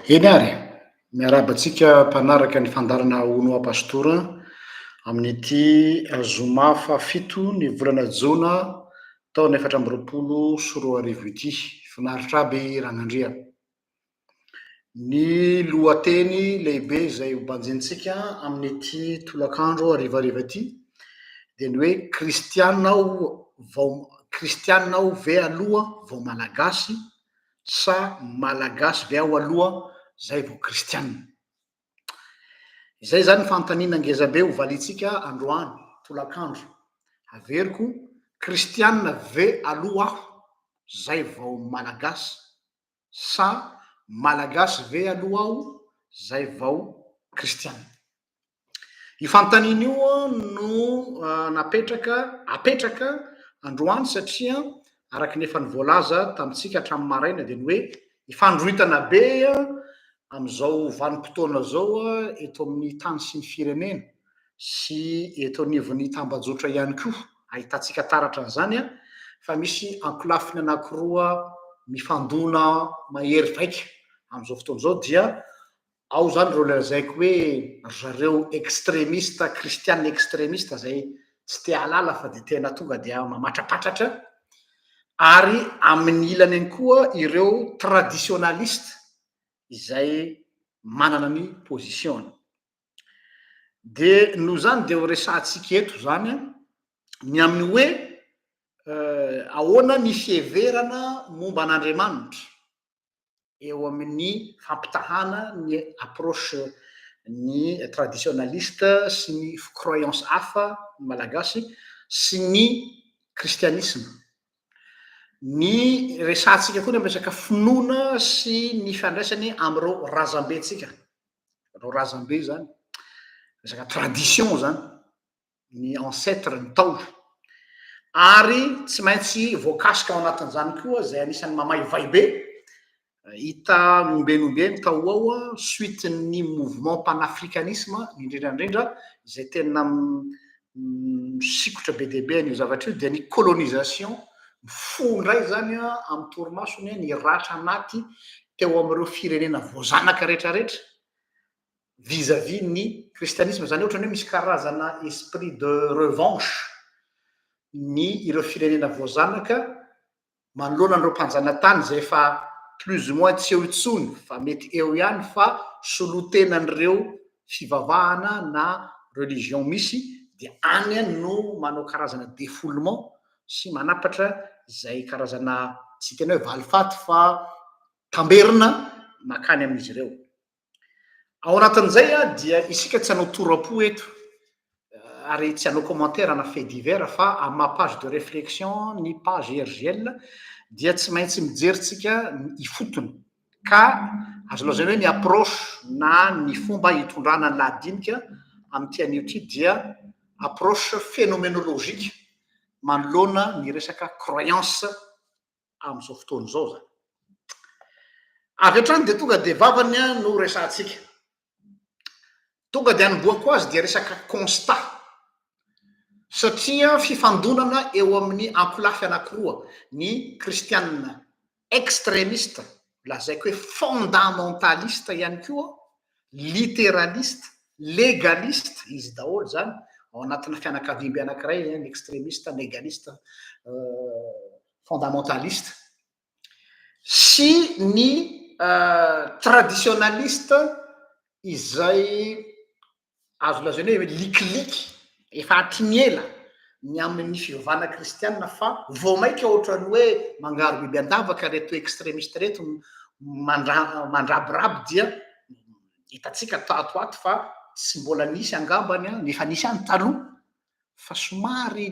Eny ary, miarahaba antsika mpanaraka ny fandaharana Hono Hoa Pastora amin'ity zoma fahafito ny volana jona taona 2024 ity. Finaritra aby Ragnandria. Ny lohateny lehibe izay ho banjinintsika amin'ity tolakandro harivariva ity dia ny hoe kristiana aho vao kristiana aho ve aloha vao malagasy sa malagasy ve aho aloha zay vao kristiana? Izay izany ny fanontaniana ngezabe ho valiantsika androany tolakandro. Averiko, kristiana ve aloha aho zay vao malagasy Sa Malagasy ve aloha aho zay vao kristiana? Io fanontaniana io no napetraka, apetraka androany satria araka ny efa nivoalaza tamintsika hatramin'ny maraina dia ny hoe ifandroritana be amin'izao vanim-potoana izao eto amin'ny tany sy ny firenena sy eto anivon'ny tambajotra ihany koa ahitantsika taratra an'izany fa misy ankolafiny anankiroa mifandona mahery vaika amin'izao fotoana izao dia ao izany ireo lazaiko hoe ry zareo extremiste kristiana extremiste izay tsy te hahalala fa dia tena tonga dia mamatrapatratra ary amin'ny ilany ihany koa ireo traditionaliste izay manana ny position-ny. Dia noho izany dia ho resahantsika eto izany an, ny amin'ny hoe ahoana ny fiheverana momba an'Andriamanitra eo amin'ny fampitahana ny approche ny traditionaliste sy ny croyance hafa ny malagasy sy ny kristianisma. Ny resahantsika koa ny amin'ny resaka finoana sy ny fiandraisany amin'ireo razambentsika. Reo razambe zany, resaka tradition zany, ny ancêtre, ny ntaolo. Ary tsy maintsy voakasika ao anatin'izany koa izay anisan'ny mamaivay be, hita ombieny ombieny tao ho ao, suite ny mouvement panafricanisme indrindra indrindra, izay tena misikotra be dia be an'io zavatra io dia ny colonisation, mifoha indray izany amin'ny torimasony ny ratra anaty teo amin'ireo firenena voazanaka rehetrarehetra vis à vis ny kristianisma, izany hoe ohatran'ny hoe misy karazana esprit de revanche ny ireo firenena voazanaka manoloana an'ireo mpanjanatany izay efa plus ou moins tsy eo intsony fa mety eo ihany fa solotenan'ireo fivavahana na religion misy dia any no manao karazana defoulement sy manapatra izay karazana tsy tena hoe valifaty fa tamberina makany amin'izy ireo. Ao anatin'izay dia isika tsy hanao tora-po eto ary tsy hanao commentaire na fait divers fa amin'ny maha page de réflexion ny page RGL dia tsy maintsy mijery tsika ny ifotony ka azo lazaina hoe ny approche na ny fomba hitondrana ny lahadinika amin'ity anio ity dia approche phénoménologique manoloana ny resaka croyance amin'izao fotoana izao izany. Avy hatrany dia tonga dia vavany no resahantsika. Tonga dia anombohako azy dia resaka constat. Satria fifandonana eo amin'ny ankolafy anankiroa, ny kristianina extremiste, lazaiko hoe fondamentaliste ihany koa, literaliste, legaliste, izy daholo izany, ao anatina fianakaviambe anankiray, ny extremiste, legaliste, fondamentaliste, sy ny traditionaliste izay azo lazaina hoe likiliky efa hatry ny ela ny amin'ny fivavahana kristiana fa vao mainka ohatran'ny hoe mangaro biby an-davaka ireto extremiste ireto mandra- mandrabiraby dia hitantsika tato ho ato fa tsy mbola nisy angambany an, efa nisy ihany taloha fa somary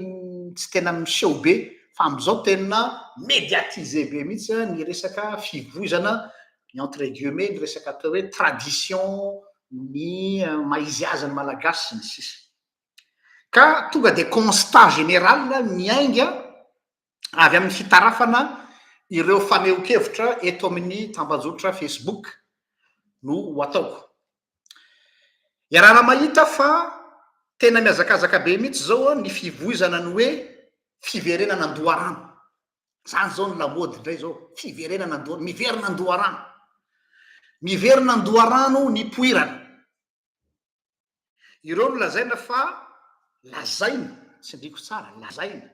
tsy tena miseho be. fa amin'izao tena médiatisé be mihitsy ny resaka fivoizana ny entre guillemets ny resaka atao hoe tradition, ny maha izy azy ny Malagasy sy ny sisa. Ka tonga de constat général miainga avy amin'ny fitarafana ireo fanehoan-kevitra eto amin'ny tambajotra Facebook no ho ataoko. Iarahana mahita fa tena mihazakazaka be mihitsy zao ny fivoizana ny hoe fiverenana an-doharano. Zany zao ny lamaody indray zao, fiverenana an-doha, miverina an-doharano. Miverina an-doharano nipoirana. Ireo no lazaina fa lazaina, tsindriako tsara, lazaina,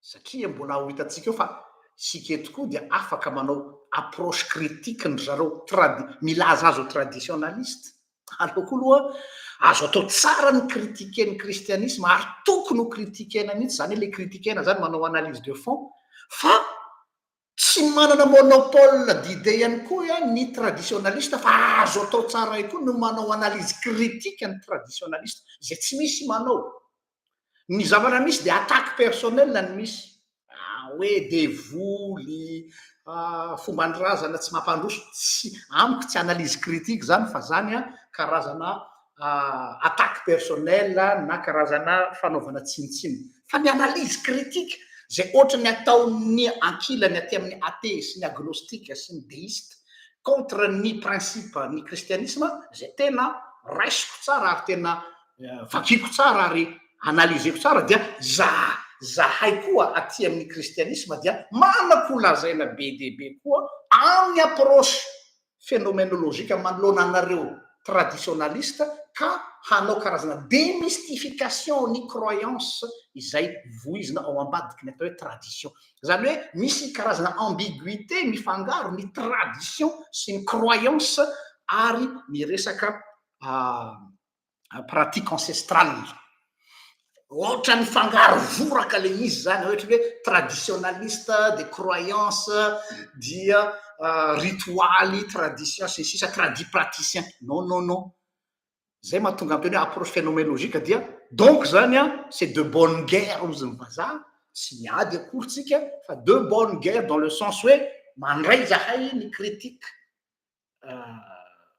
satria mbola ho hitantsika eo fa isika eto koa dia afaka manao approche critique ndry zareo tradi-, milaza azy ho traditionaliste. Aleo koa aloha azo atao tsara ny critiquer ny kristianisma ary tokony ho critiquer-na mihitsy, zany hoe le critiquer-na zany manao analyse de fond, fa tsy manana monopole d'idée ihany koa ny traditionaliste fa azo atao tsara ihany koa no manao analyse critique ny traditionaliste, izay tsy misy manao. Ny zavatra misy dia attaque personnelle ny misy, hoe devoly, fomban-drazana tsy mampandroso, tsy, amiko tsy analyse critique zany fa zany karazana attaque personnelle na karazana fanaovana tsinontsinona. Fa ny analyse critique zay ohatry ny ataon'ny ankilany aty amin'ny athée sy ny agnostique sy ny déiste contre ny principe ny kristianisme, zay tena raisiko tsara ary tena vakiko tsara ary analyseko tsara, dia za zahay koa aty amin'ny kristianisme dia manako lazaina be dia be koa amin'ny approche phénoménologique manoloana anareo traditionaliste, ka hanao karazana démystification ny croyance izay voizina ao ambadiky ny atao hoe tradition. Zany hoe misy karazana ambiguïté mifangaro ny tradition sy ny croyance ary ny resaka pratique ancestrale. Ohatra nifangaro voraka le izy zany, ohatra hoe traditionaliste de croyance dia ritoaly, tradition sy ny sisa, tradipraticien. Non, non, non. Zay mahatonga ampeny hoe approche phénoménologique dia donc zany c'est de bonne guerre ozy ny vazaha, tsy miady akory tsika fa de bonne guerre dans le sens hoe mandray zahay ny critique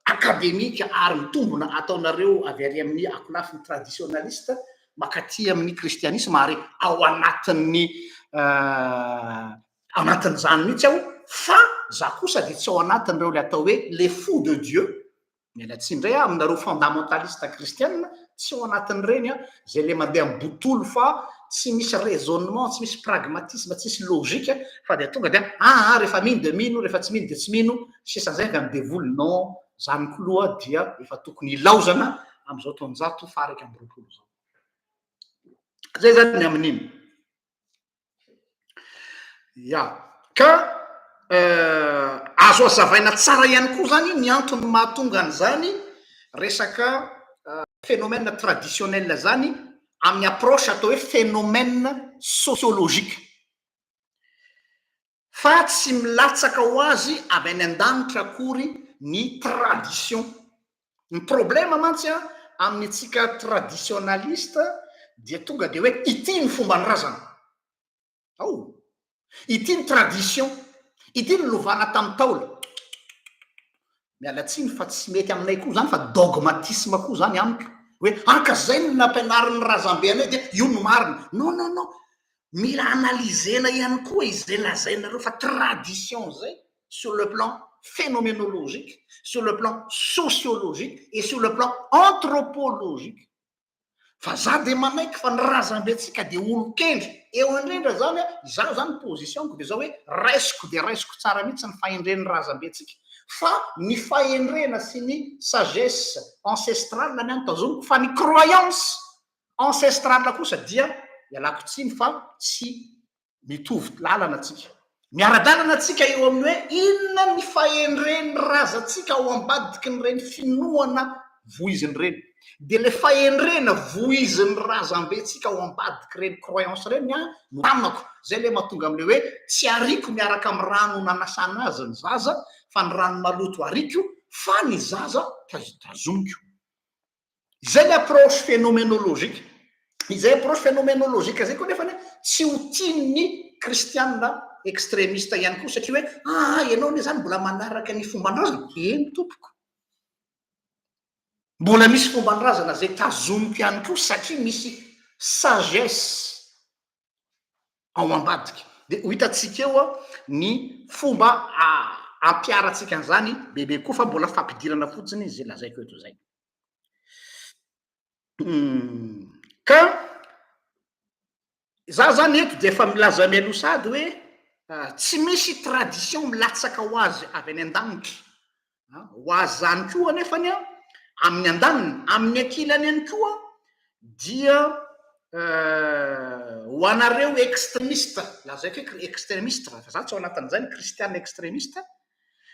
académique ary mitombona ataonareo avy ary amin'ny akolafiny traditionaliste makaty amin'ny kristianisme, ary ao anatin'ny anatin'izany mihitsy aho, fa za kosa de tsy ao anatin'ireo le atao hoe les fous de Dieu. Miala tsiny indray aho aminareo fondamentaliste kristianina, tsy ao anatin'ireny zay le mandeha amin'ny botolo fa tsy misy raisonnement, tsy misy pragmatisme, tsisy logique, fa de tonga dia rehefa mino de mino, rehefa tsy mino de tsy mino, sisan'izay avy amin'ny devoly. Non, zany koa aloha dia efa tokony ilaozana amin'izao taonjato faha 21 zao. Zay zany ny amin'iny. Ya, ka azo azavaina tsara ihany koa zany ny antony mahatonga an'izany resaka phénomène traditionnel zany amin'ny approche atao hoe phénomène sociologique, fa tsy milatsaka ho azy avy any an-danitra akory ny tradition. Ny problème mantsy amin'ny antsika traditionaliste dia tonga de hoe ity ny fomba ny razana ao, ity ny tradition, ity ny lovana tamin'ny taola. Miala tsiny fa tsy mety aminay koa zany, fa dogmatisme koa zany amiko hoe anka zay no nampianarin'ny razambe anay dia io no marina. Non, non, non, mila analysena ihany koa izay lazainareo fa tradition zay sur le plan phénoménologique, sur le plan sociologique et sur le plan anthropologique. Fa za de manaiky fa ny razambentsika de olo-kendry eo indrindra zany izaho zany positionko de zao hoe raisiko de raisiko tsara mihitsy ny fahendren'ny razambentsika, fa ny fahendrena sy ny sagesse ancestrale ny any tazomiko, fa ny croyance ancestrale kosa dia ialako tsiny fa tsy mitovy lalana atsika. Miara-dalana atsika eo amin'ny hoe inona ny fahendren'ny razantsika ao ambadiky ny reny finoana voiziny reny. De le fahendrena voizin'ny razambentsika ao ambadiky reny croyance reny no tanako. Zay le mahatonga am'le hoe tsy ariko miaraka amin'ny rano nanasana azy ny zaza, fa ny rano maloto ariko, fa ny zaza tazomiko. Zay ny approche phénoménologique. Izay approche phénoménologique zay koa nefany tsy ho tian'ny kristianina extremiste ihany koa satria hoe aa ianao anie zany mbola manaraka ny fomban-drazana. Eny tompoko, mbola misy fomban-drazana zay tazomiko ihany koa satria misy sagesse ao ambadika. De ho hitantsika eo ny fomba ampiharantsika an'izany bebe koa, fa mbola fampidirana fotsiny zay lazaiko eto zay. Ka za zany eto de efa milaza mialoha sady hoe tsy misy tradition milatsaka ho azy avy any an-danitra. Ho azy zany koa anefany a, amin'ny andaniny, amin'ny ankilany ihany koa dia ho anareo extremiste, lazaiko hoe extremiste fa za tsy ao anatin'izay, ny kristiana extremiste,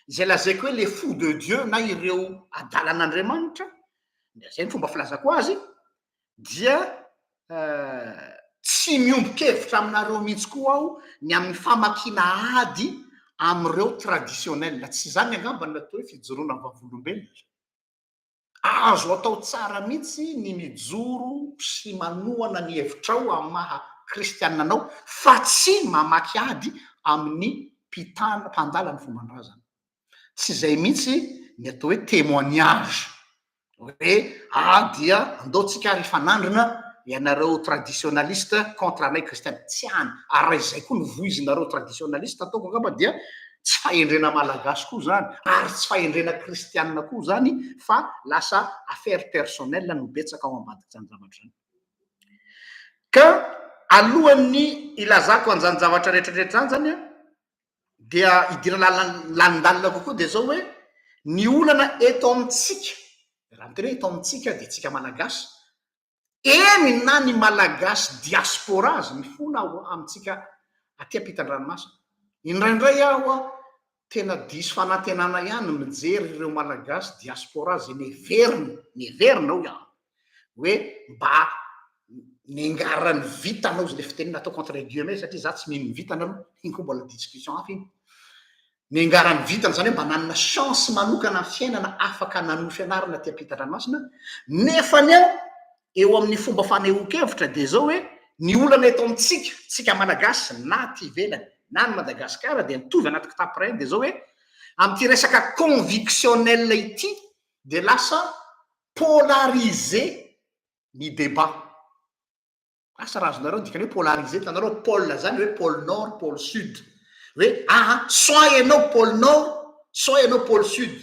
izay lazaiko hoe les fous de Dieu na ireo adalan'Andriamanitra, zay ny fomba filazako azy, dia tsy miombon-kevitra aminareo mihitsy koa aho ny amin'ny famakiana ady amin'ireo traditionnel. Tsy izany angamba no atao hoe fijoroana vavolombelona. Azo atao tsara mihitsy ny mijoro sy manohana ny hevitrao amin'ny maha kristianina anao fa tsy mamaky ady amin'ny mpitana, mpandala ny fomban-drazana. Tsy izay mihitsy ny atao hoe témoignage. Hoe ah dia andao tsika ary hifanandrina ianareo traditionaliste contre anay kristiana. Tsy any. Ary raha izay koa no voizinareo traditionaliste ataoko angamba dia tsy fahendrena malagasy koa zany ary tsy fahendrena kristiana koa zany fa lasa affaire personnelle no betsaka ao ambadik'izany zavatra izany. Ka alohan'ny ilazako an'izany zavatra rehetrarehetra izany zany an, dia idirana lalindalina kokoa dia zao hoe ny olana eto amintsika, raha miteny hoe eto amintsika dia tsika malagasy, eny na ny malagasy diaspora aza mifona ao amintsika aty ampitan-dranomasina. Indraindray aho a, tena diso fanantenana ihany mijery ireo malagasy diaspora izay neverina, neverina hoy aho, hoe mba niangaran'ny vintana ozy le fitenena ataoko entre guillemets satria za tsy mino ny vintana aloha, iny koa mbola discussion hafa iny, niangaran'ny vintana zany hoe mba nanana chance manokana ny fiainana afaka nanohy fianarana aty ampitan-dranomasina, nefany an eo amin'ny fomba fanehoan-kevitra dia zao hoe ny olana eto amintsika, tsika malagasy na aty ivelany na any Madagasikara dia mitovy anaty kitapo iray dia zao hoe amin'ity resaka convictionnel ity dia lasa polarisé ny débat. Asa raha azonareo ny dikany hoe polarisé, hitanareo pôle zany hoe pôle nord, pôle sud. Hoe aa soit ianao pôle nord, soit ianao pôle sud.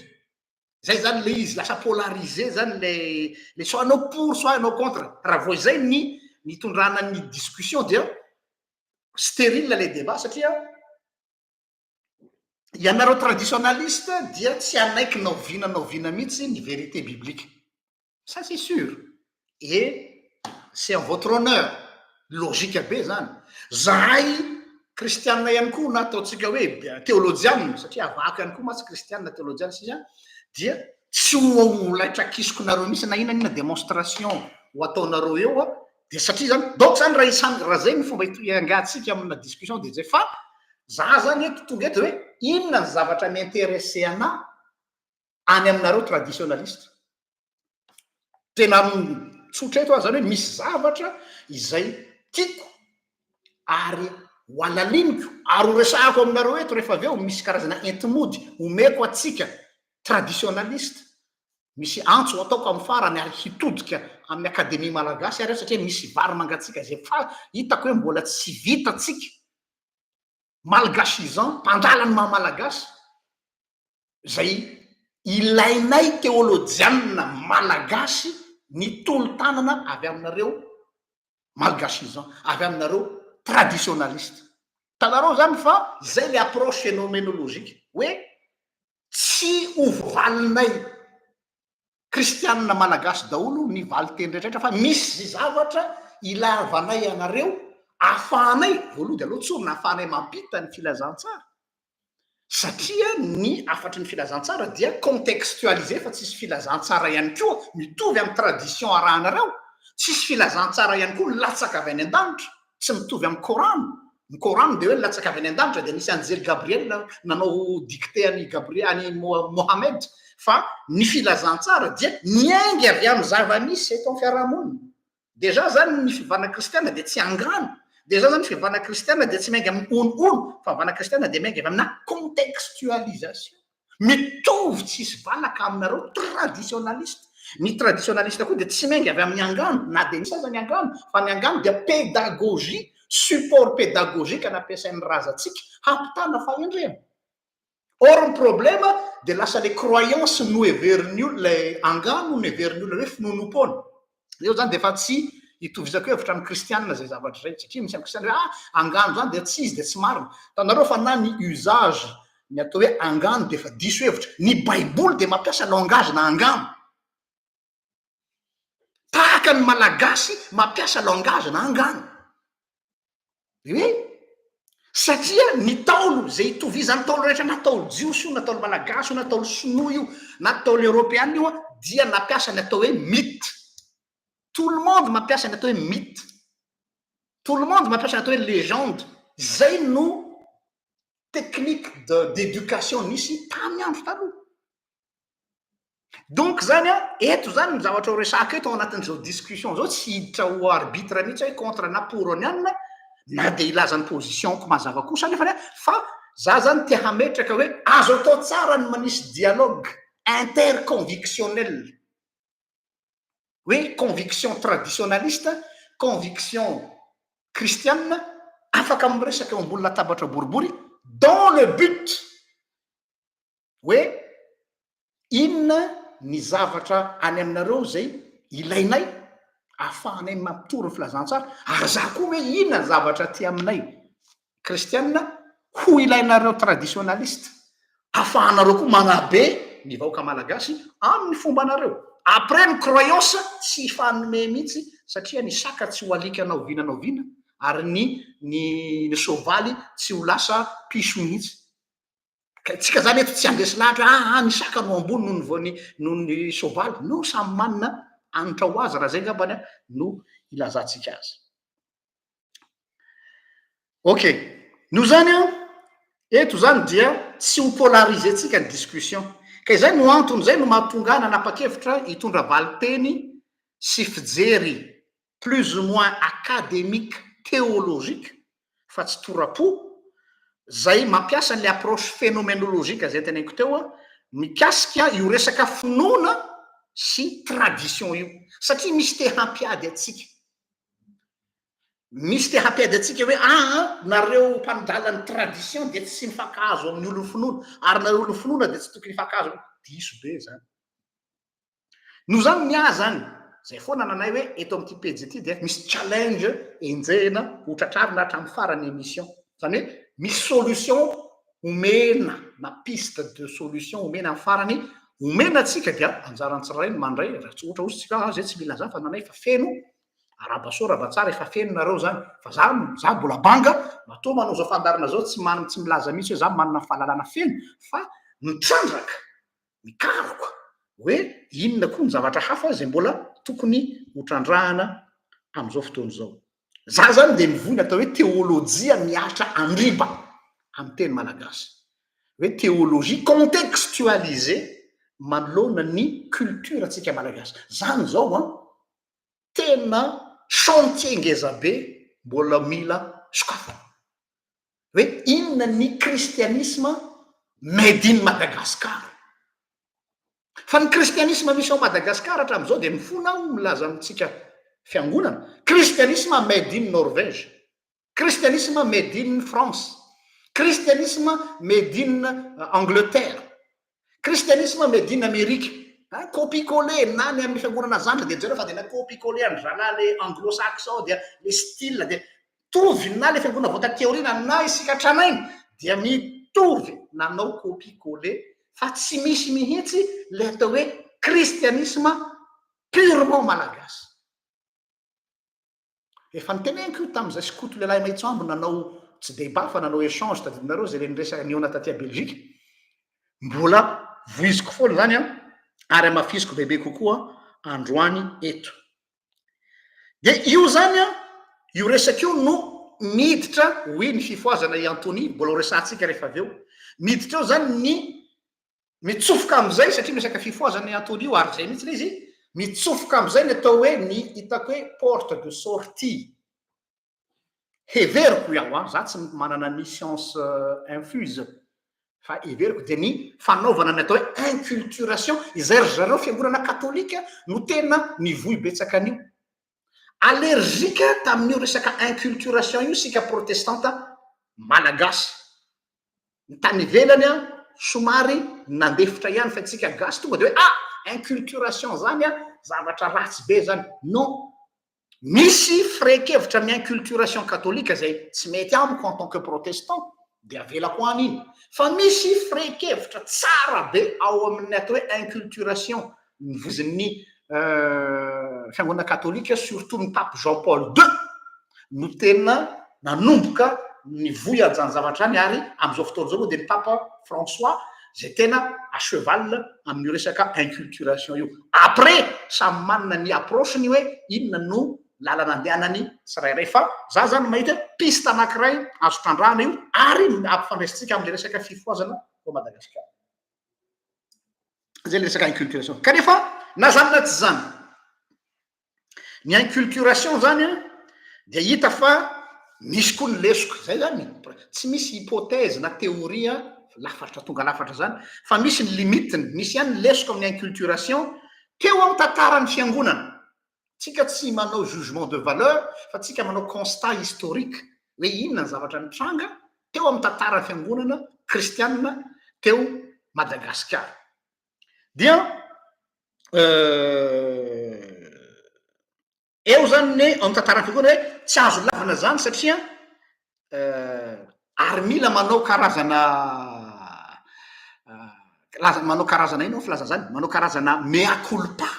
Zay zany le izy, lasa polarisé zany le le soit ianao pour, soit ianao contre. Raha vao izay ny nitondrana ny discussion dia stérile le débat satria ianareo traditionaliste dia tsy hanaiky na oviana na oviana mihitsy ny vérité biblique. Ça c'est sûr. Et c'est en votre honneur. Logique be zany. Zahay kristianina ihany koa na ataontsika hoe teolojianina, satria avahako ihany koa mantsy kristianina, teolojianina sisa, dia tsy ho laitra kisokonareo mihitsy na inona na inona démonstration ho ataonareo eo a, dia satria zany, donc zany raha isan-, raha zay ny fomba hiangahantsika amina discussion dia zay, fa za zany eto tonga eto hoe inona ny zavatra mi-intéresser anah any aminareo traditionaliste. Tena tsotra eto aho zany hoe misy zavatra izay tiako ary ho alaliniko ary ho resahako aminareo eto rehefa avy eo, misy karazana enti-mody omeko antsika traditionaliste, misy antso ho ataoko amin'ny farany ary hitodika amin'ny akademia malagasy ary aho satria misy vary mangatsiaka izay fa hitako hoe mbola tsy vitantsika malgachisant, mpandala ny maha malagasy, izay ilainay teolojianina malagasy ny tolo-tanana avy aminareo malgachisant, avy aminareo traditionaliste. Hitanareo izany fa izay le approche phénoménologique hoe tsy ho voavalinay kristianina malagasy daholo ny valin-teny rehetra fa misy zavatra ilavanay anareo ahafahanay, voalohany dia aleo tsorina, ahafahanay mampita ny filazantsara. Satria ny hafatry ny filazantsara dia contextualisé fa tsisy filazantsara ihany koa mitovy amin'ny tradition arahanareo, tsisy filazantsara ihany koa nilatsaka avy any an-danitra, tsy mitovy amin'ny Coran, ny Coran dia hoe nilatsaka avy any an-danitra dia nisy anjely Gabriel nanao dictée an'i Gabriel an'i Mohammed fa ny filazantsara dia miainga avy amin'ny zava-misy eto amin'ny fiarahamonina. Déjà zany ny fivavahana kristiana dia tsy angano. Dia zao zany, fivavahana kristiana dia tsy miainga amin'ny honohono, fivavahana kristiana dia miainga avy amina contextualisation. Mitovy tsisy valaka aminareo traditionaliste. Ny traditionaliste koa dia tsy miainga avy amin'ny angano, na dia misy aza ny angano, fa ny angano dia pédagogie, support pédagogique nampiasain'ny razantsika hampitana fahendrena. Or ny problème dia lasa le croyance no heverin'ny olona, le angano no heverin'ny olona hoe finoanoam-poana. Eo zany dia efa tsy itovizako hevitra amin'ny kristianina zay zavatra zay, satria misy amin'ny kristianina hoe ah angano zany dia tsy izy dia tsy marina. Hitanareo fa na ny usage ny atao hoe angano dia efa diso hevitra. Ny baiboly dia mampiasa langage na angano. Tahaka ny malagasy mampiasa langage na angano. Hoe satria ny Ntaolo izay itovizan'ny Ntaolo rehetra na Ntaolo jiosy io na Ntaolo malagasy io na Ntaolo sinoa io na Ntaolo eoropeana io dia nampiasa ny atao hoe mythe. Tout le monde mampiasa ny atao hoe mythe. Tout le monde mampiasa ny atao hoe légende. Izay no technique de d'éducation nisy tamin'ny andro taloha. Donc zany an, eto zany ny zavatra ho resahako eto ao anatin'izao discussion zao, tsy hiditra ho arbitre mihitsy aho hoe contre na pour ny anona, na dia hilaza ny position-ko mazava kosa anefany aho, fa za zany te hametraka hoe azo atao tsara ny manisy dialogue interconvictionnel, hoe conviction traditionaliste, conviction kristianina, afaka miresaka eo ambony latabatra boribory dans le but hoe inona ny zavatra any aminareo izay ilainay ahafahanay mampitory ny filazantsara, ary za koa hoe inona ny zavatra aty aminay kristianina ho ilainareo traditionaliste ahafahanareo koa manabe ny vahoaka malagasy amin'ny fombanareo. Après ny croyance tsy hifanome mihitsy satria ny saka tsy ho alika na oviana na oviana ary ny ny soavaly tsy ho lasa piso mihitsy. Ka tsika zany eto tsy handresy lahatra hoe aa ny saka no ambony noho ny vao ny noho ny soavaly. Non, samy manana hanitra ho azy raha zay angambany no ilazantsika azy. Ok, noho izany an, eto zany dia tsy ho polariser-tsika ny discussion. Ka izay no antony, izay no mahatonga ahy nanapa-kevitra hitondra valin-teny sy fijery plus ou moins académique théologique fa tsy tora-po, zay mampiasa an'ilay approche phénoménologique zay teneniko teo mikasika io resaka finoana sy tradition io. Satria misy te hampiady antsika. Misy te hampiady antsika hoe aa nareo mpandala ny tradition dia tsy mifankahazo amin'ny olon'ny finoana, ary nareo olon'ny finoana dia tsy tokony hifankahazo. Diso be zany. Noho izany ny ahy zany, zay foana nanay hoe eto amin'ity pejy ity dia misy challenge enjehina ho tratrarina hatramin'ny faran'ny émission. Zany hoe misy solution omena na piste de solution omena amin'ny farany, omena antsika dia anjaran'ny tsirairay ny mandray, raha tsy ohatra hozy tsika ah zay tsy mila zany fa nanay efa feno, arahaba soa arahaba tsara efa feno nareo zany, fa za za mbola banga, matoa manao zao fandaharana zao tsy man- tsy milaza mihitsy hoe za manana fahalalana feno fa mitrandraka mikaroka hoe inona koa ny zavatra hafa izay mbola tokony ho trandrahana amin'izao fotoana izao. Za zany dia mivoy ny atao hoe teolojia mihatra andriba amin'ny teny malagasy. Hoe théologie contextualisée manoloana ny culture antsika malagasy. Zany izao an, tena chantier ngeza be mbola mila sokafana. Hoe inona ny kristianisma made in Madagascar. Fa ny kristianisma misy ao Madagascar hatramin'izao dia mifona aho milaza amintsika fiangonana, kristianisma made in Norvège, kristianisma made in France, kristianisma made in Angleterre, kristianisma made in Amerika. Hein, copie coller na ny amin'ny fiangonana zandry dia jereo fa dia na copie coller an-dry zalahy le anglo-saxon dia le style dia Mitovy na le fiangonana vao taty aoriana na isika tranainy dia mitovy nanao copie coller fa tsy misy mihitsy le atao hoe kristianisme purement malagasy. Efa noteneniko io tamin'izay skoto lehilahy Maitsoambo nanao tsy débat fa nanao échange tadidinareo zay le niresaka nihaona taty à Belgique. Mbola voiziko foana zany an ary hamafisiko bebe kokoa androany eto. Dia io zany an, io resaka io no miditra, oui ny fifohazana i Anthony, mbola ho resahantsika rehefa avy eo, miditra eo zany ny mitsofoka amin'izay, satria miresaka fifohazana i Anthony io ary izay mihitsy ilay izy, mitsofoka amin'izay ny atao hoe ny hitako hoe porte de sortie. Heveriko iaho an, za tsy manana ny science infuse fa heveriko dia ny fanaovana ny atao hoe inculturation izay ry zareo fiangonana katolika no tena nivoy betsaka an'io. Allergique tamin'io resaka inculturation io isika protestanta malagasy. Ny tany ivelany an, somary nandefitra ihany fa isika gasy tonga dia hoe ah! Inculturation zany an, zavatra ratsy be zany. Non! Misy firehan-kevitra amin'ny inculturation katolika izay tsy mety amiko en tant que protestant, dia avelako any iny. Fa misy firehan-kevitra tsara be ao amin'ny atao hoe inculturation novoizin'ny fiangonana katolika, surtout ny pape Jean Paul deux no tena nanomboka nivoy an'izany zavatra izany ary amin'izao fotoana izao moa dia ny pape François izay tena à cheval amin'io resaka inculturation io. Après samy manana ny approche-ny hoe inona no lalana andehanany tsirairay fa za zany mahita hoe piste anankiray azo trandrahana io ary ampifandraisintsika amin'ilay resaka fifohazana ao Madagasikara. Zay le resaka inculturation. Kanefa na zany na tsy zany, Ny inculturation zany an dia hita fa misy koa ny lesoka, zay zany tsy misy hypothèse na théorie lafatra tonga lafatra zany fa misy ny limite-ny, misy ihany ny lesoka amin'ny inculturation teo amin'ny tantaran'ny fiangonana. Tsika tsy manao jugement de valeur fa tsika manao constat historique hoe inona ny zavatra nitranga teo amin'ny tantaran'ny fiangonana kristianina teo Madagasikara. Dia eo zany ny ao amin'ny tantaran'ny fiangonana hoe tsy azo lavina zany satria ary mila manao karazana laza manao karazana inona moa filaza zany manao karazana mea culpa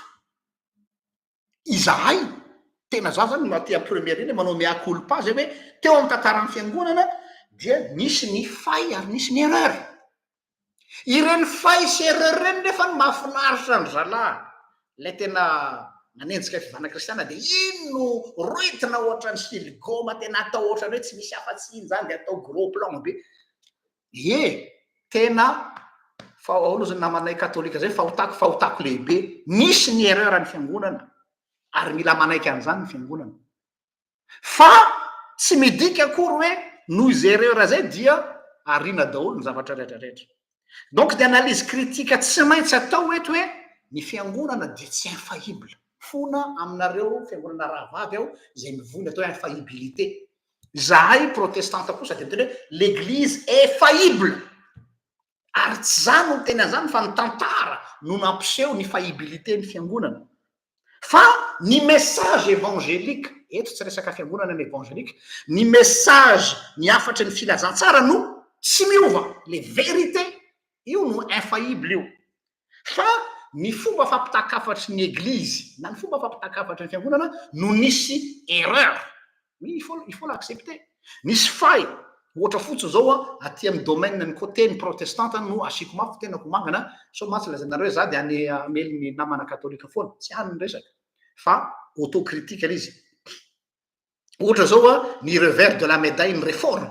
izahay tena za zany no aty première iny manao mea culpa zay hoe teo amin'ny tantaran'ny fiangonana dia nisy ny faille ary nisy ny erreur ireny faille sy erreur ireny nefa ny mahafinaritra ny zalahy lay tena manenjika fivana kristiana dia iny no roitina ohatran'ny siligoma tena atao ohatran'ny hoe tsy misy afa-tsy iny zany dia atao gros plan be. Ie, tena fa ahoana ozy ny namanay katolika zay, fahotako fahotako lehibe, nisy ny erreur ny fiangonana ary mila manaiky an'izany ny fiangonana. Fa tsy midika akory hoe noho izay erreur zay dia ariana daholo ny zavatra rehetra rehetra. Donc ny analyse critique tsy maintsy atao eto hoe ny fiangonana dia tsy infaillible. Fona aminareo fiangonana rahavavy aho izay mivoy ny atao hoe infaillibilité. Izahay protestanta kosa dia miteny hoe l'église est faillible. Ary tsy za no miteny an'izany fa ny tantara no nampiseho ny faillibilité ny fiangonana. Fa ny message évangélique, eto tsy resaka fiangonana ny évangélique, ny message, ny hafatry ny filazantsara no tsy miova, le vérité, io no infaillible io. Fa ny fomba fampitan-kafatry ny eglizy na ny fomba fampitan-kafatry ny fiangonana no nisy erreur. Oui, il faut, il faut l'accepter. Nisy faille, ohatra fotsiny zao an, aty amin'ny domaine ny côté ny protestanta no asiako mafy tenako mangana, sao mantsy lazainareo hoe za dia any hamely ny namana katolika foana, tsy any ny resaka fa autocritique ilay izy. Ohatra zao a, ny revers de la médaille ny réforme,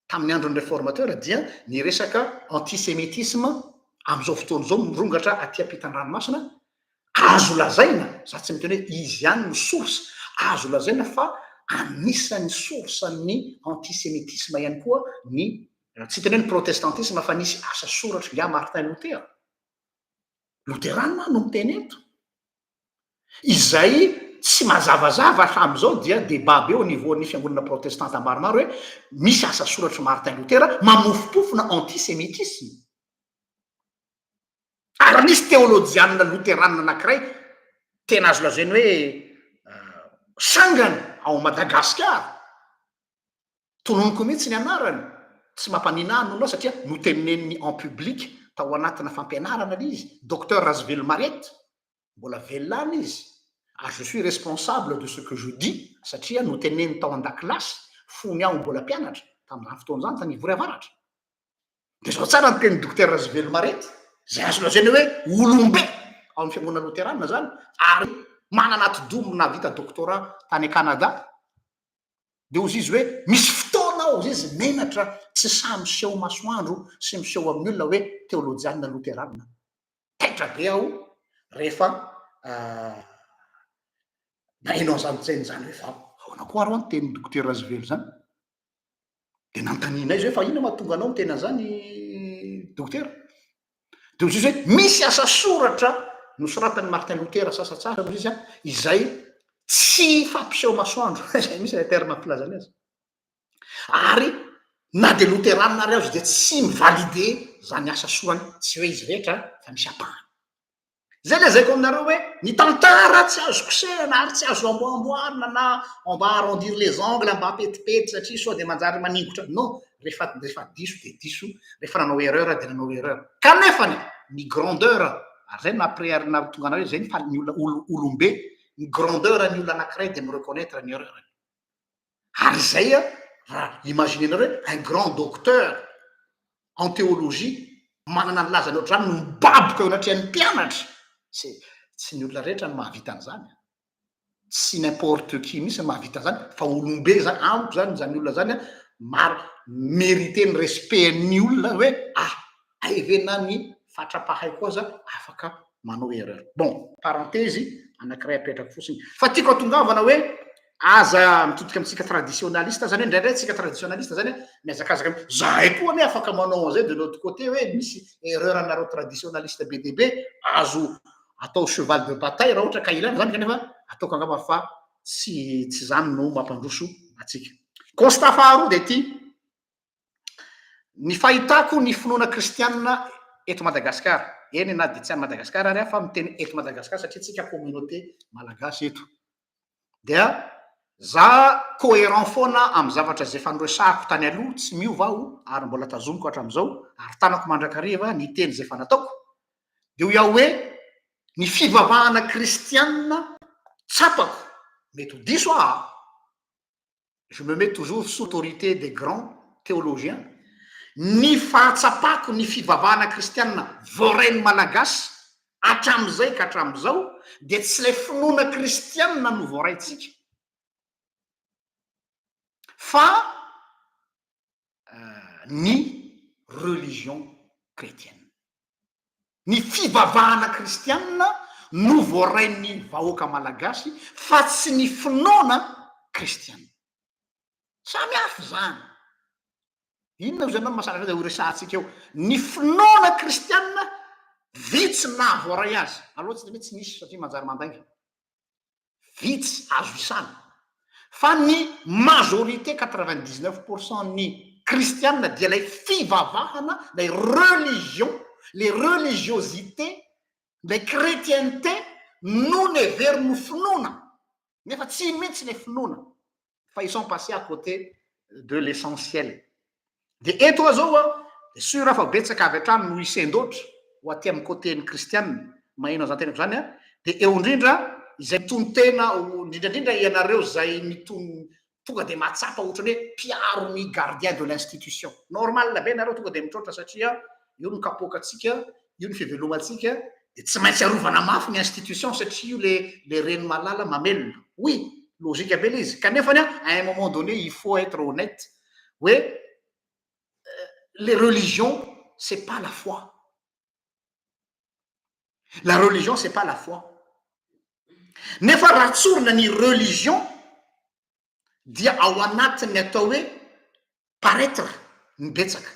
tamin'ny andron'ny réformateur dia ny resaka antisémitisme amin'izao fotoana izao mirongatra aty ampitan-dranomasina, azo lazaina, za tsy miteny hoe izy ihany no source, azo lazaina fa anisan'ny source ny antisémitisme ihany koa ny, tsy hiteny hoe ny protestantisme fa nisy asa soratr'i nga Martin Luther, Loterana aho no miteny eto. Izay tsy mazavazava hatramin'izao dia débat be au niveau ny fiangonana protestanta maromaro hoe misy asa soratr'i Martin Luther mamofompofona antisémitisme. Ary nisy teolojianina loteranina anankiray tena azo lazaina hoe sangany ao Madagasikara. Tononiko mihitsy ny anarany, tsy mampanina ahy nono satria noteneniny en public tao anatina fampianarana ilay izy, Docteur Razovelona Mariette, mbola velona any izy, ary je suis responsable de ce que je dis satria noteneniny tao an-dakilasy fony aho mbola mpianatra tamin'izany fotoana izany tany Ivory Avaratra. Dia izao tsara ny tenin'i Docteur Razovelona Mariette, izay azo lazaina hoe olombe ao amin'ny fiangonana loterana izany, ary manana atidoha nahavita doctorat tany Canada. Dia hozy izy hoe, misy fotoana aho, hozy izy, menatra tsy sahy miseho masoandro sy miseho amin'ny olona hoe teolojianina loteranina. Taitra be aho rehefa naheno an'izany teny izany hoe fa Ahoana koa ary hoa ny tenin'i Dokotera Razovelona izany? Dia nanontanianay izy hoe fa inona mahatonga anao miteny an'izany Dokotera? Dia hoy izy hoe misy asa soratra nosoratan'i Martin Luther sasantsasany hoy izy izay tsy fampiseho masoandro, izay mihitsy ilay terme filazany azy. Ary na dia loteranina ary aho izy dia tsy mi-valider izany asa sorany, tsy hoe izy rehetra fa misy ampahany. Zay lazaiko aminareo hoe ny tantara tsy azo kosehina ary tsy azo amboamboarina na on va arrondir les angles mba hampetipety satria sao dia manjary maningotra. Non, rehefa rehefa diso dia diso, rehefa nanao erreur dia nanao erreur. Kanefany ny grandeur, ary zay no naha-pre nahatonga anareo zay ny fa ny olona olo olombe, ny grandeur ny olona anankiray dia mi-reconnaitre ny erreur-ny. Ary izay raha imaginer-nareo hoe un grand docteur en théologie manana ny lazany ohatr'izany no mibaboka eo anatrehan'ny mpianatra, tsy tsy ny olona rehetra no mahavita an'izany, tsy n'importe qui mihitsy no mahavita an'izany fa olombe zany, amiko zany zany olona zany an maro mériter ny respect-n'ny olona hoe ah hay ve na ny fatra-pahay koa aza afaka manao erreur. Bon, parenthèse anankiray apetrako fotsiny. Fa tiako atongavana hoe aza mitodika amintsika traditionaliste zany hoe indraindray tsika traditionaliste zany mihazakazaka hoe zahay koa anie afaka manao an'izay de l'autre côté hoe misy erreur anareo traditionaliste be dia be azo atao cheval de bataille raha ohatra ka ilaina zany kanefa ataoko angamba fa tsy tsy zany no mampandroso antsika. Constat faharoa dia ity. Ny fahitako ny finoana kristianina eto Madagasikara, eny na dia tsy any Madagasikara ary aho fa miteny eto Madagasikara satria tsika communauté malagasy eto, dia za cohérent foana amin'ny zavatra izay efa noresahako tany aloha, tsy miova aho ary mbola tazomiko hatramin'izao ary tanako mandrakariva ny teny izay efa nataoko, dia hoy aho hoe ny fivavahana kristianina tsapako, mety ho diso aho an! je me mets toujours sous l'autorité des grands théologiens, ny fahatsapako ny fivavahana kristianina voarain'ny Malagasy hatramin'izay ka hatramin'izao dia tsy ilay finoana kristianina no voaraintsika fa ny religion chrétienne. Ny fivavahana kristianina no voarain'ny vahoaka malagasy fa tsy ny finoana kristianina. Samy hafa izany. Inona ozy ianao no mahasaraka azy horesahantsika eo. Ny finoana kristianina vitsy ny nahavoaray azy. Aloha tsy hoe tsy nisy satria manjary mandainga. Vitsy azo isana. Fa ny majorité 99 pour cent ny kristianina dia ilay fivavahana, ilay religion, le religiosité, ilay chretienté no neveriny ho finoana. Nefa tsy iny mihitsy ilay finoana. Fa ils sont passés à côté de l'essentiel. Dia eto aho zao an, dia sûr aho fa betsaka avy hatrany no hisendoatra ho aty amin'ny côté-n'ny kristianina, maheno an'izany teniko izany an, dia eo indrindra izay mitonon-tena ho, indrindra indrindra ianareo izay mitonon, tonga dia mahatsapa ohatran'ny hoe mpiaro ny gardien de l'institution. Normal be nareo tonga dia mitroatra satria io no kapoakantsika, io ny fivelomantsika, dia tsy maintsy arovana mafy ny institution satria io le le reny malala mamelona. Oui, logique be le izy. Kanefa à un moment donné il faut être honnête hoe les religions c'est pas la foi. La religion c'est pas la foi. Nefa raha tsorina ny religion dia ao anatin'ny atao hoe paraître ny betsaka.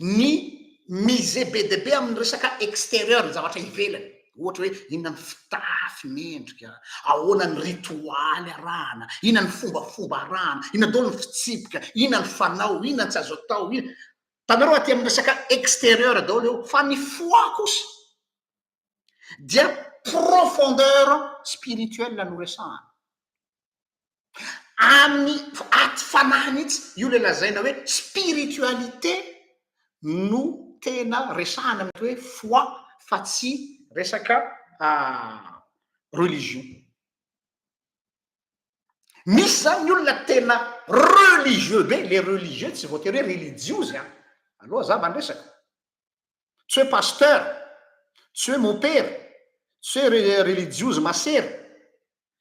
Ny miser be dia be amin'ny resaka extérieur, ny zavatra ivelany. Ohatra hoe inona ny fitafy mendrika, ahoana ny ritoaly arahana, inona ny fombafomba arahana, inona daholo ny fitsipika, inona ny fanao, inona ny tsy azo atao, inona. Hitanareo aty amin'ny resaka extérieur daholo eo, fa ny foi kosa dia profondeur spirituelle no resahana. Amin'ny aty fanahy mihitsy, io ilay lazaina hoe spiritualité no tena resahana amin'ny hoe foi fa tsy resaka religion. Misy zany ny olona tena religieux be, le religieux tsy voatery hoe relijiozy an, aloha hazava ny resaka. Tsy hoe pasteur, tsy hoe mompera, tsy hoe relijiozy masera.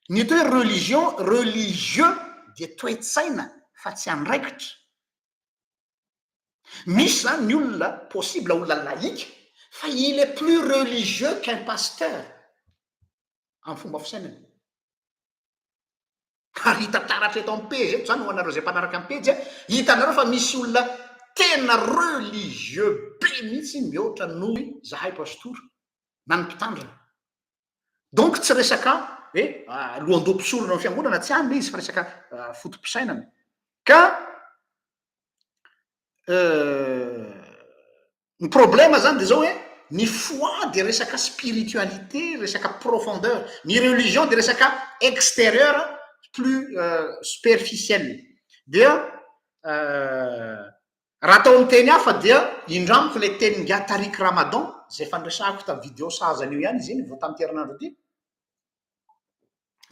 Ny atao hoe religion, religieux dia toe-tsaina fa tsy andraikitra. Misy zany ny olona possible olona laïque fa il est plus religieux qu'un pasteur amin'ny fomba fisainany. Ary hita taratra eto amin'ny pejy eto zany ho anareo izay mpanaraka ny pejy a, hitanareo fa misy olona tena religieux be mihitsy mihoatra noho zahay pastora na ny mpitandrina. Donc tsy resaka hoe lohandoha mpisorona ao fiangonana tsy any le izy fa resaka foto-pisainana. Ka Ny problème zany de zao hoe ny foi de resaka spiritualité, resaka profondeur, ny religion de resaka extérieur plus superficiel. Dia raha atao amin'ny teny hafa dia indramiko ilay tenin'ingahy Tariq Ramadan izay efa niresahako tamin'ny vidéo sahaza an'io ihany izy iny vao tamin'ity herinandro ity.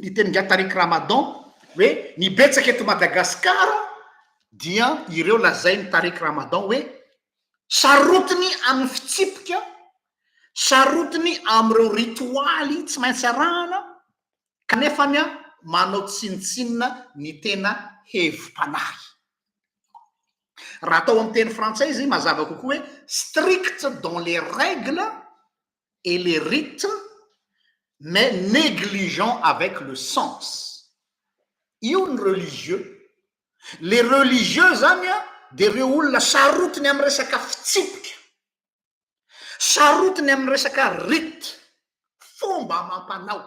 Ny tenin'ingahy Tariq Ramadan hoe ny betsaka eto Madagasikara dia ireo lazain'i Tariq Ramadan hoe sarotiny amin'ny fitsipika, sarotiny amin'ireo ritoaly tsy maintsy arahana kanefany manao tsinontsinona ny tena hevi-panahy. Raha atao amin'ny teny frantsay izy mazava kokoa hoe strict dans les règles et les rites mais négligent avec le sens. Io ny religieux. Le religieux zany an de reo olona sarotiny am resaka fitsipika, sarotiny am resaka rite, fomba amam-panao.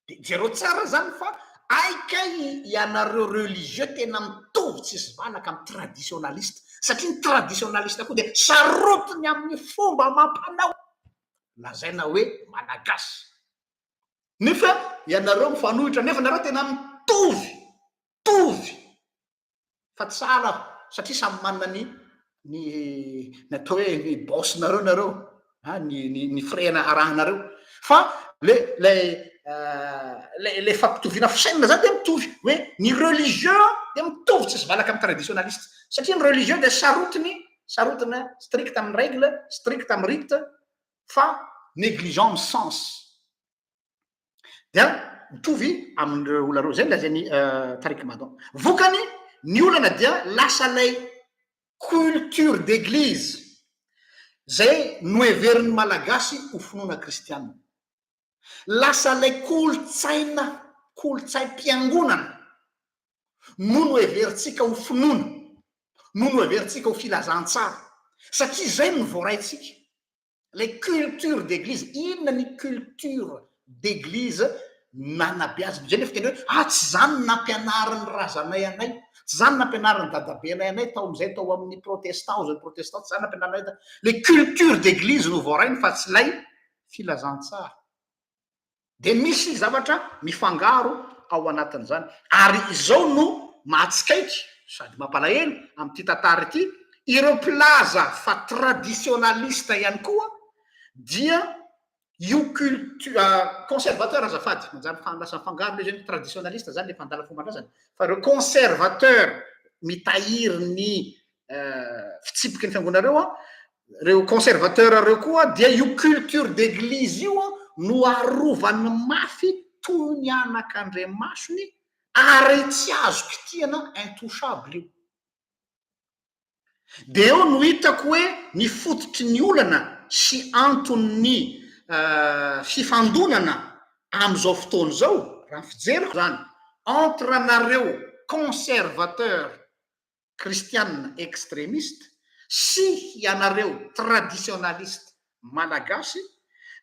De jereo tsara zany fa hay kay ianareo religieux tena mitovy tsisy valaka am traditionaliste satria ny traditionaliste koa dia sarotiny amin'ny fomba amam-panao lazaina hoe malagasy. Nefa ianareo mifanohitra nefa nareo tena mitovy, mitovy fa tsy sahala aho satria samy manana ny ny ny atao hoe ny boss nareo nareo a ny ny ny firehana arahanareo fa le le le le fampitoviana fisainana zany de mitovy hoe ny religieux de mitovy tsisy valaka amy traditionaliste satria ny religieux de sarotiny sarotina strict amy règle strict amy rite fa négligent amy sens. Dia mitovy amin'ireo olona ireo, zay no lazain'i Tariq Ramadan. Vokany, ny olana dia lasa ilay culture d'église zay noheverin'ny Malagasy ho finoana kristiana. Lasa ilay kolontsaina, kolontsaim-piangonana no noheverintsika ho finoana, no noheverintsika ho filazantsara, satria izay no voaraintsika. Ilay culture d'église, inona ny culture d'église nanabeazana, izay nefa tena hoe ah tsy izany no nampianarin'ny razanay anay, tsy izany no nampianarin'ny dadabenay anay tao amin'izay tao amin'ny protestant, hozy ny protestant, tsy izany nampianarinay tao, ilay culture d'église no voarainy fa tsy ilay filazantsara. Dia misy zavatra mifangaro ao anatin'izany. Ary izao no mahatsikaiky sady mampalahelo amin'ity tantara ity, ireo mpilaza fa traditionaliste ihany koa dia io culture, conservateur azafady, manjary lasa mifangaro ilay izy hoe traditionaliste zany ilay mpandala fomban-drazana, fa ireo conservateur mitahiry ny fitsipiky ny fiangonana ireo an, Reo conservateur reo koa dia io culture d'église io no arovany mafy toy ny anak'andriamasony ary tsy azo kitihana intouchable io. De eo no hitako hoe ny fototry ny olana sy anton'ny fifandonana am'izao fotoana izao, raha ny fijeriko zany, entre anareo conservateur kristianina extremiste sy ianareo traditionaliste malagasy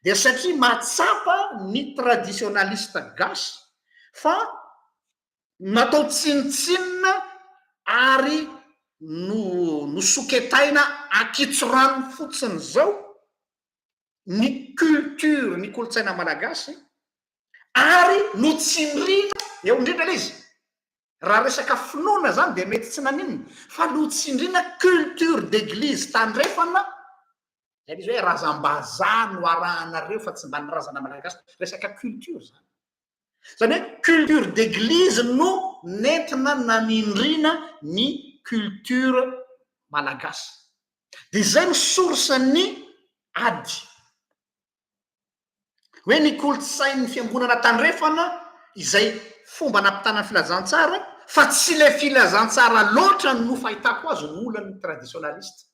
dia satria mahatsapa ny traditionaliste gasy fa natao tsinontsinona ary no nosoketaina ankitsorano fotsiny zao ny culture ny kolontsaina malagasy ary notsindriana eo indrindra le izy Raha resaka finoana zany dia mety tsy naninona fa notsindriana culture d'église tandrefana, zay le izy hoe razam-bazaha no arahanareo fa tsy mba ny razana malagasy, resaka culture zany. Zany hoe culture d'église no nentina nanindriana ny culture malagasy. Dia izay no source ny ady. Hoe ny kolontsain'ny fiangonana tandrefana izay fomba nampitana ny filazantsara fa tsy ilay filazantsara loatra no fahitako azy no olan'ny traditionaliste.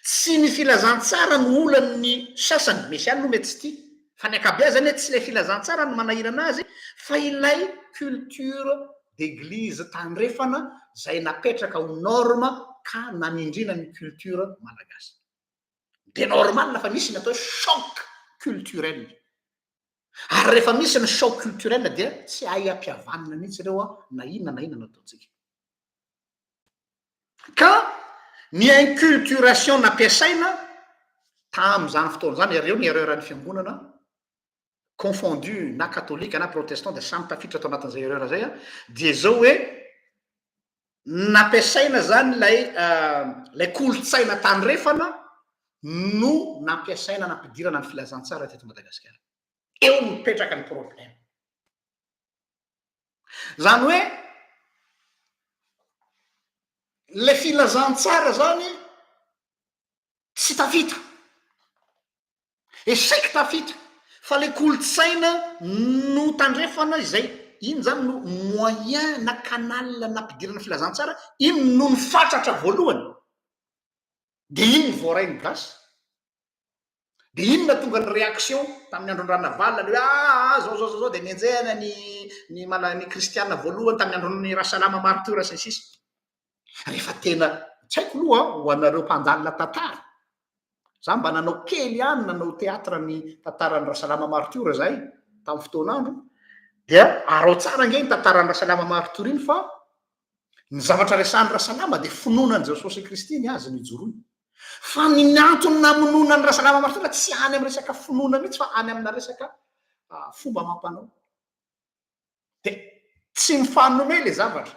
Tsy ny filazantsara no olan'ny sasany, misy ihany aloha mety tsy tia. Fa ny ankabeazany hoe tsy ilay filazantsara no manahirana azy fa ilay culture d'église tandrefana izay napetraka ho norme ka nanindriana ny culture malagasy. Dia normal fa misy ny atao hoe choc culturel. Ary rehefa misy ny choc culturel dia tsy hay ampihavanina mihitsy ireo na inona na inona no ataontsika. Ka ny inculturation nampiasaina tamin'izany fotoana izany, ireo ny erreur ny fiangonana, confondu na katolika na protestant dia samy tafiditra tao anatin'izay erreur izay, dia izao hoe nampiasaina zany ilay ilay kolontsaina tandrefana no nampiasaina nampidirana ny filazantsara teto Madagasikara. Eo no mipetraka ny problème. Zany hoe le filazantsara zany tsy tafita. Échec tafita fa le kolontsaina no tandrefana izay iny zany no moyen na canal nampidirana filazantsara, iny no nifatratra voalohany de iny ny voaray ny gasy. De iny nahatonga ny réaction tamin'ny andron-dRanavalona le hoe aa zao zao zao zao de nenjehina ny ny mala ny kristiana voalohany tamin'ny andron'ny Rasalama martyr sy ny sisa. Rehefa tena tsy haiko aloha ho anareo mpandalina tantara, za mba nanao kely ihany nanao théâtre ny tantaran'ny Rasalama martyr zahay tamin'ny fotoan'andro, dia arao tsara ange iny tantaran'ny Rasalama martyr iny fa ny zavatra resahan'i Rasalama dia finoana an'i Jesosy Kristy ny azy no ijoroany. Fa ny ny antony namonoana an'i Rasalama martyr tsy any amin'ny resaka finoana mihitsy fa any amina resaka fomba amam-panao. Dia tsy mifanome ilay zavatra.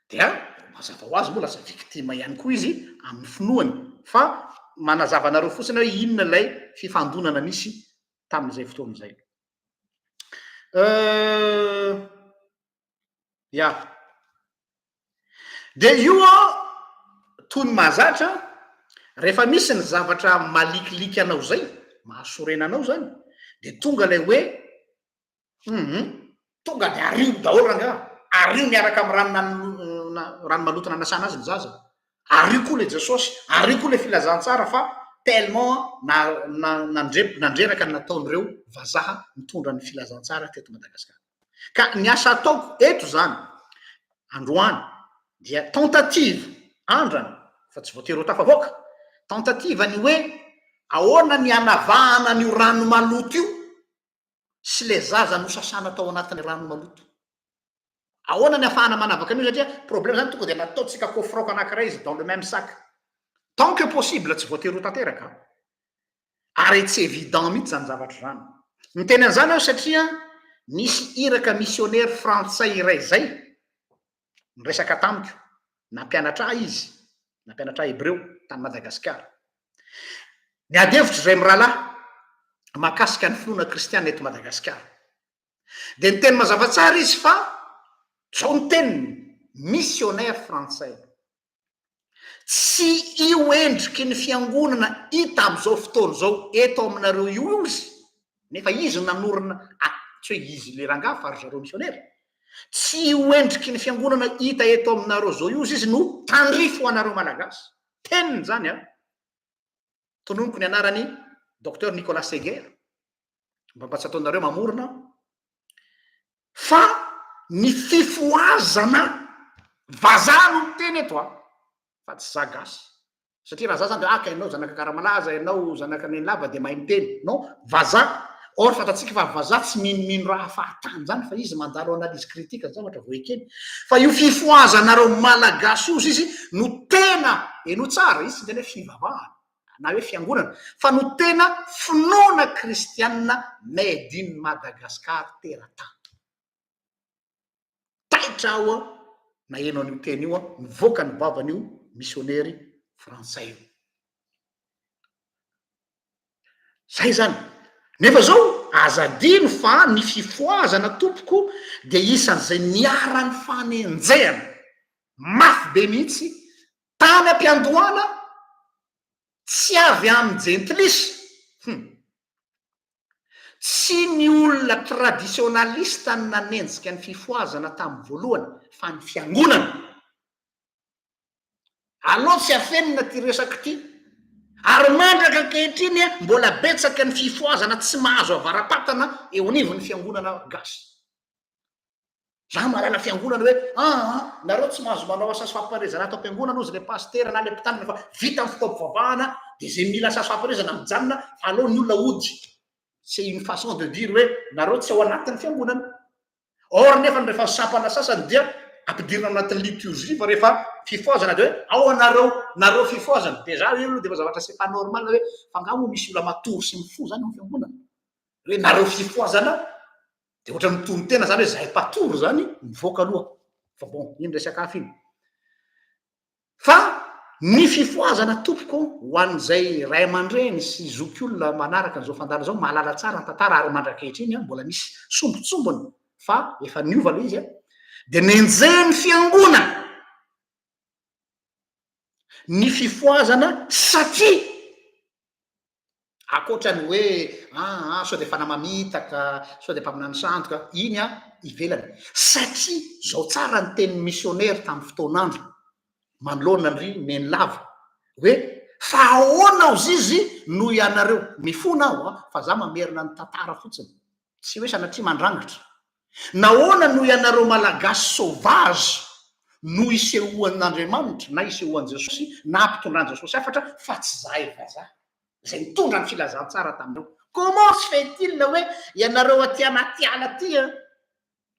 Dia mazava ho azy moa lasa victime ihany koa izy amin'ny finoany. Fa manazava anareo fotsiny hoe inona ilay fifandonana nisy tamin'izay fotoana izay. Ya. Dia io an, toy ny mahazatra, rehefa misy ny zavatra malikiliky anao izay, mahasorena anao izany, dia tonga ilay hoe Hum tonga de ario daholo rangaha, ario miaraka amin'ny rano nan rano maloto nanasana azy ny zaza, ario koa le Jesosy, ario koa le filazantsara fa tellement na na nandre nandreraka ny nataon'ireo vazaha nitondra ny filazantsara teto Madagasikara. Ka ny asa ataoko eto zany androany dia tentative, andrana fa tsy voatery ho tafavoaka, tentative ny hoe ahoana ny hanavahana an'io rano maloto io sy le zaza nosasana tao anatin'ny rano maloto. Ahoana ny afahana manavaka an'io satria problème zany tonga de nataontsika kofraoka anakiray izy dans le même sac. Tant que possible tsy voatery ho tanteraka an. Ary tsy évident mihitsy zany zavatra zany. Miteny an'izany aho satria nisy iraka missionnaire frantsay iray zay niresaka tamiko, nampianatra ahy izy, nampianatra ahy hebreo tany Madagasikara. Niady hevitra izay mirahalahy mahakasika ny finoana kristiana eto Madagasikara. Dia niteny mazava tsara izy fa zao ny teniny, missionnaire frantsay. Tsy io endriky ny fiangonana hita amin'izao fotoana izao eto aminareo io izy, nefa izy no nanorina, tsy hoe izy le rangahy fa ry zareo misionera, tsy io endriky ny fiangonana hita eto aminareo izao io izy no tandrify ho anareo Malagasy. Teniny izany an! Tononiko ny anarany Docteur Nicolas Seger, mba mba tsy ataonareo mamorona aho, fa ny fifohazana vazaha no miteny eto an, fa tsy za gasy, satria raha za zany de ah ka ianao zanaka Karamalaza, ianao zanaka Nenilava de mahay miteny, non, vazaha, or fantatsika fa vazaha tsy minomino raha fahatany zany fa izy mandalo analyse critique ny zavatra vao ekeny, fa io fifohazanareo malagasy io zizy no tena, henoy tsara, izy tsy miteny hoe fivavahana, na hoe fiangonana fa no tena finoana kristianina made in Madagascar teratany. Taitra aho naheno an'io teny io nivoaka ny vavan'io misionery frantsay io. Zay zany. Nefa zao aza adino fa ny fifohazana tompoko dia isan'izay niharan'ny fanenjehana mafy be mihitsy Tany am-piandohana, tsy avy amin'ny jentilisa, hum, tsy ny olona tradisionalista no nanenjika ny fifohazana tamin'ny voalohany, fa ny fiangonana. Aleo tsy afenina ity resaka ity. Ary mandraka ankehitriny mbola betsaka ny fifohazana tsy mahazo avara-patana eo anivon'ny fiangonana gasy. Za mahalala fiangonana hoe aa nareo tsy mahazo manao asa sy fampaherezana ato am-piangonana ozy le pasitera na le mpitandrina fa vita ny fotoam-pivavahana de ze mila asa sy fampaherezana mijanona fa aleo ny olona hody. C'est une façon de dire hoe nareo tsy ao anatin'ny fiangonana. Or nefa rehefa ny sampana sasany dia ampidirina ao anatin'ny liturgie fa rehefa fifohazana dia hoe ao anareo nareo fifohazana. Déjà io aloha dia efa zavatra c'est pas normal hoe fa angaha moa misy olona matory sy mifoha zany ao amin'ny fiangonana? Hoe nareo fifohazana dia ohatran'ny mitonon-tena zany hoe zahay mpatory zany mivoaka aloha. Fa bon, iny resaka hafa iny. Fa ny fifohazana tompoko ho an'izay ray aman-dreny sy zokiolona manaraka an'izao fandaharana izao mahalala tsara ny tantara ary mandrak'ankehitriny an, mbola misy sombintsombiny fa efa niova ilay izy an, dia nenjehin'ny fiangonana ny fifohazana satria Ankoatra ny hoe aa sao dia fanahy mamitaka, sao dia mpaminany sandoka, iny an ivelany. Satria zao tsara ny tenin'ny misionera tamin'ny fotoan'andro manoloana an-dry Nenilava hoe fa ahoana ozizy no ianareo, mifona aho an, fa za mamerina ny tantara fotsiny, tsy hoe sanatria mandrangitra. Nahoana no ianareo Malagasy sauvage no isehoan'Andriamanitra na isehoan'i Jesosy na ampitondran'i Jesosy hafatra fa tsy zahay vazaha izay nitondra ny filazantsara taminareo? Comment se fait-il hoe ianareo aty anaty ala aty an,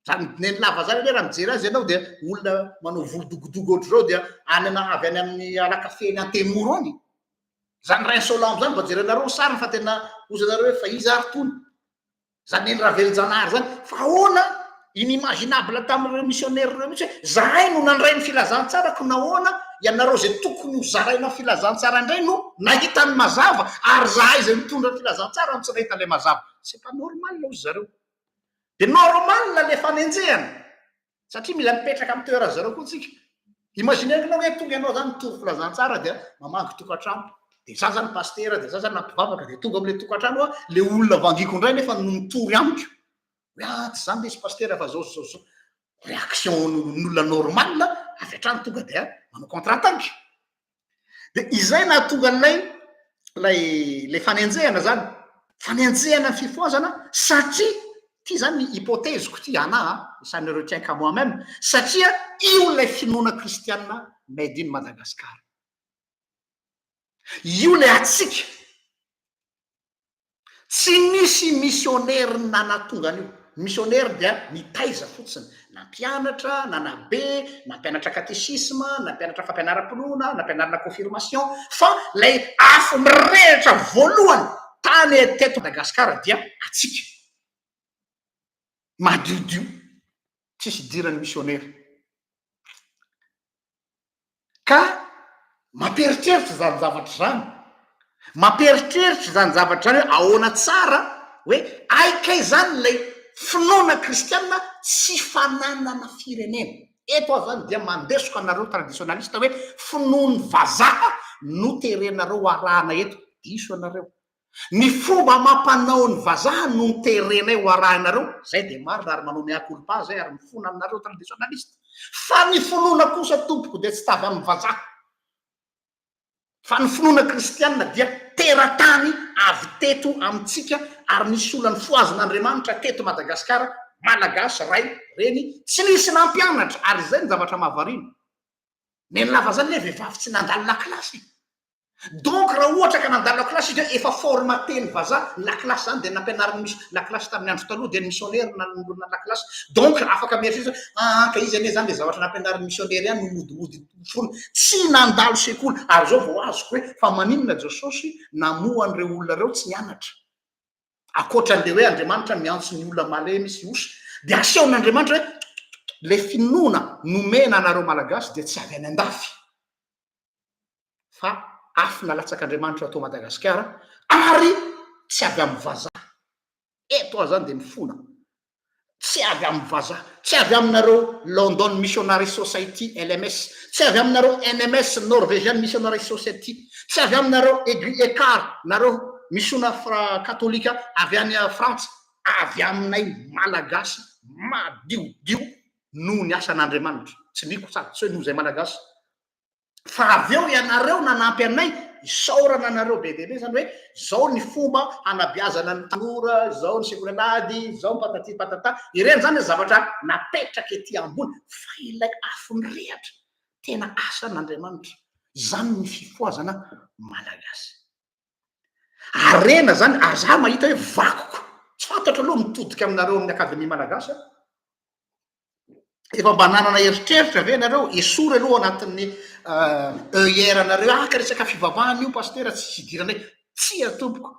zany Nenilava zany anie raha mijery azy ianao dia olona manao volo dogodogo ohatr'izao dia any ana avy any amin'ny alakafeny Antemoro any. Zany Rainsolambo zany mba jerenareo ny sariny fa tena hozy anareo hoe fa iza ary tony? Zany Neny Ravelonjanahary zany. Fa ahoana? Inimaginable tamin'ireo missionnaires ireo mihitsy hoe zahay no nandray ny filazantsara ko nahoana ianareo izay tokony ho zaraina filazantsara indray no nahita ny mazava ary zahay izay nitondra ny filazantsara no tsy nahita ilay mazava. C'est pas normal hozy zareo. Dia normal le fanenjehana. Satria mila mipetraka amin'ny toeran'ny zareo koa tsika. Imaginez-nao hoe tonga ianao zany mitory filazantsara dia mamangy tokantrano. Dia za zany pasitera, dia za zany nampivavaka, dia tonga amin'ilay tokantrano aho, le olona vangiko indray nefa no mitory amiko. Hoe ah tsy zany lesy pasitera fa zao sy zao sy zao. Réaction n'olona normal avy hatrany tonga dia manao contre attaque. Dia izay nahatonga an'ilay ilay ilay fanenjehana zany, fanenjehana ny fifohazana satria ity zany ny hypothèse-ko ity ana a, ça ne retient qu'à moi même, satria io ilay finoana kristiana made in Madagascar. Io ilay antsika. Tsy nisy misionera nanatonga an'io. Ny misionera dia nitaiza fotsiny, nampianatra, nanabe, nampianatra katesisma, nampianatra fampianaram-pinoana, nampianarina confirmation, fa ilay afo mirehitra voalohany tany teto Madagasikara dia antsika. Madiodio, tsisy idiran'ny misionera. Ka mampieritreritra izany zavatra izany, mampieritreritra izany zavatra izany hoe ahoana tsara hoe hay kay izany ilay finoana kristiana tsy fananana firenena. Eto aho izany dia mandesoka anareo traditionaliste hoe finoan'ny vazaha no terenareo arahana eto. Diso ianareo. Ny fomba amam-panao ny vazaha no noterenay ho arahinareo, zay dia marina ary manao mea culpa zay ary mifona aminareo traditionaliste. Fa ny finoana kosa tompoko dia tsy tavy amin'ny vazaha. Fa ny finoana kristianina dia teratany avy teto amintsika ary nisy olona nifohazin'Andriamanitra teto Madagasikara, Malagasy, ray, reny, tsy nisy nampianatra ary izay ny zavatra mahavariana. Nenilava zany le vehivavy tsy nandalo lakilasy e. Donc raha ohatra ka nandalo lakilasy izy dia efa formater-ny vazaha, ny lakilasy zany dia nampianarin'ny mis- lakilasy tamin'ny andro taloha dia ny missionnaire nanolona ny lakilasy. Donc afaka mieritreritra hoe aa ka izy anie zany le zavatra nampianarin'ny missionnaire ihany no modimody fona. Tsy nandalo sekoly. Ary zao vao azoko hoe fa maninona Jesosy namoha an'ireo olona ireo tsy nianatra. Ankoatra an'ilay hoe Andriamanitra miantso ny olona malemy sy osa, dia asehon'Andriamanitra hoe ilay finoana nomena anareo Malagasy dia tsy avy any an-dafy fa afo nalatsak'Andriamanitra tao Madagasikara ary tsy avy amin'ny vazaha. Eto aho izany dia mifona. Tsy avy amin'ny vazaha, tsy avy aminareo London Missionary Society, LMS, tsy avy aminareo NMS, Norwegian Missionary Society, tsy avy aminareo Aiguille Ecart, nareo misiona fra katolika avy any Frantsa, avy aminay Malagasy madiodio noho ny asan'Andriamanitra. Tsindriko tsara, tsy hoe noho izay Malagasy. Fa avy eo ianareo nanampy anay isaorana anareo be dia be zany hoe zao ny fomba hanabeazana ny tanora, zao ny sekoly alahady, zao ny patati patata, ireny zany zavatra napetraka ety ambony fa ilay afo nirehatra tena asan'Andriamanitra, izany ny fifohazana malagasy. Harena zany, ary za mahita hoe vakoka, tsy fantatro aloha mitodika aminareo amin'ny akademia malagasy aho, Efa mba nanana eritreritra ve ianareo? Esory aloha ao anatin'ny œillère anareo, ah ka resaka fivavahana io pasitera tsy hidiranay. Tsia tompoko,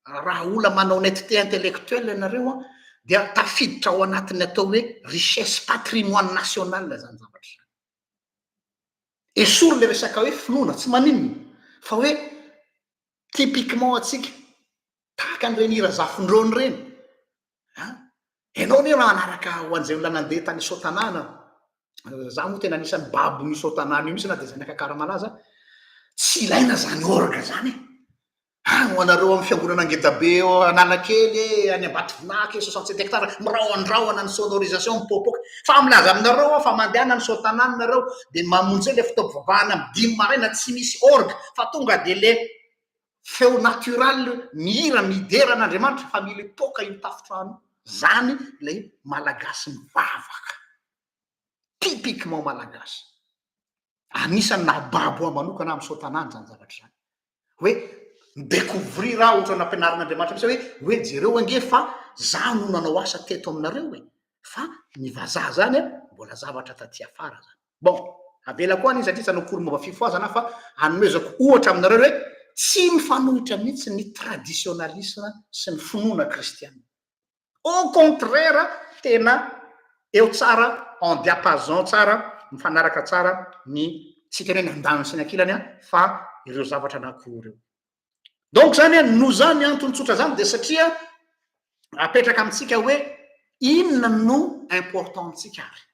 raha olona manao honnêteté intellectuelle ianareo an, dia tafiditra ao anatin'ny atao hoe richesse patrimoine national zany zavatra zany. Esory le resaka hoe finoana, tsy maninona, fa hoe typiquement antsika, tahaka an'ireny hira zafindrony ireny, An! Ianao anie raha hanaraka ho an'izay olona nandeha tany Soatanàna, za moa tena anisan'ny babon'io Soatanàna io mihitsy na dia zanak'Ankaramalaza, tsy ilaina zany orgue zany e! An! Ho anareo amin'ny fiangonana ngedabe eo Analakely e, any Ambatovinaky e, 67 hectares, miraoandraoana ny sonorisation mipoapoaka. Fa milaza aminareo aho fa mandehana any Soatanàna nareo dia mamonjea le fotoam-pivavahana amin'ny dimy maraina tsy misy orgue fa tonga dia le Feo natural mihira midera an'Andriamanitra fa mila hipoaka io tafotrano io. Zany ilay malagasy mivavaka. Typiquement malagasy. Anisan'ny nahababo ahy manokana aho misaotra anany zany zavatra zany. Hoe mi-découvrir aho ohatran'ny nampianarin'Andriamanitra mihitsy hoe hoe jereo ange fa za no nanao asa teto aminareo e. Fa ny vazaha zany an mbola zavatra taty afara zany. Bon, avelako any izy satria tsy hanao cours momba fifohazana aho fa anomezako ohatra aminareo hoe tsy mifanohitra mihitsy ny traditionalisme sy ny finoana kristiana. Au contraire, tena eo tsara, en diapason tsara, mifanaraka tsara ny, tsy hiteny hoe ny andaniny sy ny ankilany aho, fa ireo zavatra anankiroa ireo. Donc zany an, noho izany antony tsotra zany dia satria apetraka amintsika hoe inona no important amintsika ary.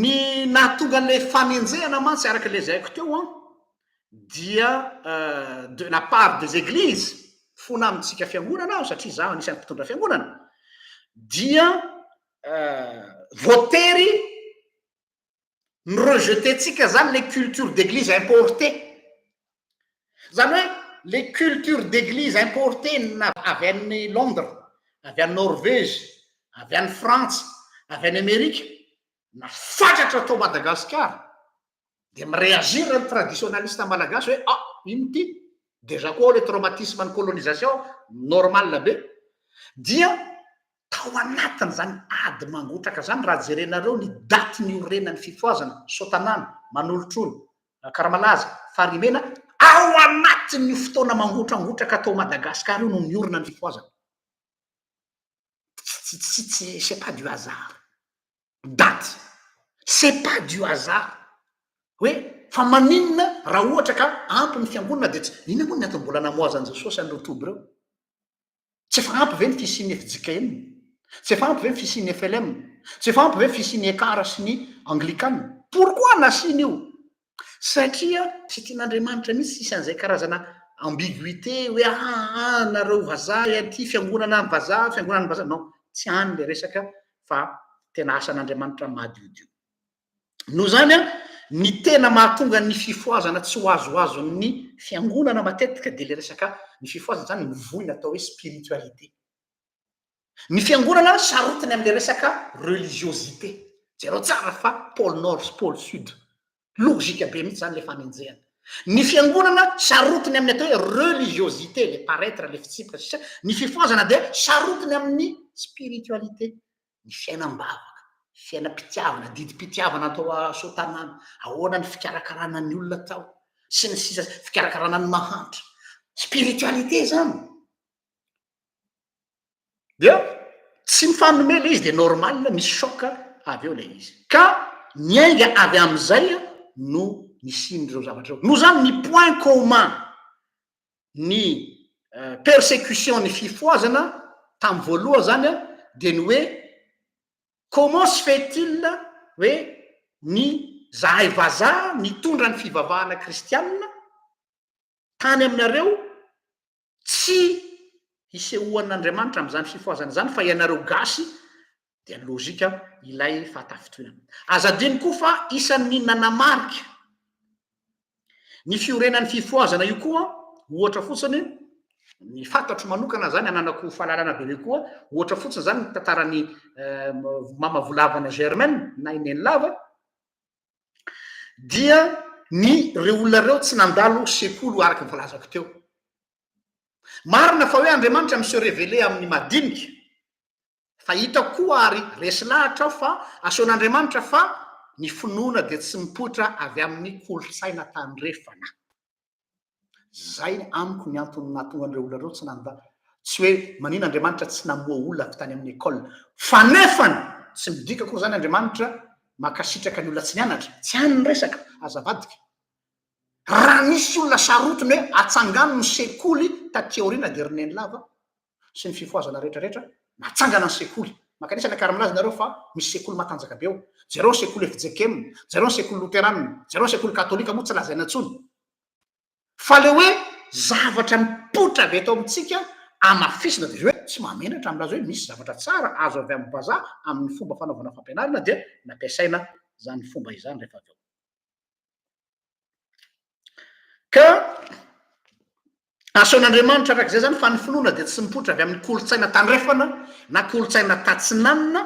Ny nahatonga an'ilay fanenjehana mantsy araka ilay zaiko teo an, dia de la part des églises, fona amintsika fiangonana aho satria izaho anisan'ny mpitondra fiangonana, dia voatery mi-rejeter-tsika zany le culture d'église importée. Zany hoe le culture d'église importée na avy any Londres, avy any Norvège, avy any Frantsa, avy any Amerika, nafatratra tao Madagasikara, dia mi-réagir ny traditionaliste malagasy hoe ah, ino ity? Déjà koa ao le traumatisme ny colonisation, normal be. Dia Tao anatin'izany ady mangotraka izany, raha jerenareo ny daty niorenan'ny fifohazana, Soatanàna, Manolotrony, Ankaramalaza, Farihimena, ao anatin'io fotoana mangotrangotraka tao Madagasikara io no niorina ny fifohazana. Tsy, tsy, tsy, c'est pas du hasard. Daty. C'est pas du hasard. Hoe fa maninona raha ohatra ka ampy ny fiangonana dia tsy, inona moa ny antony mbola namoazan'i Jesosy an'ireo toby ireo? Tsy efa ampy ve ny fisian'ny fjkm? Tsy efa ampy ve ny fisian'ny flm? Tsy efa ampy ve ny fisian'ny ekar sy ny anglikana? Pourquoi nasiana io? Satria tsy tian'Andriamanitra mihitsy hisy an'izay karazana ambiguïté hoe aa nareo vazaha aty fiangonana vazaha, fiangonana vazaha. Non, tsy any le resaka fa tena asan'Andriamanitra madiodio. Noho izany an, ny tena mahatonga ny fifohazana tsy ho azoazon'ny fiangonana matetika dia ilay resaka, ny fifohazana izany mivoy ny atao hoe spiritualité. Ny fiangonana sarotiny amin'ilay resaka religiosité. Jereo tsara fa pôle nord sy pôle sud. Logique be mihitsy izany ilay fanenjehana. Ny fiangonana sarotiny amin'ny atao hoe religiosité, le paraître, le fitsipika sy sisa. Ny fifohazana dia sarotiny amin'ny spiritualité. ny fiainam-bavaka, fiainam-pitiavana, didim-pitiavana atao asoa-tanàna, ahoana ny fikarakarana ny olona tao, sy ny sisa, fikarakarana ny mahantra. Spiritualité zany. Dia tsy mifanome le izy dia normal misy choc avy eo le izy. Ka niainga avy amin'izay no nisian'ireo zavatra ireo. Noho izany ny point commun ny persecution ny fifohazana tamin'ny voalohany zany an dia ny hoe comment se fait-il hoe ny zahay vazaha nitondra ny fivavahana kristianina tany aminareo tsy hisehoan'Andriamanitra amin'izany fifohazana izany fa ianareo gasy dia lojika ilay fahatafintohinana. Aza adino koa fa isan'ny nanamarika. Ny fiorenan'ny fifohazana io koa, ohatra fotsiny, ny fantatro manokana zany, ananako fahalalana bebe koa, ohatra fotsiny zany ny tantaran'i Mama Volavana Germaine na i Nenilava, dia ny reo olona reo tsy nandalo sekoly araka ny voalazako teo. Marina fa hoe Andriamanitra mi se reveler amin'ny madinika, Fa hitako koa ary resy lahatra aho fa asehon'Andriamanitra fa ny finoana dia tsy mipoitra avy amin'ny kolontsaina tandrefana. Zay amiko ny antony nahatonga an'ireo olona ireo tsy nanda, tsy hoe manina Andriamanitra tsy namoha olona avy tany amin'ny école. Fa nefany tsy midika akory zany Andriamanitra mankasitraka ny olona tsy nianatra. Tsy any ny resaka, aza avadika. Raha nisy olona sarotiny hoe atsangano ny sekoly taty aoriana dia ry Nenilava sy ny fifohazana rehetra rehetra, natsangana ny sekoly. Mankanesa any Ankaramilaza nareo fa misy sekoly matanjaka be ao. Jereo ny sekoly fjkm, jereo ny sekoly loterana, jereo ny sekoly katolika moa tsy lazaina intsony. Fa le hoe zavatra mipoitra avy eto amintsika amafisina dia hoe tsy mahamenatra milaza hoe misy zavatra tsara azo avy amin'ny vazaha amin'ny fomba fanaovana fampianarana dia nampiasaina izany fomba izany rehefa avy eo. Ka asehon'Andriamanitra arak'izay zany fa ny finoana dia tsy mipoitra avy amin'ny kolontsaina tandrefana na kolontsaina tatsinanana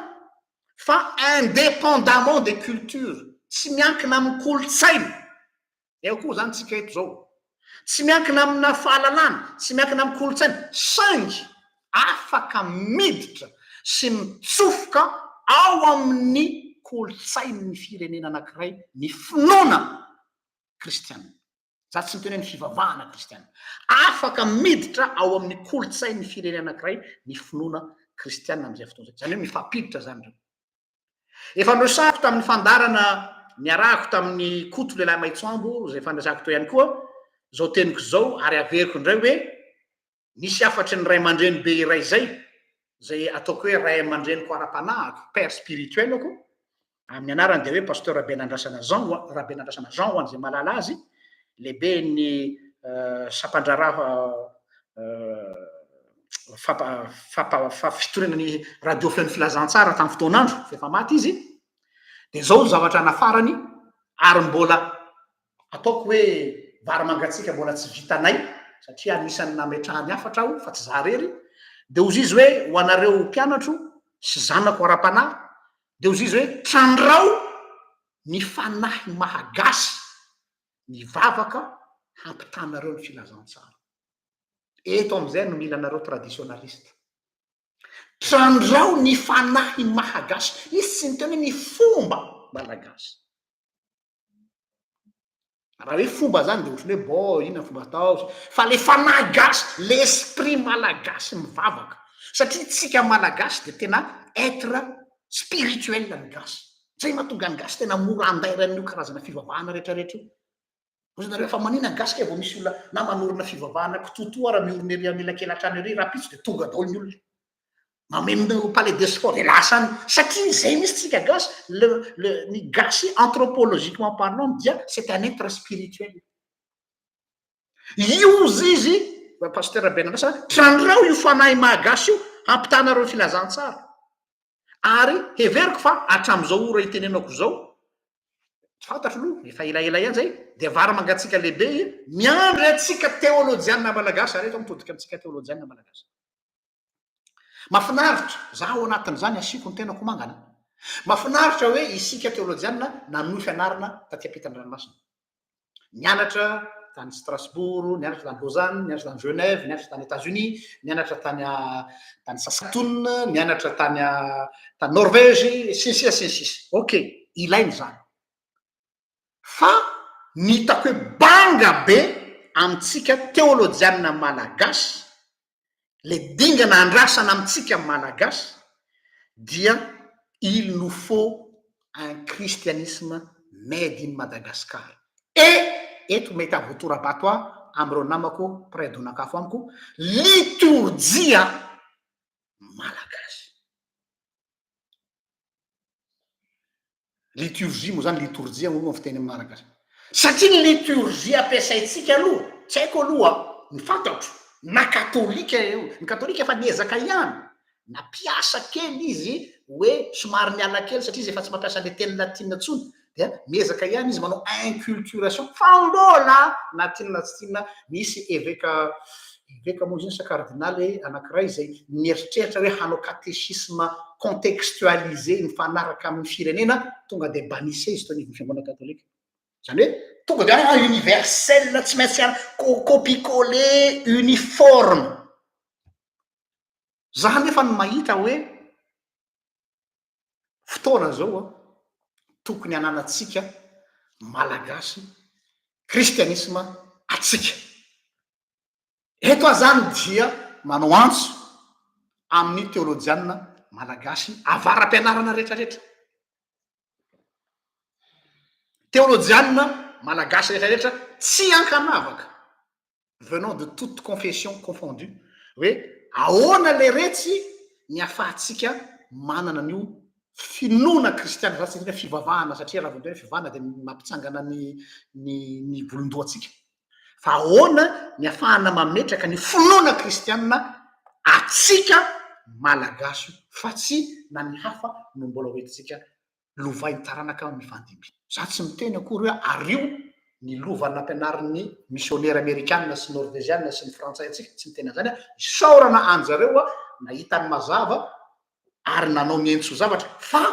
fa indépendamment des cultures, tsy miankina amin'ny kolontsaina. Eo koa zany tsika eto zao. Tsy miankina amina fahalalana, tsy miankina amin'ny kolontsaina, saingy afaka miditra sy mitsofoka ao amin'ny kolontsain'ny firenena anankiray ny finoana kristiana. Za tsy miteny hoe ny fivavahana kristiana. Afaka miditra ao amin'ny kolontsain'ny firenena anankiray ny finoana kristiana amin'izay fotoana izay. Izany hoe mifampiditra izany ireo. Efa noresahako tamin'ny fandaharana niarahako tamin'i Koto lehilahy maitsoambo, izay efa niresahako teo ihany koa, izao teniko izao ary averiko indray hoe Nisy hafatry ny ray aman-dreny be iray izay, izay ataoko hoe ray aman-dreniko ara-panahiko, père spirituel-ko, amin'ny anarany dia hoe Pasteur Rabenandrasana Jean, Rabenandrasana Jean ho an'izay mahalala azy, lehiben'ny sampan-draharaha fampa, fampa, fa fitoriana ny radio feon'ny filazantsara tamin'ny fotoan'andro, fa efa maty izy, dia izao ny zavatra nafarany ary mbola Ataoko hoe vary mangatsiaka mbola tsy vitanay satria anisan'ny nametrahany hafatra aho fa tsy za rery, dia hozy izy hoe ho anareo mpianatro sy zanako ara-panahy, dia hozy izy hoe trandrao ny fanahy maha gasy ny vavaka hampitanareo ny filazantsara. Eto amin'izay no mila anareo traditionaliste. Trandrao ny fanahy maha gasy. Izy tsy niteny hoe ny fomba malagasy. Raha hoe fomba zany de ohatran'ny hoe bon inona ny fomba atao, fa le fanahy gasy, l'esprit malagasy mivavaka, satria tsika malagasy de tena être spirituel ny gasy, zay mahatonga ny gasy tena mora andairan'io karazana fivavahana retraretra io, ozy nareo fa manina ny gasy kay vao misy olona na manorina fivavahana kitoatoa ara miorina ery anelakelantrano ery rahampitso de tonga daholo ny olona. Mameno palais de sport de lasa any satria zay mihitsy tsika gasy le le ny gasy anthropologiquement parlant dia c'est un être spirituel. Io ozy izy pasteur Rabenandrasana trandrao io fanahy maha gasy io hampitanareo filazantsara. Ary heveriko fa hatramin'izao ora itenenako izao tsy fantatro aloha efa elaela ihany zay dia vary mangatsiaka lehibe miandry antsika teolojianina malagasy ary eto mitodika amintsika teolojianina malagasy. Mafinaritra, za ao anatin'izany asiako ny tenako mangana. Mafinaritra hoe isika teolojianina nanohy fianarana taty ampitan-dranomasina. Nianatra tany Strasbourg, nianatra tany Lausanne, nianatra tany Genève, nianatra tany Etats-Unis, nianatra tany tany Saskatoon, nianatra tany tany Norvège, sy ny sisa sy ny sisa. Ok, ilaina izany. Fa ny hitako hoe banga be amintsika teolojianina malagasy, le dingana andrasana amintsika malagasy dia il nous faut un christianisme made in Madagascar. Et eto mety hahavoatora-bato ahy amin'ireo namako mpiray donak'afo amiko, litorjia malagasy. Liturgie moa zany, litorjia moa ny fiteny malagasy. Satria ny liturgie ampiasaintsika aloha, tsy haiko aloha, ny fantatro, na katolika io, ny katolika efa niezaka ihany, nampiasa kely izy hoe somary niala kely satria izy efa tsy mampiasa le teny latina intsony. dia miezaka ihany izy manao inculturation fa mbola na tiana na tsy tiana misy eveka eveka moa izy iny sa kardinaly anankiray izay mieritreritra hoe hanao catéchisme contextualisé mifanaraka amin'ny firenena, tonga dia bannissé izy teo anivon'ny fiangonana katolika. Izany hoe tonga dia ah universel tsy maintsy copie coller uniforme. Za nefa ny mahita hoe fotoana zao an, tokony hananantsika malagasy kristianisma atsika. Eto aho zany dia manao antso amin'ny teolojianina malagasy avara-pianarana rehetrarehetra. Teolojianina malagasy rehetrarehetra tsy ankanavaka, venant de toute confession confondue, hoe ahoana leretsy ny afahantsika manana an'io finoana kristiana, za tsy hiteny hoe fivavahana satria raha vao miteny hoe fivavahana dia mampitsangana ny ny ny volon-dohantsika, fa ahoana ny afahana mametraka ny finoana kristiana atsika malagasy io fa tsy na ny hafa no mbola ho entintsika lovain'ny taranaka mifandimby. Za tsy miteny akory hoe ario ny lova nampianarin'ny misionera amerikana sy norveziana sy ny frantsay antsika, tsy miteny an'izany aho, isaorana anjareo aho nahita ny mazava ary nanao ny entso zavatra fa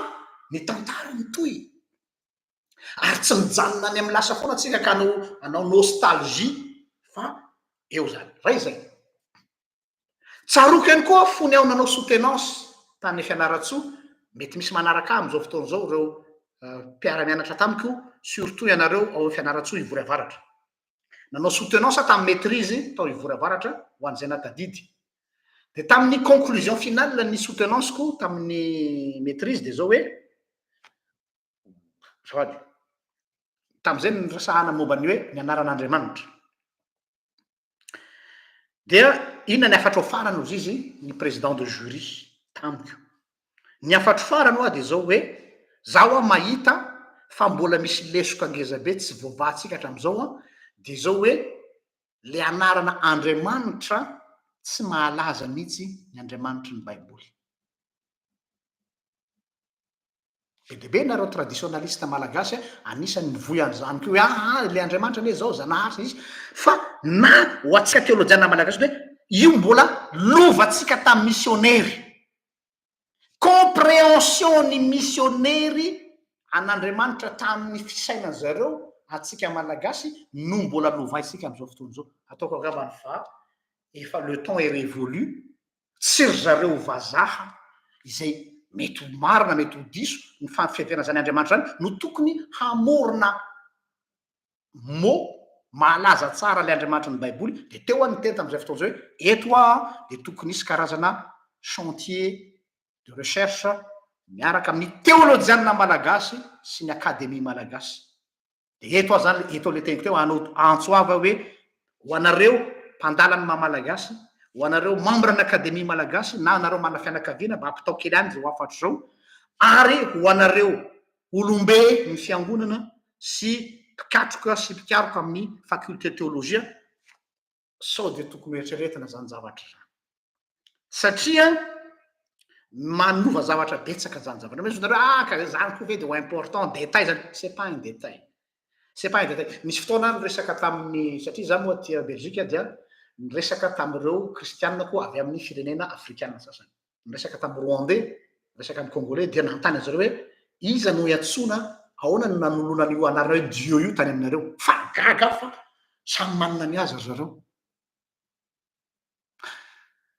ny tantara mitohy ary tsy mijanona any amin'ny lasa foana tsika ka hanao hanao nostalgie fa eo zany, ray zay. Tsaroako ihany koa fony aho nanao soutenance tany Fianarantsoa, mety misy manaraka ahy amin'izao fotoana izao ireo mpiara-mianatra tamiko, surtout ianareo ao Fianarantsoa Ivory Avaratra. Nanao soutenance aho tamin'ny maitrise tao Ivory Avaratra ho an'izay nahatadidy. Dia tamin'ny conclusion finale ny soutenance-ko tamin'ny maitrise dia izao hoe, azafady, tamin'izay niresahana momba ny hoe ny anaran'Andriamanitra. Dia inona ny hafatrao farany hozy izy ny président de jury tamiko. Ny hafatro farany hoa dia izao hoe, za hoa mahita fa mbola misy lesoka ngezabe tsy voavahantsika hatramin'izao an, dia izao hoe le anarana Andriamanitra tsy mahalaza mihitsy ny Andriamanitry ny baiboly. Be dia be nareo traditionaliste malagasy anisany mivoy an'izany koa hoe aa ilay Andriamanitra anie zao Zanahary sy ny sisa fa na ho antsika teolojiana malagasy hoe io mbola lovantsika tamin'ny misionery, comprehension ny misionery an'Andriamanitra tamin'ny fisainany zareo antsika malagasy no mbola lovaintsika amin'izao fotoana izao. Ataoko angambany fa efa le temps est révolu Tsy ry zareo vazaha izay mety ho marina mety ho diso ny fiheverana izany Andriamanitra izany no tokony hamorona mot mahalaza tsara ilay Andriamanitry ny Baiboly, dia teo aho niteny tamin'izay fotoana izay hoe eto aho dia tokony hisy karazana chantier de recherche miaraka amin'ny teolojianina malagasy sy ny akademia malagasy. Dia eto aho zany, eto le teniko teo, hanao antso avo aho hoe ho anareo mpandala ny maha malagasy, ho anareo membre ny akademia malagasy na anareo manana fianakaviana mba ampitao kely any izao hafatra izao, ary ho anareo olombe ny fiangonana sy mpikatroka sy mpikaroka amin'ny faculté teolojia, sao dia tokony ho eritreretina izany zavatra izany. Satria manova zavatra betsaka izany zavatra. Misy nareo ah ka izany koa ve dia ho important détail izany. C'est pas un détail. C'est pas un détail. Nisy fotoana aho niresaka tamin'ny satria izaho moa aty Belgique dia niresaka tamin'ireo kristianina koa avy amin'ny firenena afrikana sasany. Niresaka tamin'ny Rwandais, niresaka amin'ny Congolais dia nanontany azy ireo hoe iza no iantsoana, ahoana no nanoloana an'io anarana hoe Dieu io tany aminareo. Fa gaga aho fa samy manana ny azy ry zareo.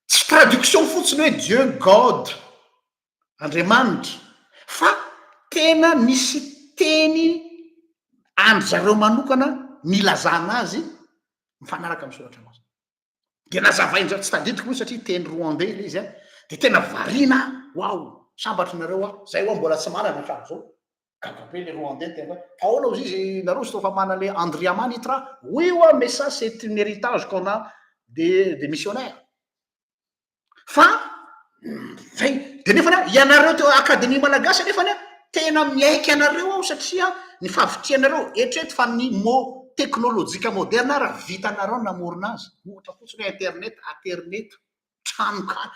Tsy traduction fotsiny hoe Dieu, God, Andriamanitra, fa tena misy teny an-dry zareo manokana nilazana azy mifanaraka amin'ny soratra masina. Dia nazavain-dry, tsy tadidiko moa satria teny rwandais ilay izy an, dia tena variana aho, waouh, sambatra nareo aho, zay ho'a mbola tsy manana hatramin'izao. Gaga be le Rwandais niteny hoe, fa ahoana ozy izy nareo tsy toa fa manana le Andriamanitra? Oui hoa mais ça c'est un héritage qu'on a des des missionnaires. Fa zay, de nefany an, ianareo teo Académie Malagasy nefany an, tena miaiky anareo aho satria ny fahavitrihanareo, eritrereto fa ny mot teknolojika moderna ara vitanareo ny namorona azy, ohatra fotsiny hoe internet, aterineto, tranonkala,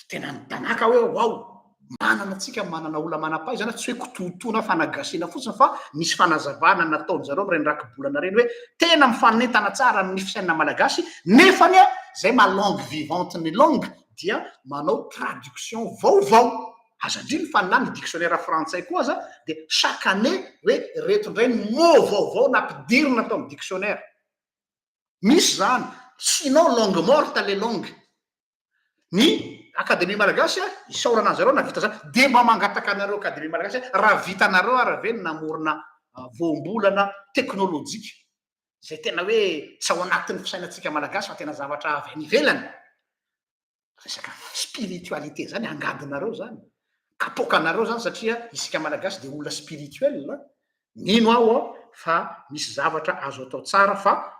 tena nitanàka hoe waouh. Manana antsika manana olona manam-pahaizana, tsy hoe kitoatoa na fanagasiana fotsiny fa misy fanazavana nataon-dry zareo amin'ireny rakibolana ireny hoe tena mifanentana tsara amin'ny fisainana malagasy nefa anie izay maha langue vivante ny langue dia manao traduction vaovao. Aza adino fa na ny dictionnaire frantsay koa aza dia chaque année hoe ireto indray ny mots vaovao nampidirina tao amin'ny dictionnaire. Misy izany, sinon langue morte les langues. Ny Akademia Malagasy, isaorana an'zareo nahavita zany, dia mba mangataka anareo Akademia Malagasy, raha vitanareo ary ve ny namorona voambolana teknolojika, izay tena hoe tsy ao anatin'ny fisainantsika Malagasy fa tena zavatra avy any ivelany, resaka spiritualité zany, angadinareo zany, kapoakanareo zany satria isika Malagasy dia olona spirituel, mino aho fa misy zavatra azo atao tsara fa